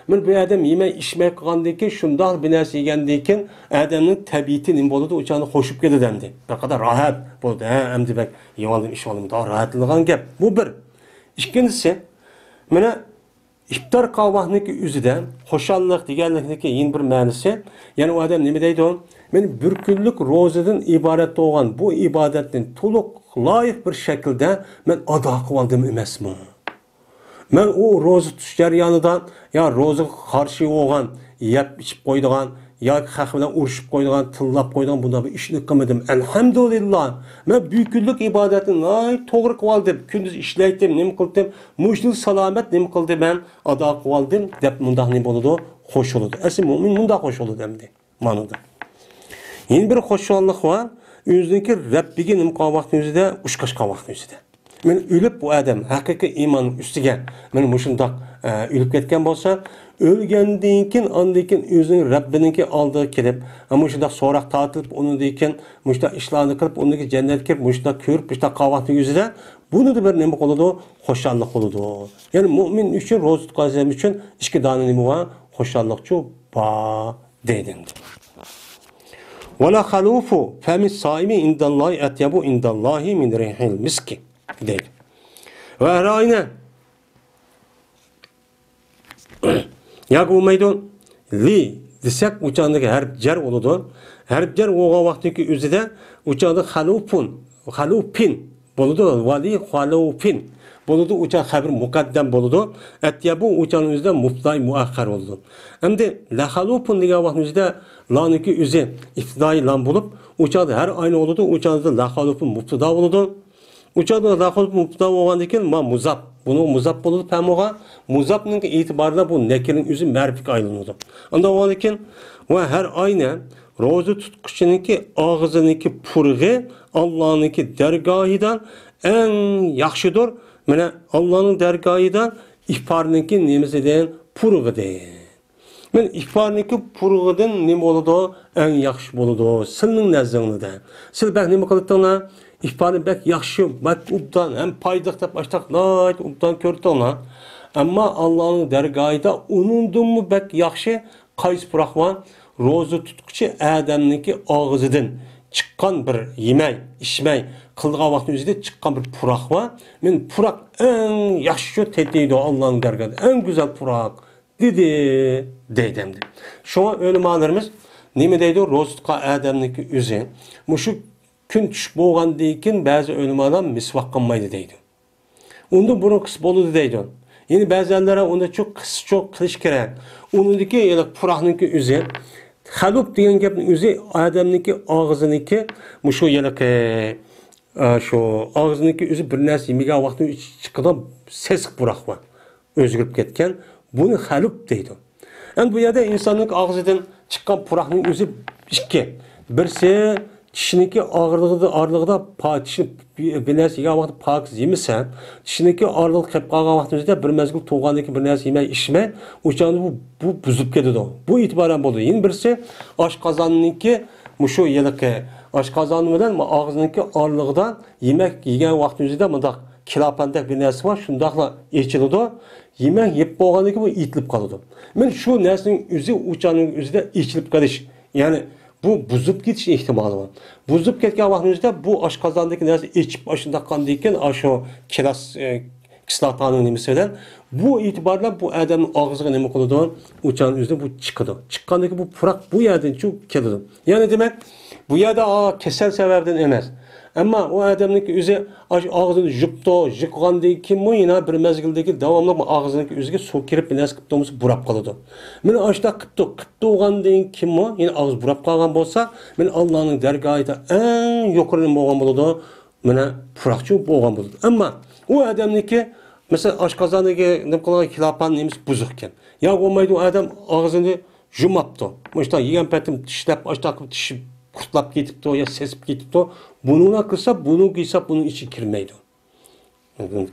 مەن بۇ ئادەم يېمەي، ئىچمەي قالغاندىن كېيىن، شۇنداق بىر نەرسە يېگەندىن كېيىن، ئادەمنىڭ تەبىئىتى نېمە بولىدۇ؟ ئۇ چاغدا خوشىپ كېتىدۇ ئەمدى. بىر قەدەر راھەت بولىدۇ. ھە، ئەمدى بەك يېۋالدىم، ئىچىۋالدىم، راھەتلىنىدىغان گەپ. بۇ بىر. ئىككىنچىسى، مانا ئىپتار قىلغان ۋاقىتنىڭكى ئۆزىدە خۇشاللىق دېگەنلىكنىڭكى يەنە بىر مەنىسى، يەنى ئۇ ئادەم نېمە دەيدۇ؟ مەن بىر كۈنلۈك روزىدىن ئىبارەت بولغان بۇ ئىبادەتنى تولۇق لايىق بىر شەكىلدە مەن ئادا قىلىۋالدىم ئەمەسمۇ؟ مەن ئۇ روزا تۇتۇش جەريانىدا يا روزىغا قارشى بولغان، يەپ ئىچىپ قويىدىغان، ياكى خەق بىلەن ئۇرۇشۇپ قويىدىغان، تىللاپ قويىدىغان بۇنداق بىر ئىشنى قىلمىدىم. ئەلھەمدۇلىللا، مەن بۈگۈنلۈك ئىبادەتنى ناھايىتى توغرا قىلىۋالدىم. كۈندۈز ئىشلەيتتىم، نېمە قىلدىم، مۇشۇ سالامەت نېمە قىلدى، مەن ئادا قىلىۋالدىم، دەپ مۇنداق نېمە بولىدۇ؟ خوش بولىدۇ. ئەسلى مۆمىن مۇنداق خوش بولىدۇ ئەمدى. مانىدا. يەنە بىر خۇشاللىق بار. ئۆزىنىڭكى رەببىگە نېمە قىلغان ۋاقتىنىڭ ئۆزىدە، ئۇچراشقان ۋاقتىنىڭ ئۆزىدە. مانا ئۆلۈپ بۇ ئادەم ھەقىقىي ئىماننىڭ ئۈستىگە مانا مۇشۇنداق، ئە، ئۆلۈپ كەتكەن بولسا، ئۆلگەندىن كېيىن، ئاندىن كېيىن ئۆزىنىڭ رەببىنىڭكى ئالدىغا كېلىپ، ھە، مۇشۇنداق سوراق تارتىلىپ، ئۇنىڭدىن كېيىن مۇشۇنداق ئىشلارنى قىلىپ، ئۇنىڭدىن كېيىن جەننەتكە كىرىپ، مۇشۇنداق كۆرۈپ، مۇشۇنداق قىلغان ۋاقتىنىڭ ئۆزىدە بۇنىڭدا بىر نېمە قىلىدۇ؟ خۇشاللىق قىلىدۇ. يەنى مۆمىن ئۈچۈن، روزا تۇتقان ئادەم ئۈچۈن ئىككى دانە نېمە بار؟ خۇشاللىقچۇ بار دەيدۇ. ۋەلە خەلۇفۇ فەمىس سائىمى ئىندەللاھى ئەتيەبۇ ئىندەللاھى مىن رىھىل مىسكى دەيدۇ. ۋە ھەر ئاينى ياكى بولمايدۇ. لى دېسەك، ئۇ چاغدىكى ھەرپ جەر بولىدۇ. ھەرپ جەر بولغان ۋاقتىدىكى ئۆزىدە ئۇ چاغدا خەلۇفۇن، خەلۇفىن بولىدۇ. ۋەلى خەلۇفىن بولىدۇ. ئۇ چاغ خەبىر مۇقەددەم بولىدۇ. ئەتيەبۇ ئۇ چاغنىڭ ئۆزىدە مۇبتىدائى مۇئەخخەر بولىدۇ. ئەمدى لەخەلۇفۇن دېگەن ۋاقىتنىڭ ئۆزىدە لانىڭكى ئۆزى ئىپتىدائىي لام بولۇپ، ئۇ چاغدا ھەر ئاينى بولىدۇ. ئۇ چاغدا لەخەلۇفۇن مۇبتىدا بولىدۇ. ئۇ چاغدا لەخەلۇفۇن مۇبتىدا بولغاندىن كېيىن، ما مۇزاپ. بۇنىڭ مۇزاپ بولىدۇ پەمۇغا. مۇزاپنىڭ ئېتىبارىدا بۇ نەكىرىنىڭ ئۆزى مەرىپىگە ئايلىنىدۇ. ئانداق بولغاندىن كېيىن، ۋە ھەر ئاينى روزا تۇتقۇچىنىڭكى ئاغزىنىڭكى پۇرىقى ئاللانىڭكى دەرگاھىدا ئەڭ ياخشىدۇر. مانا ئاللانىڭ دەرگاھىدا ئىپارنىڭكى نېمىسىدىن؟ پۇرىقىدىن. مەن ئىپارنىڭكى پۇرىقىدىن نېمە بولىدۇ؟ ئەڭ ياخشى بولىدۇ. سىلنىڭ نەزىرىڭلىدە. سىل بەك نېمە قىلدىڭلار؟ ئىپارنى بەك ياخشى، بەك ئوبدان، ھەم پايدىلىق دەپ ئاشتاق ناھايىتى ئوبدان كۆردۈڭلار. ئەمما ئاللانىڭ دەرگاھىدا ئۇنىڭدىنمۇ بەك ياخشى قايسى پۇراق بار؟ روزا تۇتقۇچى ئادەمنىڭكى ئاغزىدىن چىققان بىر يېمەي، ئىچمەي، قىلىدىغان ۋاقتىنىڭ ئۆزىدە چىققان بىر پۇراق بار. مەن پۇراق ئەڭ ياخشى تېتىيدۇ ئاللانىڭ دەرگاھىدا. ئەڭ گۈزەل پۇراق. دېدى، دەيدۇ ئەمدى. شۇڭا ئۆلىمالىرىمىز نېمە دەيدۇ؟ روزا تۇتقان ئادەمنىڭكى ئۆزى مۇشۇ كۈن چۈش بولغاندىن كېيىن بەزى ئۆلىمالار مىسۋاك قىلمايدۇ دەيدۇ. ئۇندىن بۇرۇن قىلسا بولىدۇ دەيدۇ. يەنە بەزىلەر ئۇنى چوق قىلسا چوق قىلىش كېرەك. ئۇنىڭدىكى ھېلىقى پۇراقنىڭكى ئۆزى، خەلۇپ دېگەن گەپنىڭ ئۆزى ئادەمنىڭكى ئاغزىنىڭكى مۇشۇ ھېلىقى، ئە، شۇ ئاغزىنىڭكى ئۆزى بىر نەرسە يېمىگەن ۋاقتىدا چىقىدىغان سېسىق پۇراق بار. ئۆزگىرىپ كەتكەن. بۇنى خەلۇپ دەيدۇ. ئەمدى بۇ يەردە ئىنساننىڭ ئاغزىدىن چىققان پۇراقنىڭ ئۆزى ئىككى. بىرسى چىشنىڭكى ئاغرىلىقىدا، ئارىلىقىدا پا-، چىشنى بىر نەرسە يېگەن ۋاقتىدا پاكىز يېمىسە، چىشنىڭكى ئارىلىقى قېلىپ قالغان ۋاقتىمىزدا بىر مەزگىل توغاندىن كېيىن بىر نەرسە يېمەي، ئىچمەي، ئۇ چاغدا بۇ، بۇ بۇزۇپ كېتىدۇ. بۇ ئېتىبارەن بولىدۇ. يەنە بىرسى ئاشقازاننىڭكى مۇشۇ ھېلىقى ئاشقازان بىلەن ئاغزىنىڭكى ئارىلىقىدا يېمەك يېگەن ۋاقتىمىزدا مۇنداق كىلاپەندەك بىر نەرسە بار، شۇنداقلا ئېچىلىدۇ. يېمەك يەپ بولغاندىن كېيىن بۇ ئېتىلىپ قالىدۇ. مانا شۇ نەرسىنىڭ ئۆزى ئۇ چاغنىڭ ئۆزىدە ئېچىلىپ قېلىش، يەنى بۇ بۇزۇپ كېتىش ئېھتىمالى بار. بۇزۇپ كەتكەن ۋاقتىمىزدا بۇ ئاشقازاندىكى نەرسە ئېچىپ ئاشۇنداق قاندىن كېيىن، ئاشۇ كىلاس، ئە، كىسلاتانىڭ نېمىسى بىلەن بۇ ئېتىبار بىلەن بۇ ئادەمنىڭ ئاغزىغا نېمە قىلىدۇ؟ ئۇ چاغنىڭ ئۆزىدە بۇ چىقىدۇ. چىققاندىن كېيىن بۇ پۇراق بۇ يەردىن چۈ-، كېلىدۇ. يەنى دېمەك، بۇ يەردە، ئا، كېسەل سەۋەبىدىن ئەمەس. ئەمما ئۇ ئادەمنىڭكى ئۆزى ئاشۇ ئاغزىنى يۇپتۇ، يۇققاندىن كېيىنمۇ يەنە بىر مەزگىلدىكى داۋاملىق ئاغزىنىڭكى ئۆزىگە سۇ كىرىپ، بىر نەرسە قىپتۇ بولمىسا بۇراپ قالىدۇ. مانا ئاشۇنداق قىپتۇ، قىپتۇ بولغاندىن كېيىنمۇ يەنە ئاغزى بۇراپ قالغان بولسا، مانا ئاللانىڭ دەرگاھىدا ئەڭ يۇقىرى نېمە بولغان بولىدۇ؟ مانا پۇراقچۇ بولغان بولىدۇ. ئەمما ئۇ ئادەمنىڭكى، مەسىلەن، ئاشقازانىدىكى نېمە قىلغان كىلاپان نېمىسى بۇزۇق ئىكەن. يا بولمايدۇ، ئۇ ئادەم ئاغزىنى يۇماپتۇ. مۇشۇنداق يېگەن پېتىم چىشلەپ، ئاشتاق قىلىپ چىشى قۇرتلاپ كېتىپتۇ يا سېسىپ كېتىپتۇ. بۇنىڭلا كىرسە، بۇنىڭ كىرسە، بۇنىڭ ئىچىگە كىرمەيدۇ.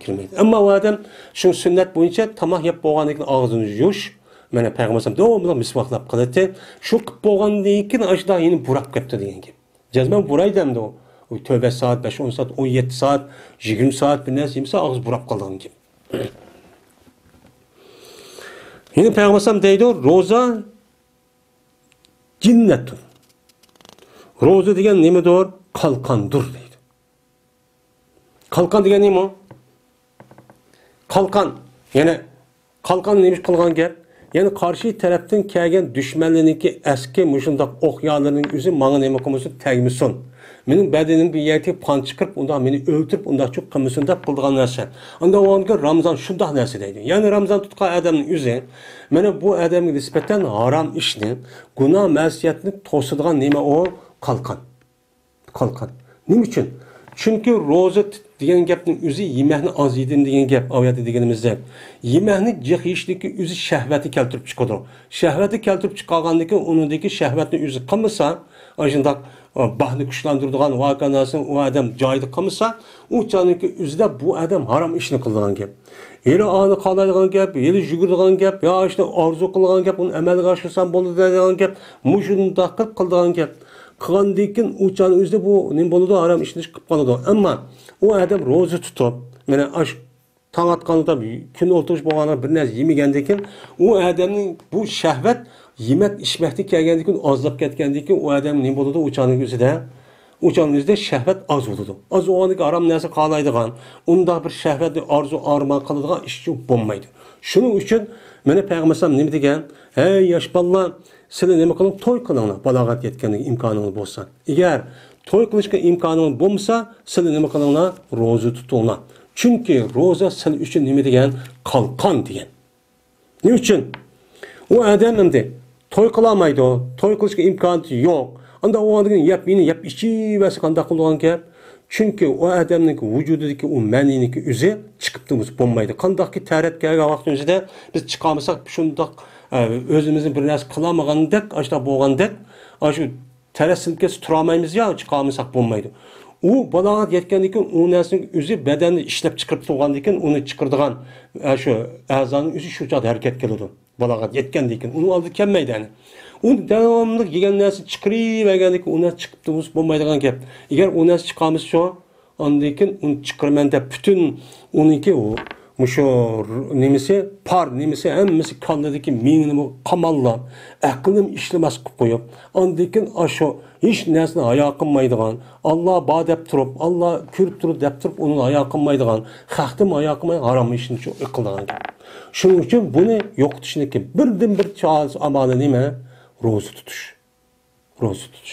كىرمەيدۇ. ئەمما ئۇ ئادەم شۇ سۈننەت بويىچە تاماق يەپ بولغاندىن كېيىن ئاغزىنى يۇيۇش، مانا پەيغەمبەر ئەلەيھىسسالام داۋاملىق مىسۋاكلاپ قىلاتتى. شۇ قىلىپ بولغاندىن كېيىن ئاشۇنداق يەنە بۇراپ كەپتۇ دېگەن گەپ. جەزمەن بۇرايدۇ ئەمدى ئۇ. ئۇ تۆت بەش سائەت، بەش ئون سائەت، ئون يەتتە سائەت، يىگىرمە سائەت بىر نەرسە يېمىسە ئاغزى بۇراپ قالىدىغان گەپ. يەنە پەيغەمبەر ئەلەيھىسسالام دەيدۇ، روزا جىننەتتۇر. روزا دېگەن نېمىدۇر؟ قالقاندۇر دەيدۇ. قالقان دېگەن نېمە؟ قالقان، يەنى قالقان نېمە قىلغان گەپ؟ يەنى قارشى تەرەپتىن كەلگەن دۈشمەنلىرىنىڭكى ئەسكى مۇشۇنداق ئوق يالىرىنىڭ ئۆزى ماڭا نېمە قىلمىسۇن، تەگمىسۇن. مېنىڭ بەدىنىمگە بىر يەردىكى قان چىقىرىپ، ئۇنداق مېنى ئۆلتۈرۈپ، ئۇنداق چۇ قىلمىسۇن دەپ قىلىدىغان نەرسە. ئاندىن ئۇنىڭغا رامزان شۇنداق نەرسە دەيدۇ. يەنى رامزان تۇتقان ئادەمنىڭ ئۆزى، مانا بۇ ئادەمگە نىسبەتەن ھارام ئىشنى، گۇناھ مەسىيەتنى توسىدىغان نېمە ئۇ؟ قالقان. قالقان. نېمە ئۈچۈن؟ چۈنكى روزا تۇت دېگەن گەپنىڭ ئۆزى يېمەكنى ئاز يېدىم دېگەن گەپ، ئاۋۇ يەردە دېگىنىمىزدەك. يېمەكنى جىق يېيىشنىڭكى ئۆزى شەھۋەتنى كەلتۈرۈپ چىقىدۇ. شەھۋەتنى كەلتۈرۈپ چىقارغاندىن كېيىن ئۇنىڭدىكى شەھۋەتنى ئۆزى قىلمىسا، ئاشۇنداق، ئا، باھنى كۈچلەندۈرىدىغان ۋاقىئە نەرسىنى ئۇ ئادەم جايىدا قىلمىسا، ئۇ چاغنىڭكى ئۆزىدە بۇ ئادەم ھارام ئىشنى قىلىدىغان گەپ. ھېلى ئانى قالايدىغان گەپ، ھېلى يۈگۈرىدىغان گەپ، يا ئىشنى ئارزۇ قىلىدىغان گەپ، ئۇنى ئەمەلگە ئاشۇرسام بولىدۇ دەيدىغان گەپ، مۇشۇنداق قىلىپ قىلىدىغان گەپ. قىلغاندىن كېيىن ئۇ چاغنىڭ ئۆزىدە بۇ نېمە بولىدۇ؟ ھارام ئىشنى قىلىپ قالىدۇ. ئەمما ئۇ ئادەم روزا تۇتۇپ، مانا ئاش تاڭ ئاتقاندا كۈن ئولتۇرۇش بولغاندا بىر نەرسە يېمىگەندىن كېيىن، ئۇ ئادەمنىڭ بۇ شەھۋەت يېمەك ئىچمەكتىن كەلگەندىن كېيىن، ئازلاپ كەتكەندىن كېيىن، ئۇ ئادەم نېمە بولىدۇ؟ ئۇ چاغنىڭ ئۆزىدە، ئۇ چاغنىڭ ئۆزىدە شەھۋەت ئاز بولىدۇ. ئاز بولغاندىن كېيىن ھارام نەرسە قالايدىغان، ئۇنداق بىر شەھۋەتنى ئارزۇ ئارمان قىلىدىغان ئىش بولمايدۇ. شۇنىڭ ئۈچۈن مانا پەيغەمبەر ئەلەيھىسسالام نېمە دېگەن؟ ھەي ياش بالىلار، سىلەر نېمە قىلىڭ؟ توي قىلىڭلار، بالاغەت يەتكەندىن كېيىن ئىمكانىڭلار بولسا. ئەگەر توي قىلىشقا ئىمكانىڭلار بولمىسا، سىلەر نېمە قىلىڭلار؟ روزا تۇتۇڭلار. چۈنكى روزا سىلەر ئۈچۈن نېمە دېگەن؟ قالقان دېگەن. نېمە ئۈچۈن؟ ئۇ ئادەم ئەمدى توي قىلالمايدۇ، توي قىلىشقا ئىمكانىيىتى يوق. ئانداق بولغاندىن كېيىن يەپ، يەنە يەپ ئىچىۋەرسە قانداق قىلىدىغان گەپ؟ چۈنكى ئۇ ئادەمنىڭكى ۋۇجۇدىدىكى ئۇ مەنىينىڭكى ئۆزى چىقىپ تۇرمىسا بولمايدۇ. قانداقكى تەرەت كەلگەن ۋاقىتنىڭ ئۆزىدە بىز چىقالمىساق، شۇنداق، ئە، ئۆزىمىزنى بىر نەرسە قىلالمىغاندەك، ئاشۇنداق بولغاندەك، ئاشۇ تەرەت سىنىپ كەتسە تۇرالمايمىز يا، چىقالمىساق بولمايدۇ. ئۇ بالاغەت يەتكەندىن كېيىن ئۇ نەرسىنىڭ ئۆزى بەدەندە ئىشلەپ چىقىرىپ تۇرغاندىن كېيىن ئۇنى چىقىرىدىغان، ئە، شۇ ئەزانىڭ ئۆزى شۇ چاغدا ھەرىكەتكە كېلىدۇ. بالاغەت يەتكەندىن كېيىن، ئۇنىڭ ئالدىدا كەلمەيدۇ يەنى. ئۇ داۋاملىق يېگەن نەرسە چىقىرىۋەرگەندىن كېيىن، ئۇ نەرسە چىقىپ تۇرمىسا بولمايدىغان گەپ. ئەگەر ئۇ نەرسە چىقارمىسا شۇ، ئاندىن كېيىن ئۇنى چىقىرىمەن دەپ، پۈتۈن ئۇنىڭكى ئۇ، مۇشۇ ر-، نېمىسى، پار نېمىسى، ھەممىسى كاللىدىكى مېڭىنىمۇ قاماللاپ، ئەقلىنىمۇ ئىشلىمەس قىلىپ قويۇپ، ئاندىن كېيىن ئاشۇ ھېچ نەرسىنى ھايا قىلمايدىغان، ئاللا بار دەپ تۇرۇپ، ئاللا كۆرۈپ تۇرۇپ دەپ تۇرۇپ، ئۇنى ھايا قىلمايدىغان، خەقتىنمۇ ھايا قىلمايدىغان، ھارام ئىشنى شۇ قىلىدىغان گەپ. شۇنىڭ ئۈچۈن بۇنى يوقىتىشنىڭكى بىردىنبىر چارىسى، ئامالى نېمە؟ روزا تۇتۇش. روزا تۇتۇش.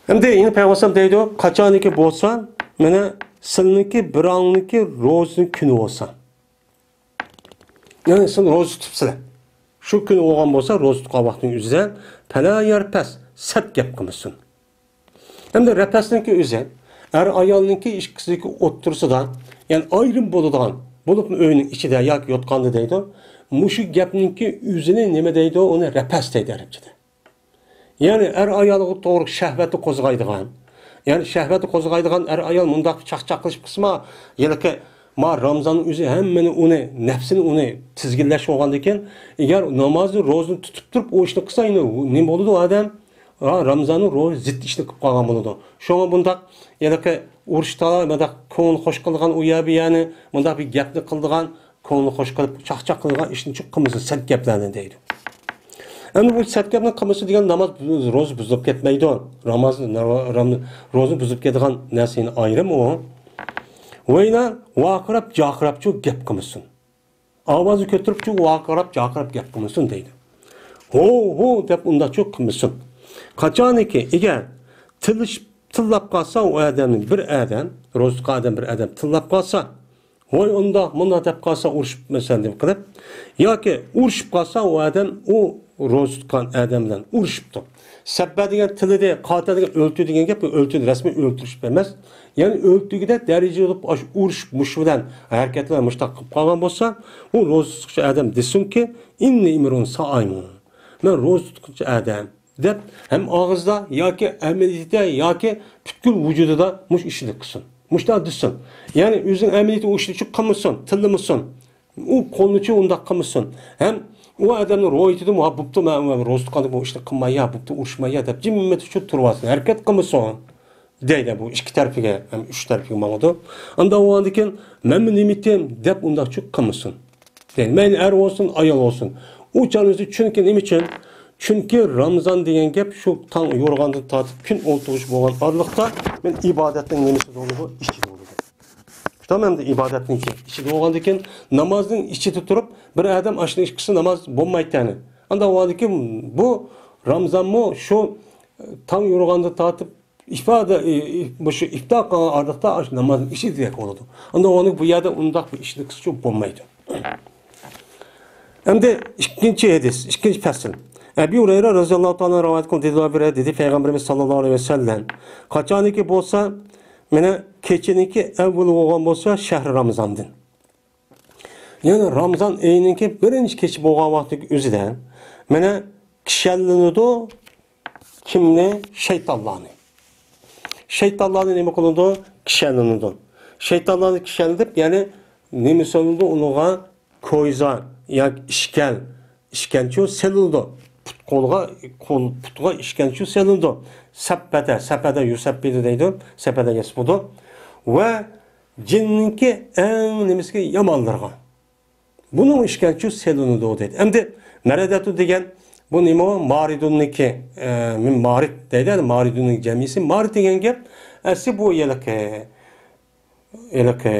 ئەمدى يەنە پەيغەمبەر دەيدۇ، قاچانكى بولسا، مانا سىلىنىڭكى بىراڭنىڭكى روزىنىڭ كۈنى بولسا، يەنى سىلەر روزا تۇتۇپسىلەر. شۇ كۈنى بولغان بولسا، روزا تۇتقان ۋاقتىنىڭ ئۆزىدە، پەلا يەرپەس، سەت گەپ قىلمىسۇن. ئەمدى رەپەسنىڭكى ئۆزى، ئەر ئايالنىڭكى ئىككىسىنىڭكى ئوتتۇرىسىدا، يەنى ئايرىم بولىدىغان، بولۇپمۇ ئۆينىڭ ئىچىدە ياكى يوتقاندا دەيدۇ. مۇشۇ گەپنىڭكى ئۆزىنى نېمە دەيدۇ؟ ئۇنى رەپەس دەيدۇ ئەرەبچىدە. يەنى ئەر ئايالغا توغرا شەھۋەتنى قوزغايدىغان، يەنى شەھۋەتنى قوزغايدىغان ئەر ئايال مۇنداق چاقچاق قىلىشىپ قىلسىما، ھېلىقى ما رامزان ئۆزى ھەممىنى ئۇنى، نەپسىنى ئۇنى تىزگىنلەش بولغاندىن كېيىن، ئەگەر نامازنى، روزىنى تۇتۇپ تۇرۇپ ئۇ ئىشنى قىلسا، يەنە نېمە بولىدۇ ئادەم؟ ھا، رامزاننىڭ روزا زىت ئىشنى قىلىپ قالغان بولىدۇ. شۇڭا بۇنداق ھېلىقى ئۇرۇشتا، مۇنداق كۆڭۈل خوش قىلىدىغان ئۇ يەر بۇ يەرنى، مۇنداق بىر گەپنى قىلىدىغان، كۆڭۈلنى خوش قىلىپ، چاقچاق قىلىدىغان ئىشنى چوق قىلمىسۇن، سەت گەپلەرنى دەيدۇ. ئەمدى بۇ سەت گەپنى قىلمىسا دېگەن ناماز، روزا بۇزۇلۇپ كەتمەيدۇ. ناماز، رام-، روزا بۇزۇپ كېتىدىغان نەرسىنى ئايرىم ئۇ. ۋەيلا ۋارقىراپ، جارقىراپچۇ گەپ قىلمىسۇن. ئاۋازنى كۆتۈرۈپچۇ ۋارقىراپ، جارقىراپ گەپ قىلمىسۇن دەيدۇ. ھو، ھو دەپ ئۇنداقچۇ قىلمىسۇن. قاچانكى ئەگەر تىللىشىپ، تىللاپ قالسا ئۇ ئادەمنى بىر ئادەم، روزا تۇتقان ئادەم بىر ئادەم تىللاپ قالسا، ۋاي ئۇنداق، مۇنداق دەپ قالسا ئۇرۇشۇپ مەسىلەن دەپ قىلىپ، ياكى ئۇرۇشۇپ قالسا ئۇ ئادەم ئۇ روزا تۇتقان ئادەم بىلەن ئۇرۇشۇپتۇ. سەببە دېگەن تىللىدى، قاتىل دېگەن ئۆلتۈردى دېگەن گەپ، بۇ ئۆلتۈردى، رەسمىي ئۆلتۈرۈش ئەمەس. يەنى ئۆلتۈرگۈدەك دەرىجىدە بولۇپ، ئاشۇ ئۇرۇش، مۇشۇ بىلەن ھەرىكەتلەر مۇشۇنداق قىلىپ قالغان بولسا، ئۇ روزا تۇتقۇچى ئادەم دېسۇنكى، «ئىننى ئىمرۇئۇن سائىمۇن.» مەن روزا تۇتقۇچى ئادەم، دەپ ھەم ئاغزىدا ياكى ئەمەلىيىتىدە ياكى پۈتكۈل ۋۇجۇدىدا مۇشۇ ئىشنى قىلسۇن. مۇشۇنداق دېسۇن. يەنى ئۆزىنىڭ ئەمەلىيىتى ئۇ ئىشنى چۈ قىلمىسۇن، تىللىمىسۇن. ئۇ قولىنى چۈ ئۇنداق قىلمىسۇن. ھەم ئۇ ئادەمنىڭ روھىيىتىدىمۇ، ھا، بوپتۇ، مەن روزا تۇتقاندا بۇ ئىشنى قىلماي، يا، بوپتۇ، ئۇرۇشماي، يا، دەپ جىممىتى چۈ تۇرۇۋالسۇن. ھەرىكەت قىلمىسۇن. دەيدۇ، بۇ ئىككى تەرىپىگە ھەم ئۈچ تەرىپىگە ماڭىدۇ. ئاندىن ئۇنىڭدىن كېيىن، مەنمۇ نېمە ئېيتتىم دەپ ئۇنداق چۈ قىلمىسۇن. دەيدۇ، مەيلى ئەر بولسۇن، ئايال بولسۇن. ئۇ چاغنىڭ ئۆزى چۈنكى نېمە ئۈچۈن؟ چۈنكى رامزان دېگەن گەپ شۇ تاڭ يورۇغاندىن تارتىپ كۈن ئولتۇرغۇچە بولغان ئارىلىقتا مەن ئىبادەتنىڭ نېمىسى بولىدۇ؟ ئىچىدە بولىدۇ. شۇنداقمۇ ئەمدى ئىبادەتنىڭ ئىچىدە بولغاندىن كېيىن نامازنىڭ ئىچىدە تۇرۇپ بىر ئادەم ئاشۇنى ئىچكۈسى ناماز بولمايدۇ يەنى. ئاندىن ئۇنىڭدىن كېيىن بۇ رامزانمۇ شۇ تاڭ يورۇغاندىن تارتىپ ئىپادە، ئى، ئى، مۇشۇ ئىپتار قىلغان ئارىلىقتا ئاشۇ نامازنى ئىچىدە دېگەن بولىدۇ. ئاندىن ئۇنىڭ بۇ يەردە ئۇنداق بىر ئىشلىكسىچۇ بولمايدۇ. ئەمدى ئىككىنچى ھەدىس، ئىككىنچى پەسىل. ئەبى ھۇرەيرە رەزىياللاھۇ تائالا رىۋايەت قىلدى، دېدى، بىر دېدى، پەيغەمبىرىمىز ساللاللاھۇ ئەلەيھى ۋەسەللەم، قاچانكى بولسا، مانا كېچىنىڭكى ئەۋۋىلى بولغان بولسا، شەھرى رامزاندىن. يەنى رامزان ئېيىنىڭكى بىرىنچى كېچە بولغان ۋاقتىدىكى ئۆزىدە، مانا كىشەنلىنىدۇ، كىمنى؟ شەيتانلارنى. شەيتانلارنى نېمە قىلىدۇ؟ كىشەنلىنىدۇ. شەيتانلارنى كىشەنلىتىپ، يەنى نېمە سېلىنىدۇ ئۇنىڭغا؟ كويزا ياكى ئىشكەل، ئىشكەنچە سېلىنىدۇ. پۇت قولغا، قول، پۇتىغا ئىشكەنچە سېلىنىدۇ. سەپپەدە، سەپەدە يۇسەپپىدۇ دەيدۇ، سەپەدە يەسپۇدۇ. ۋە جىننىڭكى ئەڭ نېمىسىگە؟ يامانلىرىغا. بۇنىڭ ئىشكەنچە سېلىنىدۇ دەيدۇ. ئەمدى مەرەدەتۇ دېگەن بۇ نېمە؟ مارىدۇننىكى، ئە، مىن مارىد دەيدۇ. مارىدۇننىڭ جەمئىسى. مارىد دېگەن گەپ ئەسلى بۇ ھېلىقى، ھېلىقى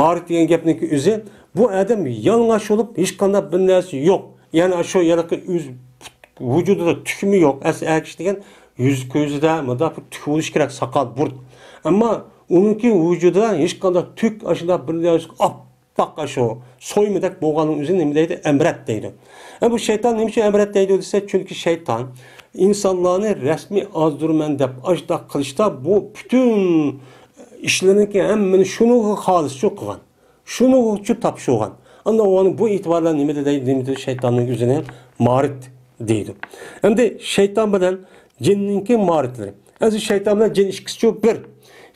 مارىد دېگەن گەپنىڭكى ئۆزى، بۇ ئادەم يالىڭاچ بولۇپ، ھېچقانداق بىر نەرسە يوق. يەنى شۇ ھېلىقى ئۆز ۋۇجۇدىدا تۈكمۇ يوق. ئەسلى ئەر كىشى دېگەن يۈز، كۆزىدە مۇنداق بىر تۈك بولۇشى كېرەك، ساقال، بۇرۇت. ئەمما ئۇنىڭكى ۋۇجۇدىدا ھېچقانداق تۈك، ئاشۇنداق بىر نەرسە ئاپئاق، ئاشۇ سويمىدەك بولغاننىڭ ئۆزىنى نېمە دەيدۇ؟ ئەمرەت دەيدۇ. ئە، بۇ شەيتان نېمە ئۈچۈن ئەمرەت دەيدۇ دېسە، چۈنكى شەيتان ئىنسانلارنى رەسمىي ئازدۇرىمەن دەپ ئاشۇنداق قىلىشتا بۇ پۈتۈن ئىشلىرىنىڭكى ھەممىنى شۇنىڭغا خالىسچۇ قىلغان. شۇنىڭغىچۇ تاپشۇرغان. ئاندىن ئۇنى بۇ ئېتىبار بىلەن نېمە دەيدۇ؟ نېمە دەيدۇ؟ شەيتاننىڭ ئۆزىنى مارىد دەيدۇ. ئەمدى شەيتان بىلەن جىننىڭكى مارىدلىرى. ئەزىز، شەيتان بىلەن جىن ئىككىسىچۇ بىر.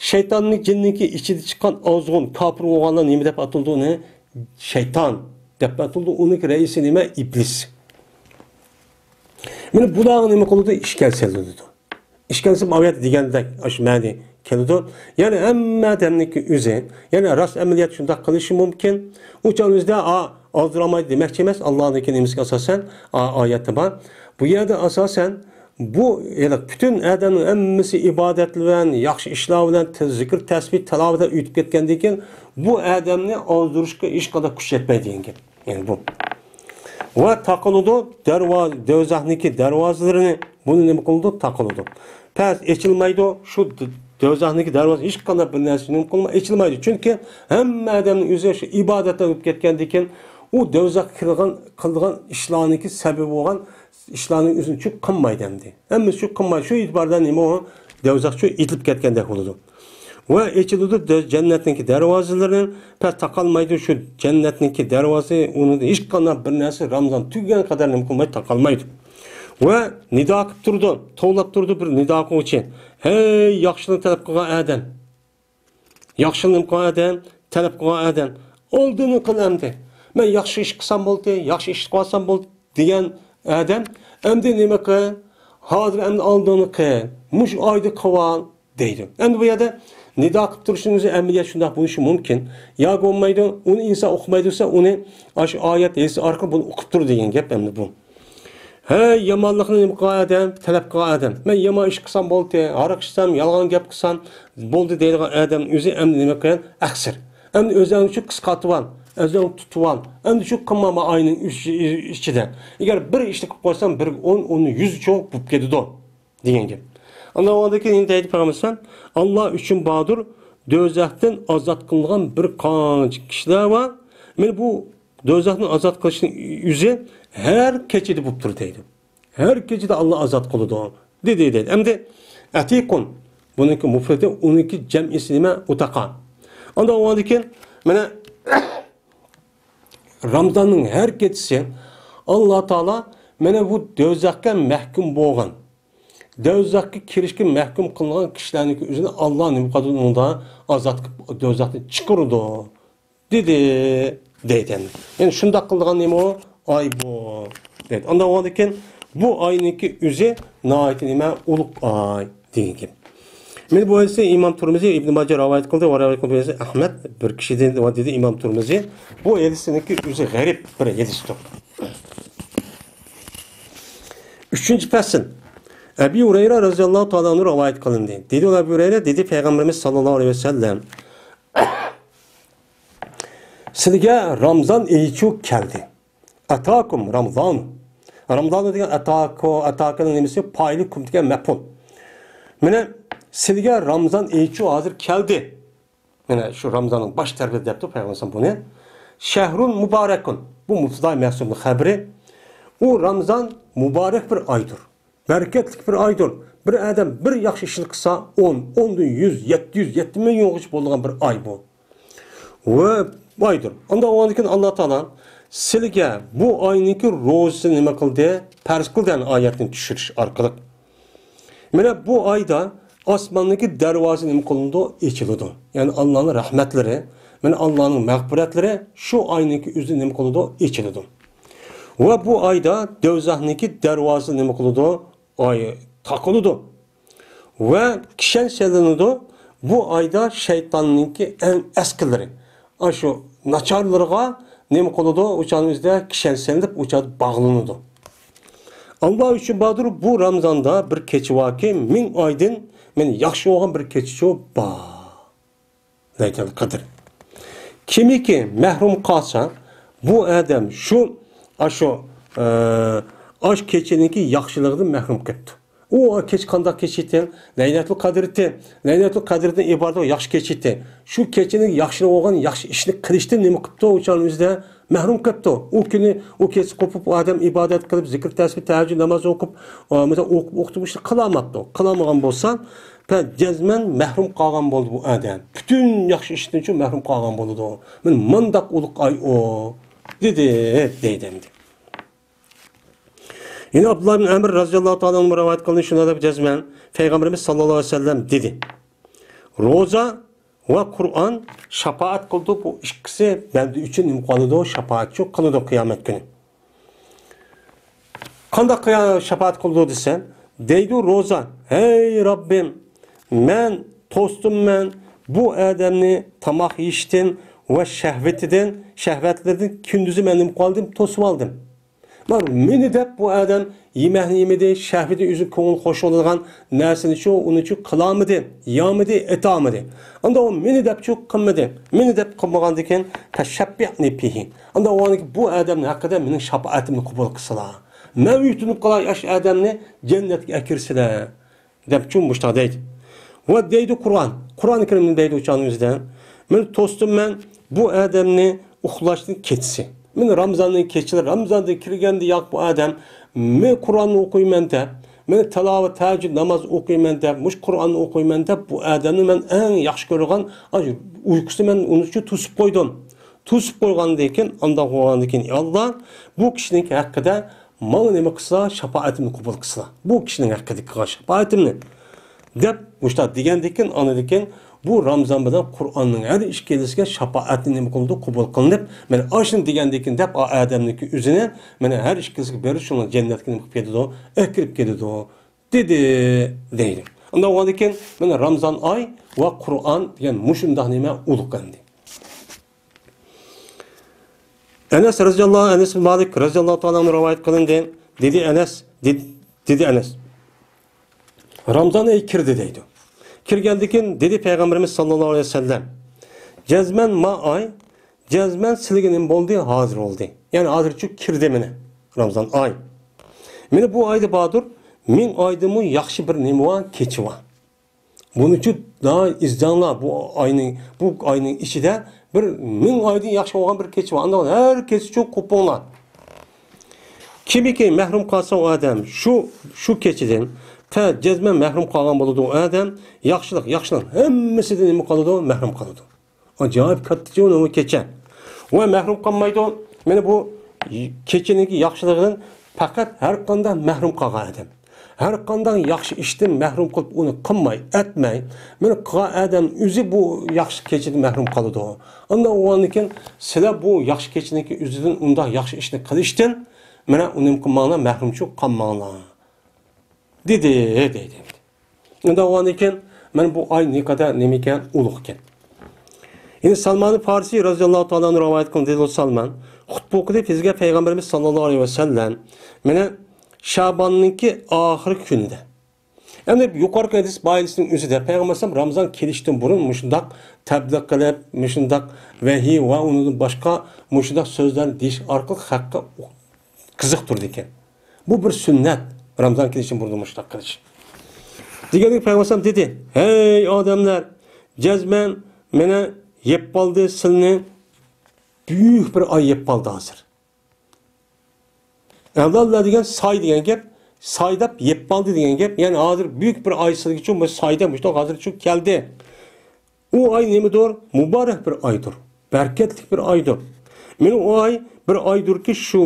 شەيتاننىڭ، جىننىڭكى ئىچىدە چىققان ئازغۇن، كاپىر بولغانلار نېمە دەپ ئاتىلىدۇ؟ ئۇنى شەيتان دەپ ئاتىلىدۇ. ئۇنىڭكى رەئىسى نېمە؟ ئىبلىس. مانا بۇلارغا نېمە قىلىدۇ؟ ئىشكەل سېلىنىدۇ. ئىشكەنسىم ئايەت دېگەندەك ئاشۇ مەنى كېلىدۇ. يەنى ھەممە ئادەمنىڭكى ئۆزى، يەنى راست ئەمەلىيەت شۇنداق قىلىشى مۇمكىن. ئۇ چاغ ئۆزىدە، ئا، ئازدۇرالمايدۇ دېمەكچى ئەمەس، ئاللانىڭكى نېمىسىگە ئاساسەن، ئا، ئايەتتە بار. بۇ يەردە ئاساسەن بۇ ھېلى پۈتۈن ئادەمنىڭ ھەممىسى ئىبادەت بىلەن، ياخشى ئىشلار بىلەن، تىز-، زىكىر، تەسبىھ، تىلاۋەت بىلەن ئۆتۈپ كەتكەندىن كېيىن، بۇ ئادەمنى ئازدۇرۇشقا ھېچقانداق كۈچ يەتمەيدۇ دېگەن گەپ. يەنى بۇ. ۋە تاقىلىدۇ، دەرۋازە، دوزاخنىڭكى دەرۋازىلىرىنى، بۇنى نېمە قىلىدۇ؟ تاقىلىدۇ. پەس ئېچىلمايدۇ، شۇ د-، دوزاخنىڭكى دەرۋازىسى ھېچقانداق بىر نەرسە نېمە قىلماي، ئېچىلمايدۇ. چۈنكى ھەممە ئادەمنىڭ ئۆزى شۇ ئىبادەتتە ئۆتۈپ كەتكەندىن كېيىن، ئۇ دوزاخقا كىرىدىغان، قىلىدىغان ئىشلارنىڭكى سەۋەبى بولغان ئىشلارنىڭ ئۆزىنى چۈ قىلمايدۇ ئەمدى. ھەممىسى چۈ قىلمايدۇ. شۇ ئېتىبار بىلەن نېمە ئۇ؟ دوزاخ چۈ ئېتىلىپ كەتكەندەك بولىدۇ. ۋە ئېچىلىدۇ دە-، جەننەتنىڭكى دەرۋازىلىرى، پەس تاقالمايدۇ شۇ جەننەتنىڭكى دەرۋازىسى، ئۇنىڭدا ھېچقانداق بىر نەرسە رامزان تۈگىگەن قەدەر نېمە قىلمايدۇ، تاقالمايدۇ. ۋە نىدا قىلىپ تۇرىدۇ، توۋلاپ تۇرىدۇ بىر نىدا قىلغۇچى. ھەي، ياخشىلىقنى تەلەپ قىلغان ئادەم! ياخشىلىقنى قىلغان ئادەم، تەلەپ قىلغان ئادەم، ئالدىنى قىل ئەمدى. مەن ياخشى ئىش قىلسام بولدى، ياخشى ئىش قىلسام بولدى دېگەن ئادەم، ئەمدى نېمە قىل؟ ھازىر ئەمدى ئالدىنى قىل. مۇشۇ ئايدا قىلىۋال. دەيدۇ. ئەمدى بۇ يەردە نىدا قىلىپ تۇرۇشنىڭ ئۆزى ئەمەلىيەت شۇنداق بولۇشى مۇمكىن. ياكى بولمايدۇ، ئۇنى ئىنسان ئۇقمايدۇ دېسە، ئۇنى ئاشۇ ئايەت، ھەدىس ئارقىلىق بۇنى ئۇقۇپ تۇر دېگەن گەپ ئەمدى بۇ. ھەي، يامانلىقنى نېمە قىلغان ئادەم؟ تەلەپ قىلغان ئادەم. مەن يامان ئىش قىلسام بولدى، ھاراق ئىچسەم، يالغان گەپ قىلسام بولدى دەيدىغان ئادەم ئۆزى ئەمدى نېمە قىلغان؟ ئەخسىر. ئەمدى ئۆزۈڭنى شۇ قىسقارتىۋال، ئۆزۈڭنى تۇتۇۋال. ئەمدى شۇ قىلما، ما ئاينىڭ ئۈچ ئىچىدە. ئەگەر بىر ئىشنى قىلىپ قويسام، بىرگە ئون، ئوننى يۈزچە بولۇپ كېتىدۇ. دېگەن گەپ. ئاندىن ئۇنىڭدىن كېيىن دەيدۇ پەيغەمبەر ئەلەيھىسسالام، ئاللا ئۈچۈن باردۇر، دوزاختىن ئازاد قىلىنغان بىر قانچە كىشىلەر بار. مانا بۇ دوزاختىن ئازاد قىلىشنىڭ ئۆزى ھەر كېچىدە بولۇپ تۇرىدۇ دەيدۇ. ھەر كېچىدە ئاللا ئازاد قىلىدۇ، دېدى، دەيدۇ. ئەمدى ئەتىقۇن، بۇنىڭكى مۇپرىتى، ئۇنىڭكى جەمئىسى نېمە؟ ئۇتاقا. ئاندىن ئۇنىڭدىن كېيىن، مانا، رامزاننىڭ ھەر كېچىسى ئاللا تائالا مانا بۇ دوزاخقا مەھكۇم بولغان، دوزاخقا كىرىشكە مەھكۇم قىلىنغان كىشىلەرنىڭكى ئۆزىنى ئاللا نېمە قىلىدۇ؟ ئۇنىڭدا ئازاد قىلىپ، دوزاختىن چىقىرىدۇ، دېدى، دەيدۇ. يەنى شۇنداق قىلىدىغان نېمە ئۇ؟ ئاي بۇ، دەيدۇ. ئاندىن ئۇنىڭدىن كېيىن بۇ ئاينىڭكى ئۆزى ناھايىتى نېمە؟ ئۇلۇغ ئاي، دېگەن گەپ. مانا بۇ ھەدىسنى ئىمام تۇرمۇزى، ئىبن ماجە رىۋايەت قىلدى، ۋە رىۋايەت قىلدى ئەھمەد، بىر كىشىدىن، دېدى ئىمام تۇرمۇزى. بۇ ھەدىسنىڭكى ئۆزى غەرىب بىر ھەدىستۇر. ئۈچىنچى پەسىل. ئەبى ھۇرەيرە رەزىياللاھۇ تائالا ئەنھۇ رىۋايەت قىلىندى. دېدى ئۇ ئەبى ھۇرەيرە، دېدى پەيغەمبىرىمىز ساللاللاھۇ ئەلەيھى ۋەسەللەم، سىلىگە رامزان ئېيىچۇ كەلدى. ئەتاكۇم رامزان. رامزان دېگەن ئەتاكۇ، ئەتاكۇنىڭ نېمىسى؟ پائىلى، كۇم دېگەن مەپئۇل. مانا سىلىگە رامزان ئېيىچۇ ھازىر كەلدى. مانا شۇ رامزاننىڭ باش تەرىپىدە دەپتۇ پەيغەمبەر بۇنى. شەھرۇن مۇبارەكۇن. بۇ مۇبتىدا مەھزۇفنىڭ خەبىرى. ئۇ رامزان مۇبارەك بىر ئايدۇر. بەرىكەتلىك بىر ئايدۇر. بىر ئادەم بىر ياخشى ئىشنى قىلسا، ئون، ئوندىن يۈز، يەتتە يۈز، يەتتە مىليونغىچە بولىدىغان بىر ئاي بۇ. ۋە ئايدۇر. ئاندا ئۇنىڭدىن كېيىن ئاللا تائالا سىلىگە بۇ ئاينىڭكى روزىسىنى نېمە قىلدى؟ پەرز قىلدى، يەنى ئايەتنى چۈشۈرۈش ئارقىلىق. مانا بۇ ئايدا ئاسماننىڭكى دەرۋازىسى نېمە قىلىنىدۇ؟ ئېچىلىدۇ. يەنى ئاللانىڭ رەھمەتلىرى، مانا ئاللانىڭ مەغپىرەتلىرى شۇ ئاينىڭكى ئۆزىدە نېمە قىلىدۇ؟ ئېچىلىدۇ. ۋە بۇ ئايدا دوزاخنىڭكى دەرۋازىسى نېمە قىلىدۇ؟ ئاي تاقىلىدۇ. ۋە كىشەن سېلىنىدۇ. بۇ ئايدا شەيتاننىڭكى ئەڭ ئەسكىلىرى، ئاشۇ ناچارلىرىغا نېمە قىلىدۇ؟ ئۇ چاغنىڭ ئۆزىدە كىشەن سېلىنىپ، ئۇ چاغدا باغلىنىدۇ. ئاللا ئۈچۈن باردۇر، بۇ رامزاندا بىر كېچە باركى، مىڭ ئايدىن مەن ياخشى بولغان بىر كېچىچۇ بار. لەيلەتۇل قەدىر. كىمكى مەھرۇم قالسا، بۇ ئادەم شۇ، ئاشۇ، ئە، ئاش كېچىنىڭكى ياخشىلىقىدىن مەھرۇم قېپتۇ. ئۇ كېچە قانداق كېچە ئىدى؟ لەيلەتۇل قەدىر ئىدى. لەيلەتۇل قەدىردىن ئىبارەت ياخشى كېچە ئىدى. شۇ كېچىنىڭ ياخشى بولغان ياخشى ئىشنى قىلىشتىن نېمە قىپتۇ؟ ئۇ چاغنىڭ ئۆزىدە مەھرۇم قېپتۇ. ئۇ كۈنى، ئۇ كېچە قوپۇپ، ئۇ ئادەم ئىبادەت قىلىپ، زىكىر، تەسبىھ، تەھەججۇد نامازى ئوقۇپ، ئە، مەسىلەن، ئوقۇپ، ئوقۇتۇپ ئىشنى قىلالماپتۇ. قىلالمىغان بولسا، پە، جەزمەن مەھرۇم قالغان بولدى بۇ ئادەم. پۈتۈن ياخشى ئىشتىنچۇ مەھرۇم قالغان بولىدۇ. مانا مانداق ئۇلۇغ ئاي ئۇ، دېدى، دەيدۇ ئەمدى. يەنە ئابدۇللا ئىبن ئەمر رەزىياللاھۇ تائالا ئەنھۇ رىۋايەت قىلىندى، شۇنداق دەپ جەزمەن پەيغەمبىرىمىز ساللاللاھۇ ئەلەيھى ۋەسەللەم دېدى، روزا ۋە قۇرئان شاپائەت قىلىدۇ، بۇ ئىككىسى بەندە ئۈچۈن نېمە قىلىدۇ؟ شاپائەتچى قىلىدۇ قىيامەت كۈنى. قانداق قىيا-، شاپائەت قىلىدۇ دېسە، دەيدۇ روزا، ھەي رەببىم، مەن توستۇممەن بۇ ئادەمنى تاماق يېيىشتىن ۋە شەھۋىتىدىن، شەھۋەتلىرىدىن كۈندۈزى مەن نېمە قىلدىم؟ توسۇۋالدىم. مانا مېنى دەپ بۇ ئادەم يېمەكنى يېمىدى، شەھۋىتى ئۆزى كۆڭۈل خوش بولىدىغان نەرسىنىچۇ، ئۇنىچۇ قىلالمىدى، يامىدى، ئېتالمىدى. ئاندا ئۇ مېنى دەپچۇ قىلمىدى. مېنى دەپ قىلمىغاندىكىن، فەشەببىئنى فىھى. ئاندا ئۇ بۇ ئادەمنىڭ ھەققىدە مېنىڭ شاپائىتىمنى قوبۇل قىلسىلا. مەن يۇتۇنۇپ قالاي، ئاشۇ ئادەمنى جەننەتكە ئەكىرسىلە. دەپچۇ مۇشتاق دەيدۇ. ۋە دەيدۇ قۇرئان. قۇرئان كەرىمنى دەيدۇ ئۇ چاغنىڭ ئۆزىدە. مېنى توستۇم مەن بۇ ئادەمنى ئۇخلاشتىن كېچىسى. مېنى رامزاننىڭ كېچىلىرى، رامزاندىن كىرگەندە ياق بۇ ئادەم، مەن قۇرئاننى ئوقۇيمەن دەپ، مېنى تىلاۋەت، تەھەججۇد ناماز ئوقۇيمەن دەپ، مۇشۇ قۇرئاننى ئوقۇيمەن دەپ، بۇ ئادەمنى مەن ئەڭ ياخشى كۆرىدىغان، ئاي، ئۇيقۇسىنى مەن ئۇنىڭ ئۈچۈن توسۇپ قويدۇم. توسۇپ قويغاندىن كېيىن، ئانداق بولغاندىن كېيىن، يا ئاللا، بۇ كىشىنىڭ ھەققىدە ماڭا نېمە قىلسا، شاپائىتىمنى قوبۇل قىلسا. بۇ كىشىنىڭ ھەققىدە قىلغان شاپائىتىمنى. دەپ، مۇشۇنداق دېگەندىن كېيىن، ئاندىن كېيىن بۇ رامزان بىلەن قۇرئاننىڭ ھەر ئىككىلىسىگە شاپائەتنى نېمە قىلىدۇ؟ قوبۇل قىلىنىپ، مانا ئاشۇنى دېگەندىن كېيىن دەپ، ئا ئادەمنىڭكى ئۆزىنى، مانا ھەر ئىككىلىسىگە بېرىپ، شۇنىڭ جەننەتكە نېمە قىلىپ كېتىدۇ؟ ئەكىرىپ كېتىدۇ، دېدى، دەيدۇ. ئۇنداق بولغاندىن كېيىن، مانا رامزان ئاي ۋە قۇرئان دېگەن مۇشۇنداق نېمە ئۇلۇغ ئەمدى. ئەنەس رەزىياللاھۇ، ئەنەس بىن مالىك رەزىياللاھۇ تائالا ئەنھۇ رىۋايەت قىلىندى. دېدى ئەنەس، دېدى، دېدى ئەنەس. رامزان ئېيى كىردى دەيدۇ. كىرگەندىن كېيىن دېدى پەيغەمبىرىمىز ساللاللاھۇ ئەلەيھى ۋەسەللەم، جەزمەن ما ئاي، جەزمەن سىلىگە نېمە بولدى؟ ھازىر بولدى. يەنى ھازىرچۇ كىردى مانا رامزان ئاي. مانا بۇ ئايدا باردۇر، مىڭ ئايدىنمۇ ياخشى بىر نېمە بار؟ كېچە بار. بۇنىچۇ دائىم ئىزدەڭلار، بۇ ئاينىڭ، بۇ ئاينىڭ ئىچىدە بىر مىڭ ئايدىن ياخشى بولغان بىر كېچە بار. ئاندىن ھەر كېچىچۇ قوپۇڭلار. كىمكى مەھرۇم قالسا ئۇ ئادەم شۇ، شۇ كېچىدىن، پە، جەزمەن مەھرۇم قالغان بولىدۇ ئۇ ئادەم. ياخشىلىق، ياخشىلىق ھەممىسىدىن نېمە قالىدۇ؟ مەھرۇم قالىدۇ. ئاجايىپ كاتتىچۇ ئۇ كېچە. ۋە مەھرۇم قالمايدۇ. مانا بۇ كېچىنىڭكى ياخشىلىقىدىن پەقەت ھەر قانداق مەھرۇم قالغان ئادەم. ھەر قانداق ياخشى ئىشتىن مەھرۇم قىلىپ، ئۇنى قىلماي، ئەتمەي، مانا قىلغان ئادەم ئۆزى بۇ ياخشى كېچىدىن مەھرۇم قالىدۇ. ئاندىن ئۇنىڭدىن كېيىن سىلەر بۇ ياخشى كېچىنىڭكى ئۆزىدىن ئۇنداق ياخشى ئىشنى قىلىشتىن، مانا، ئۇنى قىلماڭلار، مەھرۇم چىقىپ قالماڭلار، دېدى، دەيدۇ. ئۇنداق بولغاندىن كېيىن، مانا بۇ ئاي نېقەدەر نېمىكەن، ئۇلۇغ ئىكەن. يەنە سالمان فارسى رازىياللاھۇ تائالا ئەنھۇ رىۋايەت قىلغان، دېدى سالمان، خۇتبە ئوقۇدى بىزگە پەيغەمبىرىمىز ساللاللاھۇ ئەلەيھى ۋەسەللەم، مانا شەباننىڭكى ئاخىرقى كۈنىدە. ئەمدى يۇقىرىقى ھەدىس بايانىسىنىڭ ئۆزىدە پەيغەمبەر ئەلەيھىسسالام رامىزان كېلىشتىن بۇرۇن مۇشۇنداق تەبلىغ قىلىپ، مۇشۇنداق ۋەھىي ۋە ئۇنىڭدىن باشقا مۇشۇنداق سۆزلەرنى دېيىش ئارقىلىق خەققە قىزىقتۇرىدىكەن. بۇ بىر سۈننەت، رامىزان كېلىشتىن بۇرۇن مۇشۇنداق قىلىش. دېگەندىكىن پەيغەمبەر ئەلەيھىسسالام دېدى، ھەي ئادەملەر، جەزمەن مانا يەپ قالدى سىلنى، بۈيۈك بىر ئاي يەپ قالدى ھازىر. ئەلاللا دېگەن ساي دېگەن گەپ، ساي دەپ يەپ قالدى دېگەن گەپ. يەنى ھازىر بۈيۈك بىر ئاي سىلگىچۇ، بۇ سايدا مۇشۇنداق ھازىرچۇ كەلدى. ئۇ ئاي نېمىدۇر؟ مۇبارەك بىر ئايدۇر. بەرىكەتلىك بىر ئايدۇر. مانا ئۇ ئاي بىر ئايدۇركى، شۇ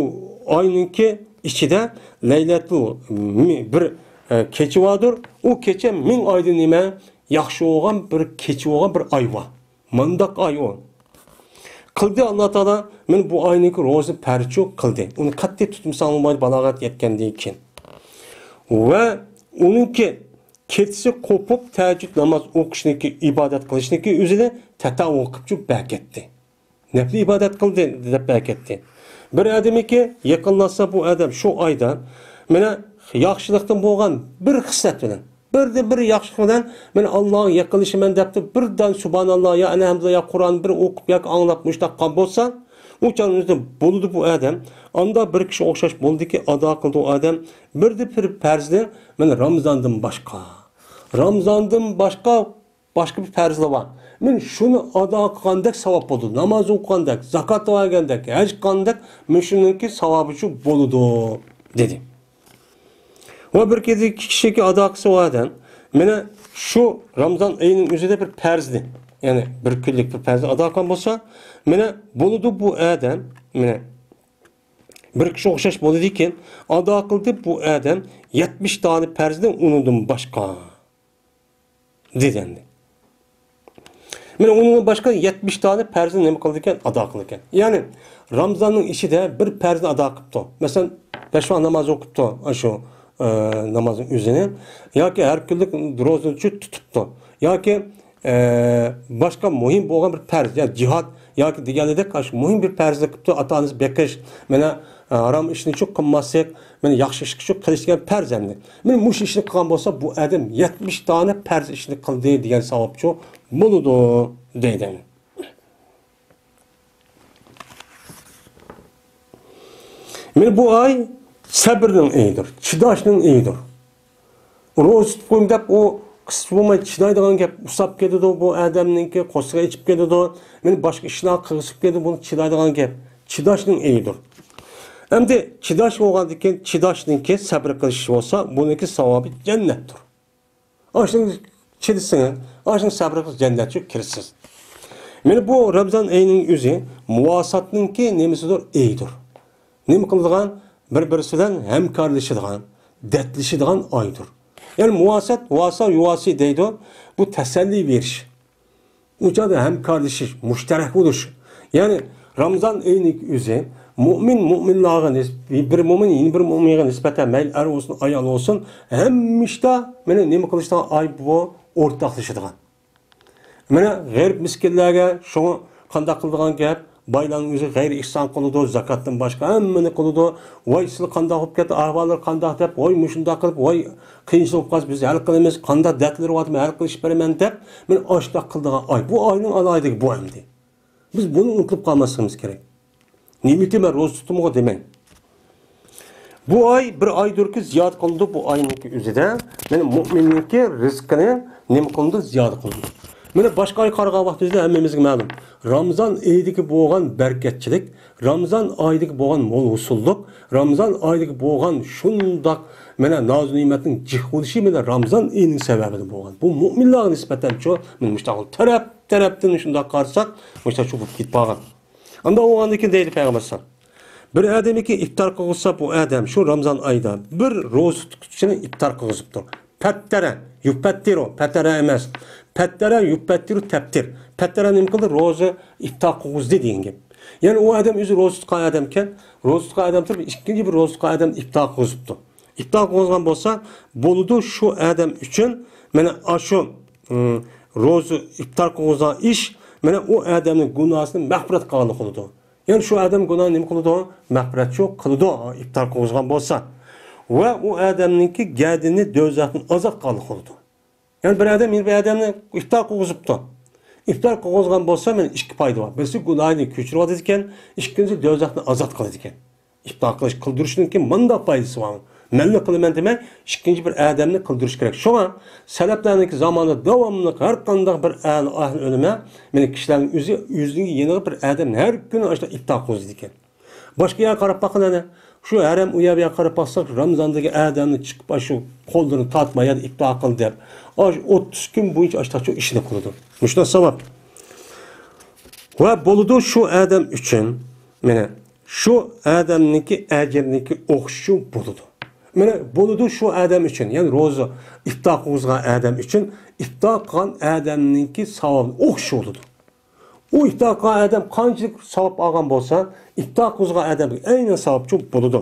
ئاينىڭكى ئىچىدە لەيلەتۇل مى-، بىر، ئە، كېچە باردۇر. ئۇ كېچە مىڭ ئايدىن نېمە ياخشى بولغان بىر كېچە بولغان بىر ئاي بار. مانداق ئاي ئۇ. قىلدى ئاللا تائالا، مانا بۇ ئاينىڭكى روزىنى پەرزچۇ قىلدى. ئۇنى قەتئىي تۇتمىساڭ بولمايدۇ، بالاغەت يەتكەندىن كېيىن. ۋە ئۇنىڭكى كېچىسى قوپۇپ، تەھەججۇد ناماز ئوقۇشنىڭكى، ئىبادەت قىلىشنىڭكى ئۆزىنى تەتەۋۋۇ قىلىپچۇ بەركەتتى. نەپلى ئىبادەت قىلدى دەپ بەركەتتى. بىر ئادەمكى يېقىنلاشسا بۇ ئادەم شۇ ئايدا، مانا ياخشىلىقتىن بولغان بىر خىسلەت بىلەن، بىردىن بىر ياخشىلىق بىلەن، مانا ئاللاغا يېقىنلىشىمەن دەپتۇ، بىردىن سۇبھاناللا يا ئەلھەمدۇلىللا يا قۇرئان بىر ئوقۇپ ياكى ئاڭلاپ مۇشۇنداق قىلغان بولسا، ئۇ چاغنىڭ ئۆزىدە بولىدۇ بۇ ئادەم. ئاندا بىر كىشى ئوخشاش بولدىكى، ئادا قىلدى ئۇ ئادەم. بىردىن بىر پەرزنى، مانا رامزاندىن باشقا. رامزاندىن باشقا باشقا بىر پەرزلەر بار. مانا شۇنى ئادا قىلغاندەك ساۋاب بولىدۇ. ناماز ئوقۇغاندەك، زاكات بەرگەندەك، ھەج قىلغاندەك، مانا شۇنىڭكى ساۋابىچۇ بولىدۇ، دېدى. ۋە بىر كىشىكى ئادا قىلسا ئۇ ئادەم، مانا شۇ رامزان ئېيىنىڭ ئۆزىدە بىر پەرزنى، يەنى بىر كۈنلۈك بىر پەرزنى ئادا قىلغان بولسا، مانا بولىدۇ بۇ ئادەم، مانا بىر كىشى ئوخشاش بولىدىكەن، ئادا قىلدى بۇ ئادەم يەتمىش دانە پەرزنى ئۇنىڭدىن باشقا. دېگەندى. مانا ئۇنىڭدىن باشقا يەتمىش دانە پەرزنى نېمە قىلىدىكەن؟ ئادا قىلىدىكەن. يەنى رامزاننىڭ ئىچىدە بىر پەرزنى ئادا قىپتۇ. مەسىلەن، بەش ۋاق ناماز ئوقۇپتۇ، ئاشۇ، ئە، نامازنىڭ ئۆزىنى. ياكى ھەر كۈنلۈك روزىنى تۇتۇپتۇ. ياكى، ئە، باشقا مۇھىم بولغان بىر پەرز، يا جىھاد ياكى دېگەنلىدەك، ئاشۇ مۇھىم بىر پەرزنى قىپتۇ، ئاتا-ئانىسى بېقىش، مانا، ئە، ھارام ئىشنى چۇ قىلماسلىق، مانا ياخشى ئىشقا شۇ قىلىش دېگەن پەرز ئەمدى. مانا مۇشۇ ئىشنى قىلغان بولسا، بۇ ئادەم يەتمىش دانە پەرز ئىشنى قىلدى دېگەن ساۋابچۇ بولىدۇ، دەيدۇ. مانا بۇ ئاي سەبرنىڭ ئېيىدۇر، چىداشنىڭ ئېيىدۇر. روزا تۇتۇپ قويۇم دەپ، ئۇ قىسقا بولماي چىدايدىغان گەپ، ئۇسساپ كېتىدۇ بۇ ئادەمنىڭكى، قورسىقى ئېچىپ كېتىدۇ، مانا باشقا ئىشلار قىلغۇسى كېلىدۇ، بۇنى چىدايدىغان گەپ. چىداشنىڭ ئېيىدۇر. ئەمدى چىداش بولغاندىن كېيىن، چىداشنىڭكى سەبرى قىلىش بولسا، بۇنىڭكى ساۋابى جەننەتتۇر. ئاشۇنى چىدىسىڭىز، ئاشۇنىڭ سەبرى قىلسا جەننەتكە كىرىسىز. مانا بۇ رامزان ئېيىنىڭ ئۆزى مۇۋاساتنىڭكى نېمىسىدۇر؟ ئېيىدۇر. نېمە قىلىدىغان؟ بىر-بىرسى بىلەن ھەمكارلىشىدىغان، دەتلىشىدىغان ئايدۇر. يەنى مۇۋاسەت، ۋاسا، يۇۋاسى دەيدۇ. بۇ تەسەللى بېرىش. ئۇ چاغدا ھەمكارلىشىش، مۇشتەرەك بولۇش. يەنى رامزان ئېيىنىڭ ئۆزى مۇئمىن مۇئمىنلارغا نىس-، بىر مۇئمىن يەنە بىر مۇئمىنغا نىسبەتەن، مەيلى ئەر بولسۇن، ئايال بولسۇن، ھەممە ئىشتا مانا نېمە قىلىشىدىغان ئاي بۇ، ئورتاقلىشىدىغان. مانا غېرىب مىسكىنلەرگە شۇڭا قانداق قىلىدىغان گەپ؟ بايلارنىڭ ئۆزى غەيرىي ئېھسان قىلىدۇ، زاكاتتىن باشقا ھەممىنى قىلىدۇ. ۋاي، سىلەر قانداق بولۇپ كەتتى، ئەھۋاللىرى قانداق دەپ، ۋاي، مۇشۇنداق قىلىپ، ۋاي، قىيىنچىلىق بولۇپ قالسا بىز ھەل قىلىمىز، قانداق دەردلىرى بار ھەل قىلىشىپ بېرىمەن دەپ، مانا ئاشۇنداق قىلىدىغان ئاي. بۇ ئاينىڭ ئالاھىدىلىكى بۇ ئەمدى. بىز بۇنى ئۇنتۇلۇپ قالماسلىقىمىز كېرەك. نېمىتى مەن روزا تۇتتۇمغۇ دېمەڭ. بۇ ئاي بىر ئايدۇركى زىيادە قىلىنىدۇ، بۇ ئاينىڭكى ئۆزىدە. مانا مۇئمىننىڭكى رىزقىنى نېمە قىلىنىدۇ؟ زىيادە قىلىنىدۇ. مانا باشقا ئايغا قارىغان ۋاقتىمىزدا ھەممىمىزگە مەلۇم. رامزان ئېيىدىكى بولغان بەرىكەتچىلىك، رامزان ئايىدىكى بولغان مول ھوسۇللۇق، رامزان ئايىدىكى بولغان شۇنداق مانا نازۇ نېمەتنىڭ جىق بولۇشى مانا رامزان ئېيىنىڭ سەۋەبىدىن بولغان. بۇ مۇئمىنلارغا نىسبەتەن شۇ مانا مۇشۇنداق تەرەپ تەرەپتىن شۇنداق قارىساق، مۇشۇنداق شۇ بولۇپ كېتىپ قالغان. ئاندىن ئۇنىڭدىن كېيىن دەيدۇ پەيغەمبەر ئەلەيھىسسالام. بىر ئادەمكى ئىپتار قىلغۇزسا، بۇ ئادەم شۇ رامزان ئايدا بىر روزا تۇتقۇچىنى ئىپتار قىلغۇزۇپتۇ. پەتتەرە، يۇپەتتىرۇ، پەتتەرە ئەمەس. پەتتەرە، يۇپەتتىرۇ، تەپتىر. پەتتەرە نېمە قىلدى؟ روزا ئىپتار قىلغۇزدى دېگەن گەپ. يەنى ئۇ ئادەم ئۆزى روزا تۇتقان ئادەمكەن، روزا تۇتقان ئادەم تۇرۇپ، ئىككىنچى بىر روزا تۇتقان ئادەمنى ئىپتار قىلغۇزۇپتۇ. ئىپتار قىلغۇزغان بولسا، بولىدۇ شۇ ئادەم ئۈچۈن، مانا، ئاشۇ، ئىم، روزا ئىپتار قىلغۇزغان ئىش، مانا، ئۇ ئادەمنىڭ گۇناھىنى مەغپىرەت قىلغانلىق قىلىدۇ. يەنى شۇ ئادەم گۇناھنى نېمە قىلىدۇ؟ مەغپىرەتچۇ قىلىدۇ، ئىپتار قىلغۇزغان بولسا. ۋە ئۇ ئادەمنىڭكى گەدىنى دوزاختىن ئازاد قىلغانلىق قىلىدۇ. يەنى بىر ئادەم يەنە بىر ئادەمنى ئىپتار قىلغۇزۇپتۇ. ئىپتار قىلغۇزغان بولسا، مانا ئىككى پايدا بار. بىرسى گۇناھىنى كۆچۈرۈۋاتىدىكەن، ئىككىنچىسى دوزاختىن ئازاد قىلىدىكەن. ئىپتار قىلىش، قىلدۇرۇشنىڭكى مۇنداق پايدىسى بار. مەنلا قىلىمەن دېمەي، ئىككىنچى بىر ئادەمنى قىلدۇرۇش كېرەك. شۇڭا سەلەفلەرنىڭكى زامانىدا داۋاملىق ھەر قانداق بىر ئەھلى، ئەھلى ئۆلىمە، مانا كىشىلەرنىڭ ئۆزى، ئۆزىنىڭ يېنىغا بىر ئادەم ھەر كۈنى ئاشۇنداق ئىپتار قىلغۇزىدىكەن. باشقا يەرگە قاراپ باققىن ئەنە. شۇ ھەرەم ئۇ يەر، بۇ يەرگە قاراپ باقساق، رامزاندىكى ئادەمنى چىقىپ، ئاشۇ قوللىرىنى تارتماي يەنە ئىپتار قىل دەپ، ئاشۇ ئوتتۇز كۈن بويىچە ئاشتاقچۇ ئىشنى قىلىدۇ. مۇشۇنداق ساۋاب. ۋە بولىدۇ شۇ ئادەم ئۈچۈن، مانا، شۇ ئادەمنىڭكى ئەجرىنىڭكى ئوخشىشى بولىدۇ. مانا، بولىدۇ شۇ ئادەم ئۈچۈن، يەنى روزا ئىپتار قىلغۇزغان ئادەم ئۈچۈن ئىپتار قىلغان ئادەمنىڭكى ساۋابى ئوخشىشى بولىدۇ. ئۇ ئىپتار قىلغان ئادەم قانچىلىك ساۋاب ئالغان بولسا، ئىپتار قىلغۇزغان ئادەمگە ئەينەن ساۋابچۇ بولىدۇ.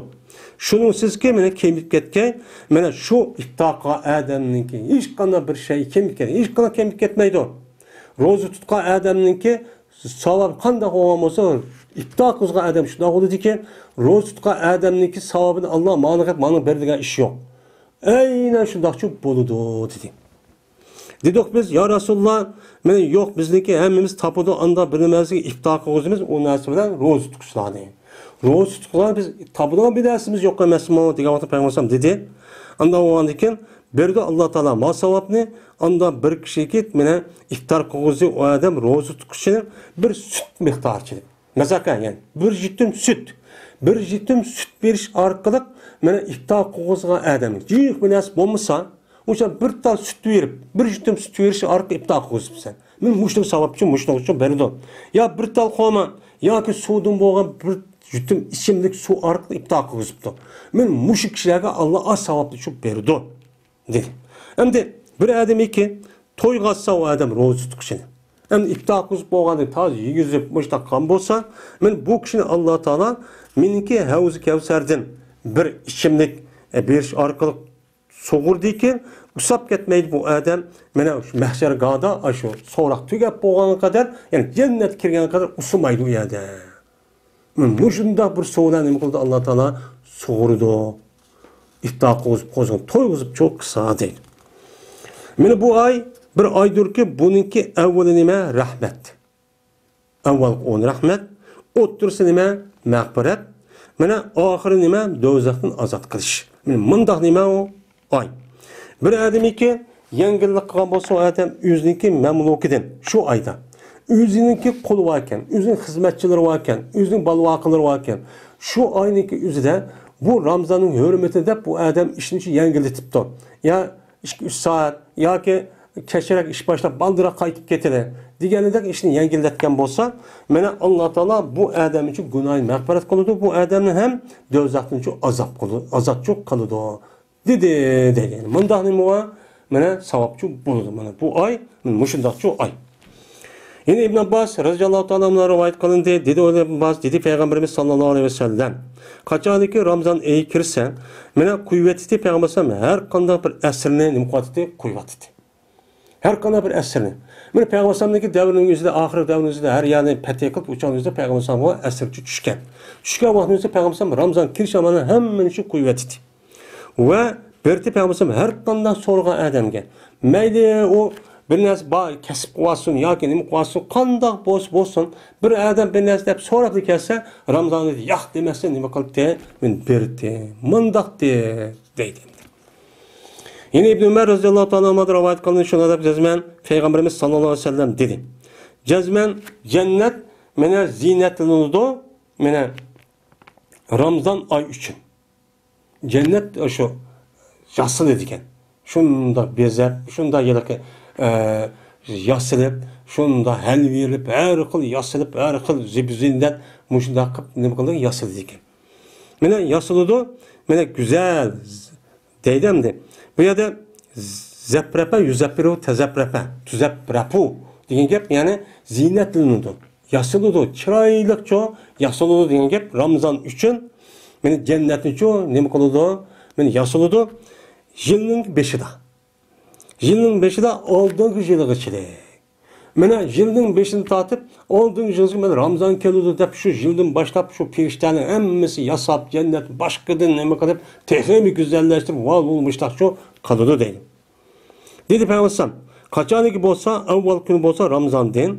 شۇنىڭسىزكى، مانا، كېمىيىپ كەتكەن، مانا شۇ ئىپتار قىلغان ئادەمنىڭكى ھېچقانداق بىر شەي كېمىيىپ كەتمەيدۇ، ھېچقانداق كېمىيىپ كەتمەيدۇ. روزا تۇتقان ئادەمنىڭكى ساۋابى قانداق بولغان بولسا، ئىپتار قىلغۇزغان ئادەم شۇنداق بولىدىكەن، روزا تۇتقان ئادەمنىڭكى ساۋابىنى ئاللا ماڭا قىلىپ، ماڭا بېرىدىغان ئىش يوق. ئەينەن شۇنداقچۇ بولىدۇ، دېدى. دېدۇق بىز، يا رەسۇلاللا، مانا يوق، بىزنىڭكى ھەممىمىز تاپىدۇ، ئانداق بىر نەرسىگە ئىپتار قىلغۇزىمىز، ئۇ نەرسە بىلەن روزا تۇتقۇچىلارنى. روزا تۇتقۇچىلار بىز تاپىدىغان بىر نەرسىمىز يوق ئەمەسمۇ دېگەن ۋاقىتتا پەيغەمبەر ئەلەيھىسسالام دېدى. ئانداق بولغاندىن كېيىن بېرىدۇ ئاللا تائالا ما ساۋابنى، ئانداق بىر كىشىگە مانا ئىپتار قىلغۇزدى ئۇ ئادەم روزا تۇتقۇچىنى بىر سۈت مىقدارىچىلىك. مەسىلەن، يەنى بىر يۇتۇم سۈت، بىر يۇتۇم سۈت بېرىش ئارقىلىق مانا ئىپتار قىلغۇزغان ئادەم جىق بىر نەرسە بولمىسا، ئوشۇ بىر تال سۈت بېرىپ، بىر يۇتۇم سۈت بېرىش ئارقىلىق ئىپتار قىلغۇزۇپسەن. مانا مۇشۇنىڭ ساۋابى ئۈچۈن مۇشۇنىڭ ئۈچۈن بېرىدۇ. يا بىر تال خورما ياكى سۇدىن بولغان بىر يۇتۇم ئىچىملىك سۇ ئارقىلىق ئىپتار قىلغۇزۇپتۇ. مانا مۇشۇ كىشىلەرگە ئاللا ئاز ساۋابنى شۇ بېرىدۇ، دېدى. ئەمدى بىر ئادەمكى تويغا ئاتسا ئۇ ئادەم روزا تۇتقۇچىنى. ئەمدى ئىپتار قىلغۇزۇپ بولغاندىن تازا يېگۈزۈپ مۇشۇنداق قىلغان بولسا، مانا بۇ كىشىنى ئاللا تائالا مېنىڭكى ھەۋزى كەۋسەردىن بىر ئىچىملىك، ئە، بېرىش ئارقىلىق سۇغۇردىكى، ئۇسساپ كەتمەيدۇ بۇ ئادەم. مانا شۇ مەھشەرگاھدا ئاشۇ سوراق تۈگەپ بولغانغا قەدەر، يەنى جەننەتكە كىرگەنگە قەدەر ئۇسسىمايدۇ ئۇ يەردە. مۇشۇنداق بىر سۇ بىلەن نېمە قىلدى؟ ئاللا تائالا سۇغۇرىدۇ. ئىپتار قىلغۇزۇپ، قوزغىن تويغۇزۇپ چوققىسا دەيدۇ. مانا بۇ ئاي بىر ئايدۇركى، بۇنىڭكى ئەۋۋىلى نېمە؟ رەھمەت. ئەۋۋەل ئون رەھمەت، ئوتتۇرىسى نېمە؟ مەغپىرەت. مانا ئاخىرى نېمە؟ دوزاختىن ئازاد قىلىش. مانا مۇنداق نېمە ئۇ؟ ئاي. بىر ئادەمكى يەڭگىللىك قىلغان بولسا، ئۇ ئادەم ئۆزىنىڭكى مەملۇكىدىن شۇ ئايدا ئۆزىنىڭكى قۇلى باركەن، ئۆزىنىڭ خىزمەتچىلىرى باركەن، ئۆزىنىڭ بالىۋاقىلىرى باركەن، شۇ ئاينىڭكى ئۆزىدە بۇ رامزاننىڭ ھۆرمىتىنى دەپ بۇ ئادەم ئىشىنى شۇ يەڭگىللىتىپتۇ. يا ئىككى، ئۈچ سائەت ياكى كەچرەك ئىش باشلاپ بالدىراق قايتىپ كېتىلى دېگەندەك ئىشنى يەڭگىللەتكەن بولسا، مانا ئاللا تائالا بۇ ئادەم ئۈچۈن گۇناھىنى مەغپىرەت قىلىدۇ، بۇ ئادەمنى ھەم دوزاختىن شۇ ئازاب قىلىدۇ، ئازادچۇ قىلىدۇ. دېدى، دېگەن. مۇنداق نېمە بار؟ مانا ساۋابچۇ بولىدۇ. مانا بۇ ئاي، مانا مۇشۇنداقچۇ ئاي. يەنە ئىبن ئابباس رەزىياللاھۇ تائالا ئانھۇدىن رىۋايەت قىلىندى. دېدى ئىبن ئابباس، دېدى پەيغەمبىرىمىز ساللاللاھۇ ئەلەيھى ۋەسەللەم، قاچانكى رامزان ئېيى كىرسە، مانا قويۇۋېتىتتى پەيغەمبەر ئەلەيھىسسالام ھەر قانداق بىر ئەسىرنى نېمە قىلىۋاتىتتى؟ قويۇۋاتىتتى. ھەر قانداق بىر ئەسىرنى. مانا پەيغەمبەر ئەلەيھىسسالامنىڭكى دەۋرىنىڭ ئۆزىدە، ئاخىرقى دەۋرنىڭ ئۆزىدە ھەر يەرنى پەتھى قىلىپ، ئۇچاننىڭ ئۆزىدە پەيغەمبەر ئەلەيھىسسالامغا ئەسىرچە چۈشكەن. چۈشكەن ۋاقتىنىڭ ئۆزىدە پەيغەمبەر ئەلەيھىسسالام رامزان كىرىش ئامالىنى ھەممىنى شۇ قويۇۋېتىتتى. ۋە بېرىتتى پەيغەمبەر ئەلەيھىسسالام ھەر قانداق سورىغان ئادەمگە، مەيلى ئۇ بىر نەرسە بار، كەسىپ قىلىۋاتسۇن ياكى نېمە قىلىۋاتسۇن، قانداق بولسا بولسۇن، بىر ئادەم بىر نەرسە دەپ سوراپلا كەلسە، رامزان دېدى، ياق دېمەستىن نېمە قىلدى؟ مېنى بېرىتتى، مۇنداق دېدى، دەيدۇ. يەنە ئىبن ئۆمەر رەزىياللاھۇ تائالا ئانھۇدىن رىۋايەت قىلىندى، شۇنداق دەپ جەزمەن پەيغەمبىرىمىز ساللاللاھۇ ئەلەيھى ۋەسەللەم دېدى، جەزمەن جەننەت مانا زىينەتلىنىدۇ، مانا رامزان ئاي ئۈچۈن. جەننەت شۇ ياسىلىدىكەن. شۇنداق بېزەپ، شۇنداق ھېلىقى، ئە، ياسىلىپ، شۇنداق ھەلۋىلىپ، ھەر خىل ياسىلىپ، ھەر خىل زىب-زىننەت مۇشۇنداق قىلىپ نېمە قىلىدۇ؟ ياسىلىدىكەن. مانا ياسىلىدۇ، مانا گۈزەل دەيدۇ ئەمدى. بۇ يەردە زەپرەپە، يۇزەپپىرۇ، تەزەپرەپە، تۇزەپپىرەپۇ دېگەن گەپ، يەنى زىينەتلىنىدۇ، ياسىلىدۇ، چىرايلىقچۇ ياسىلىدۇ دېگەن گەپ. رامىزان ئۈچۈن مانا جەننەتنىچۇ نېمە قىلىدۇ؟ مانا ياسىلىدۇ يىلنىڭ بېشىدا. يىلنىڭ بېشىدا ئالدىنقى يىلىغىچىلىك. مانا يىلنىڭ بېشىدىن تارتىپ ئالدىنقى يىلغىچە مانا رامىزان كېلىدۇ دەپ، شۇ يىلدىن باشلاپ شۇ پېرىشتەنىڭ ھەممىسى ياساپ، جەننەت باشقىدىن نېمە قىلىپ، تېخىمۇ گۈزەللەشتۈرۈپ، ۋال مۇشتاقچۇ قىلىدۇ دەيدۇ. دېدى پەيغەمبەر ئەلەيھىسسالام، قاچانكى بولسا ئەۋۋەل كۈنى بولسا رامىزاندىن،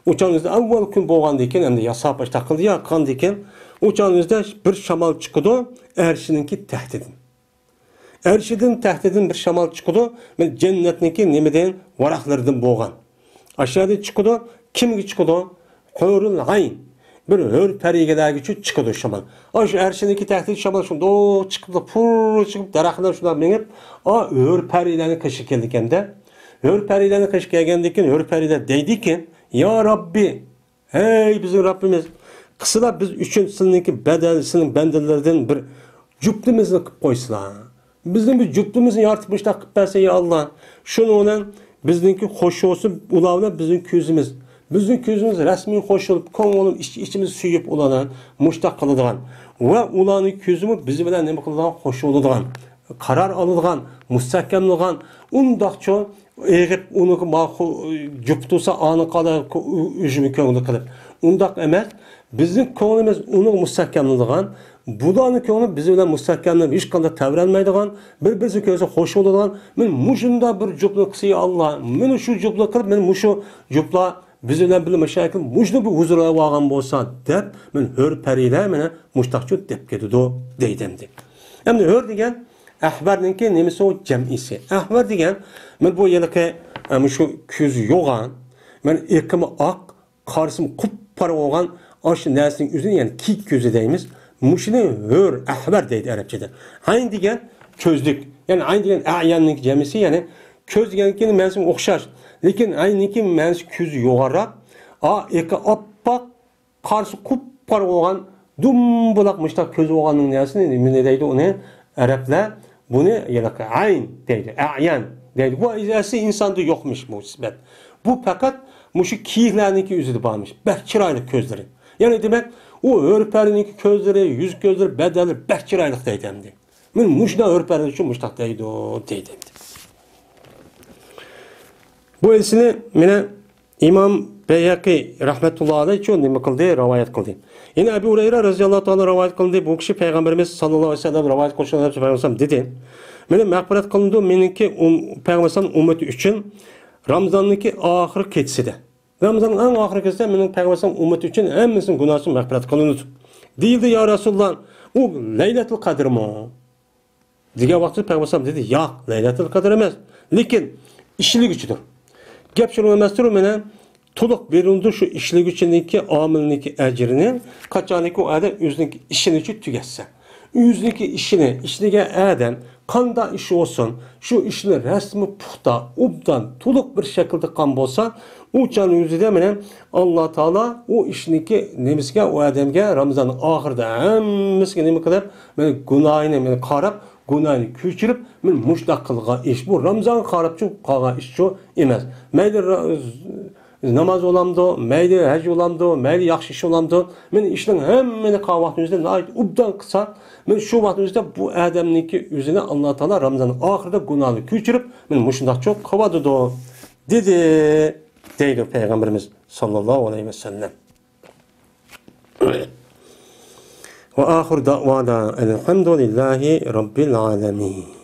ئۇ چاغنىڭىزدا ئەۋۋەل كۈن بولغاندىن كېيىن، ئەمدى ياساپ ئاشتاق قىلدى يا قىلغاندىن كېيىن، ئۇ چاغنىڭىزدا بىر شامال چىقىدۇ ئەرشنىڭكى تەختىدىن. ئەرشىدىن، تەختىدىن بىر شامال چىقىدۇ، مانا جەننەتنىڭكى نېمىدىن، ۋاراقلىرىدىن بولغان. ئاشۇ يەردىن چىقىدۇ، كىمگە چىقىدۇ؟ ھۆرۇل ئەين. بىر ھۆر پەرىگىلەرگىچۇ چىقىدۇ شامال. ئاشۇ ئەرشىنىڭكى تەختىدىن شامال شۇنداق چىقىپ، پۇر چىقىپ، دەرەخلەر شۇنداق مېڭىپ، ئا، ھۆر پەرىلەرنىڭ قېشىغا كېلىدىكەن-دە. ھۆر پەرىلەرنىڭ قېشىغا كەلگەندىن كېيىن، ھۆر پەرىلەر دەيدىكەن، يا رەببى، ھەي بىزنىڭ رەببىمىز، قىلسىلا بىز ئۈچۈن سىلىنىڭكى بەدەل، سىلىنىڭ بەندىلىرىدىن بىر جۈپتىمىزنى قىلىپ قويسىلا. بىزنىڭ بىر جۈپتىمىزنى يارىتىپ مۇشۇنداق قىلىپ بەرسە يا ئاللا. شۇنىڭ بىلەن بىزنىڭكى خوش بولسۇن، ئۇلار بىلەن بىزنىڭ كۆزىمىز. بىزنىڭ كۆزىمىز رەسمىي خوش بولۇپ، كۆڭلىمىز ئىچ-ئىچىمىز سۆيۈپ ئۇلارنى مۇشۇنداق قىلىدىغان ۋە ئۇلارنىڭ كۆزىمۇ بىز بىلەن نېمە قىلىدىغان، خوش بولىدىغان، قارار ئالىدىغان، مۇستەھكەملىغان، ئۇنداقچۇ ئېغىپ، ئۇنىڭغا ماقۇل جۈپ تۇرسا، ئانىڭ قادا ئۈجمە كۆڭلى قىلىپ. ئۇنداق ئەمەس. بىزنىڭ كۆڭلىمىز ئۇنىڭغا مۇستەھكەملىنىدىغان، بۇلارنىڭ كۆڭلى بىز بىلەن مۇستەھكەملىنىپ، ھېچقانداق تەۋرەنمەيدىغان، بىر-بىرسىنى كۆرسە خوش بولىدىغان، مانا مۇشۇنداق بىر جۈپنى قىلسا، يا ئاللا، مانا شۇ جۈپنى قىلىپ، مانا مۇشۇ جۈپلار بىز بىلەن بىللە مۇشۇ يەرگە مۇشۇنى بىر ھۇزۇرلاپ ئالغان بولسا، دەپ، مانا ھۆر پەرىلەر مانا مۇشتاقچۇ دەپ كېتىدۇ، دەيدۇ ئەمدى. ئەمدى ھۆر دېگەن ئەھۋەرنىڭكى نېمىسى ئۇ؟ جەمئىسى. ئەھۋەر دېگەن، مانا بۇ ھېلىقى، ئە، مۇشۇ كۆزى يوغان، مانا ئېقىمى ئاق، قارىسىمۇ قۇپقارا بولغان ئاشۇ نەرسىنىڭ ئۆزىنى، يەنى كىيىك كۆزى دەيمىز. مۇشۇنى ھۆر، ئەھۋەر دەيدۇ ئەرەبچىدە. ئەين دېگەن كۆزلۈك، يەنى ئەين دېگەن ئەيەننىڭ جەمئىسى، يەنى كۆز دېگەنكى مەنىسى ئوخشاش. لېكىن ئەيننىڭكى مەنىسى كۆزى يوغانراق، ئا، ئېقى ئاپئاق، قارىسى قۇپقارا بولغان، دۇمبۇلاق مۇشتاق كۆزى بولغاننىڭ نەرسىنى نېمە دەيدۇ ئۇنى؟ ئەرەبلەر بۇنى ھېلىقى ئەين دەيدۇ، ئەيەن دەيدۇ. بۇ ئەسلى ئىنساندا يوقمىش بۇ سۈپەت. بۇ پەقەت مۇشۇ كىيىكلەرنىڭكى ئۆزىدە بارمىش. بەك چىرايلىق كۆزلىرى. يەنى دېمەك، ئۇ ھۆر پەرىنىڭكى كۆزلىرى، يۈز كۆزلىرى، بەدەنلىرى بەك چىرايلىق دەيدۇ ئەمدى. مانا مۇشۇنداق ھۆر پەرى ئۈچۈن مۇشۇنداق دەيدۇ، دەيدۇ ئەمدى. بۇ ھەدىسنى مانا ئىمام بەيھەقى رەھمەتۇللا ئەلەيھىچۇ نېمە قىلدى؟ رىۋايەت قىلدى. يەنە ئەبۇ ھۇرەيرە رەزىياللاھۇ تائالا رىۋايەت قىلدى. بۇ كىشى پەيغەمبىرىمىز ساللاللاھۇ ئەلەيھى ۋەسەللەم رىۋايەت قىلىشىدا پەيغەمبەر دېدى، مانا مەغپىرەت قىلىنىدۇ مېنىڭكى ئۇم-، پەيغەمبەر ئۇممىتى ئۈچۈن رامىزاننىڭكى ئاخىرقى كېچىسىدە. رامىزاننىڭ ئەڭ ئاخىرقى كېچىسىدە مېنىڭ پەيغەمبەر ئۇممىتى ئۈچۈن ھەممىسىنىڭ گۇناھى مەغپىرەت قىلىنىدۇ. دېيىلدى، يا رەسۇلاللا، ئۇ لەيلەتۇل قەدرمۇ؟ دېگەن ۋاقىتتا پەيغەمبەر دېدى، ياق، لەيلەتۇل قەدىر ئەمەس. لېكىن ئىشلىگۈچىدۇر. گەپ شۇنىڭ ئەمەستۇر، مانا تولۇق بېرىلىدۇ شۇ ئىشلىگۈچىنىڭكى، ئامىلنىڭكى ئەجرىنى، قاچانكى ئۇ ئادەم ئۆزىنىڭكى ئىشىنى تۈگەتسە. ئۆزىنىڭكى ئىشىنى ئىشلىگەن ئادەم قانداق ئىش بولسۇن، شۇ ئىشنى رەسمىي پۇختا، ئوبدان، تولۇق بىر شەكىلدە قىلغان بولسا، ئۇ چاغنىڭ ئۆزىدە مانا ئاللا تائالا ئۇ ئىشنىڭكى نېمىسىگە، ئۇ ئادەمگە رامىزاننىڭ ئاخىرىدا ھەممىسىگە نېمە قىلىپ، مانا گۇناھىنى مانا قاراپ، گۇناھىنى كۆچۈرۈپ، مانا مۇشۇنداق قىلغان ئىش. بۇ رامىزانغا قاراپچۇ قىلغان ئىشچۇ ئەمەس. مەيلى را-، ناماز بولامدۇ، مەيلى ھەج بولامدۇ، مەيلى ياخشى ئىش بولامدۇ، مانا ئىشنىڭ ھەممىنى قىلغان ۋاقتىمىزدا ناھايىتى ئوبدان قىلسا، مانا شۇ ۋاقتىمىزدا بۇ ئادەمنىڭكى ئۆزىنى ئاللا تائالا رامىزاننىڭ ئاخىرىدا گۇناھىنى كۆچۈرۈپ، مانا مۇشۇنداقچۇ قىلىۋاتىدۇ، دېدى، دەيدۇ پەيغەمبىرىمىز ساللاللاھۇ ئەلەيھى ۋەسەللەم. وآخر دعوانا أن الحمد لله رب العالمين.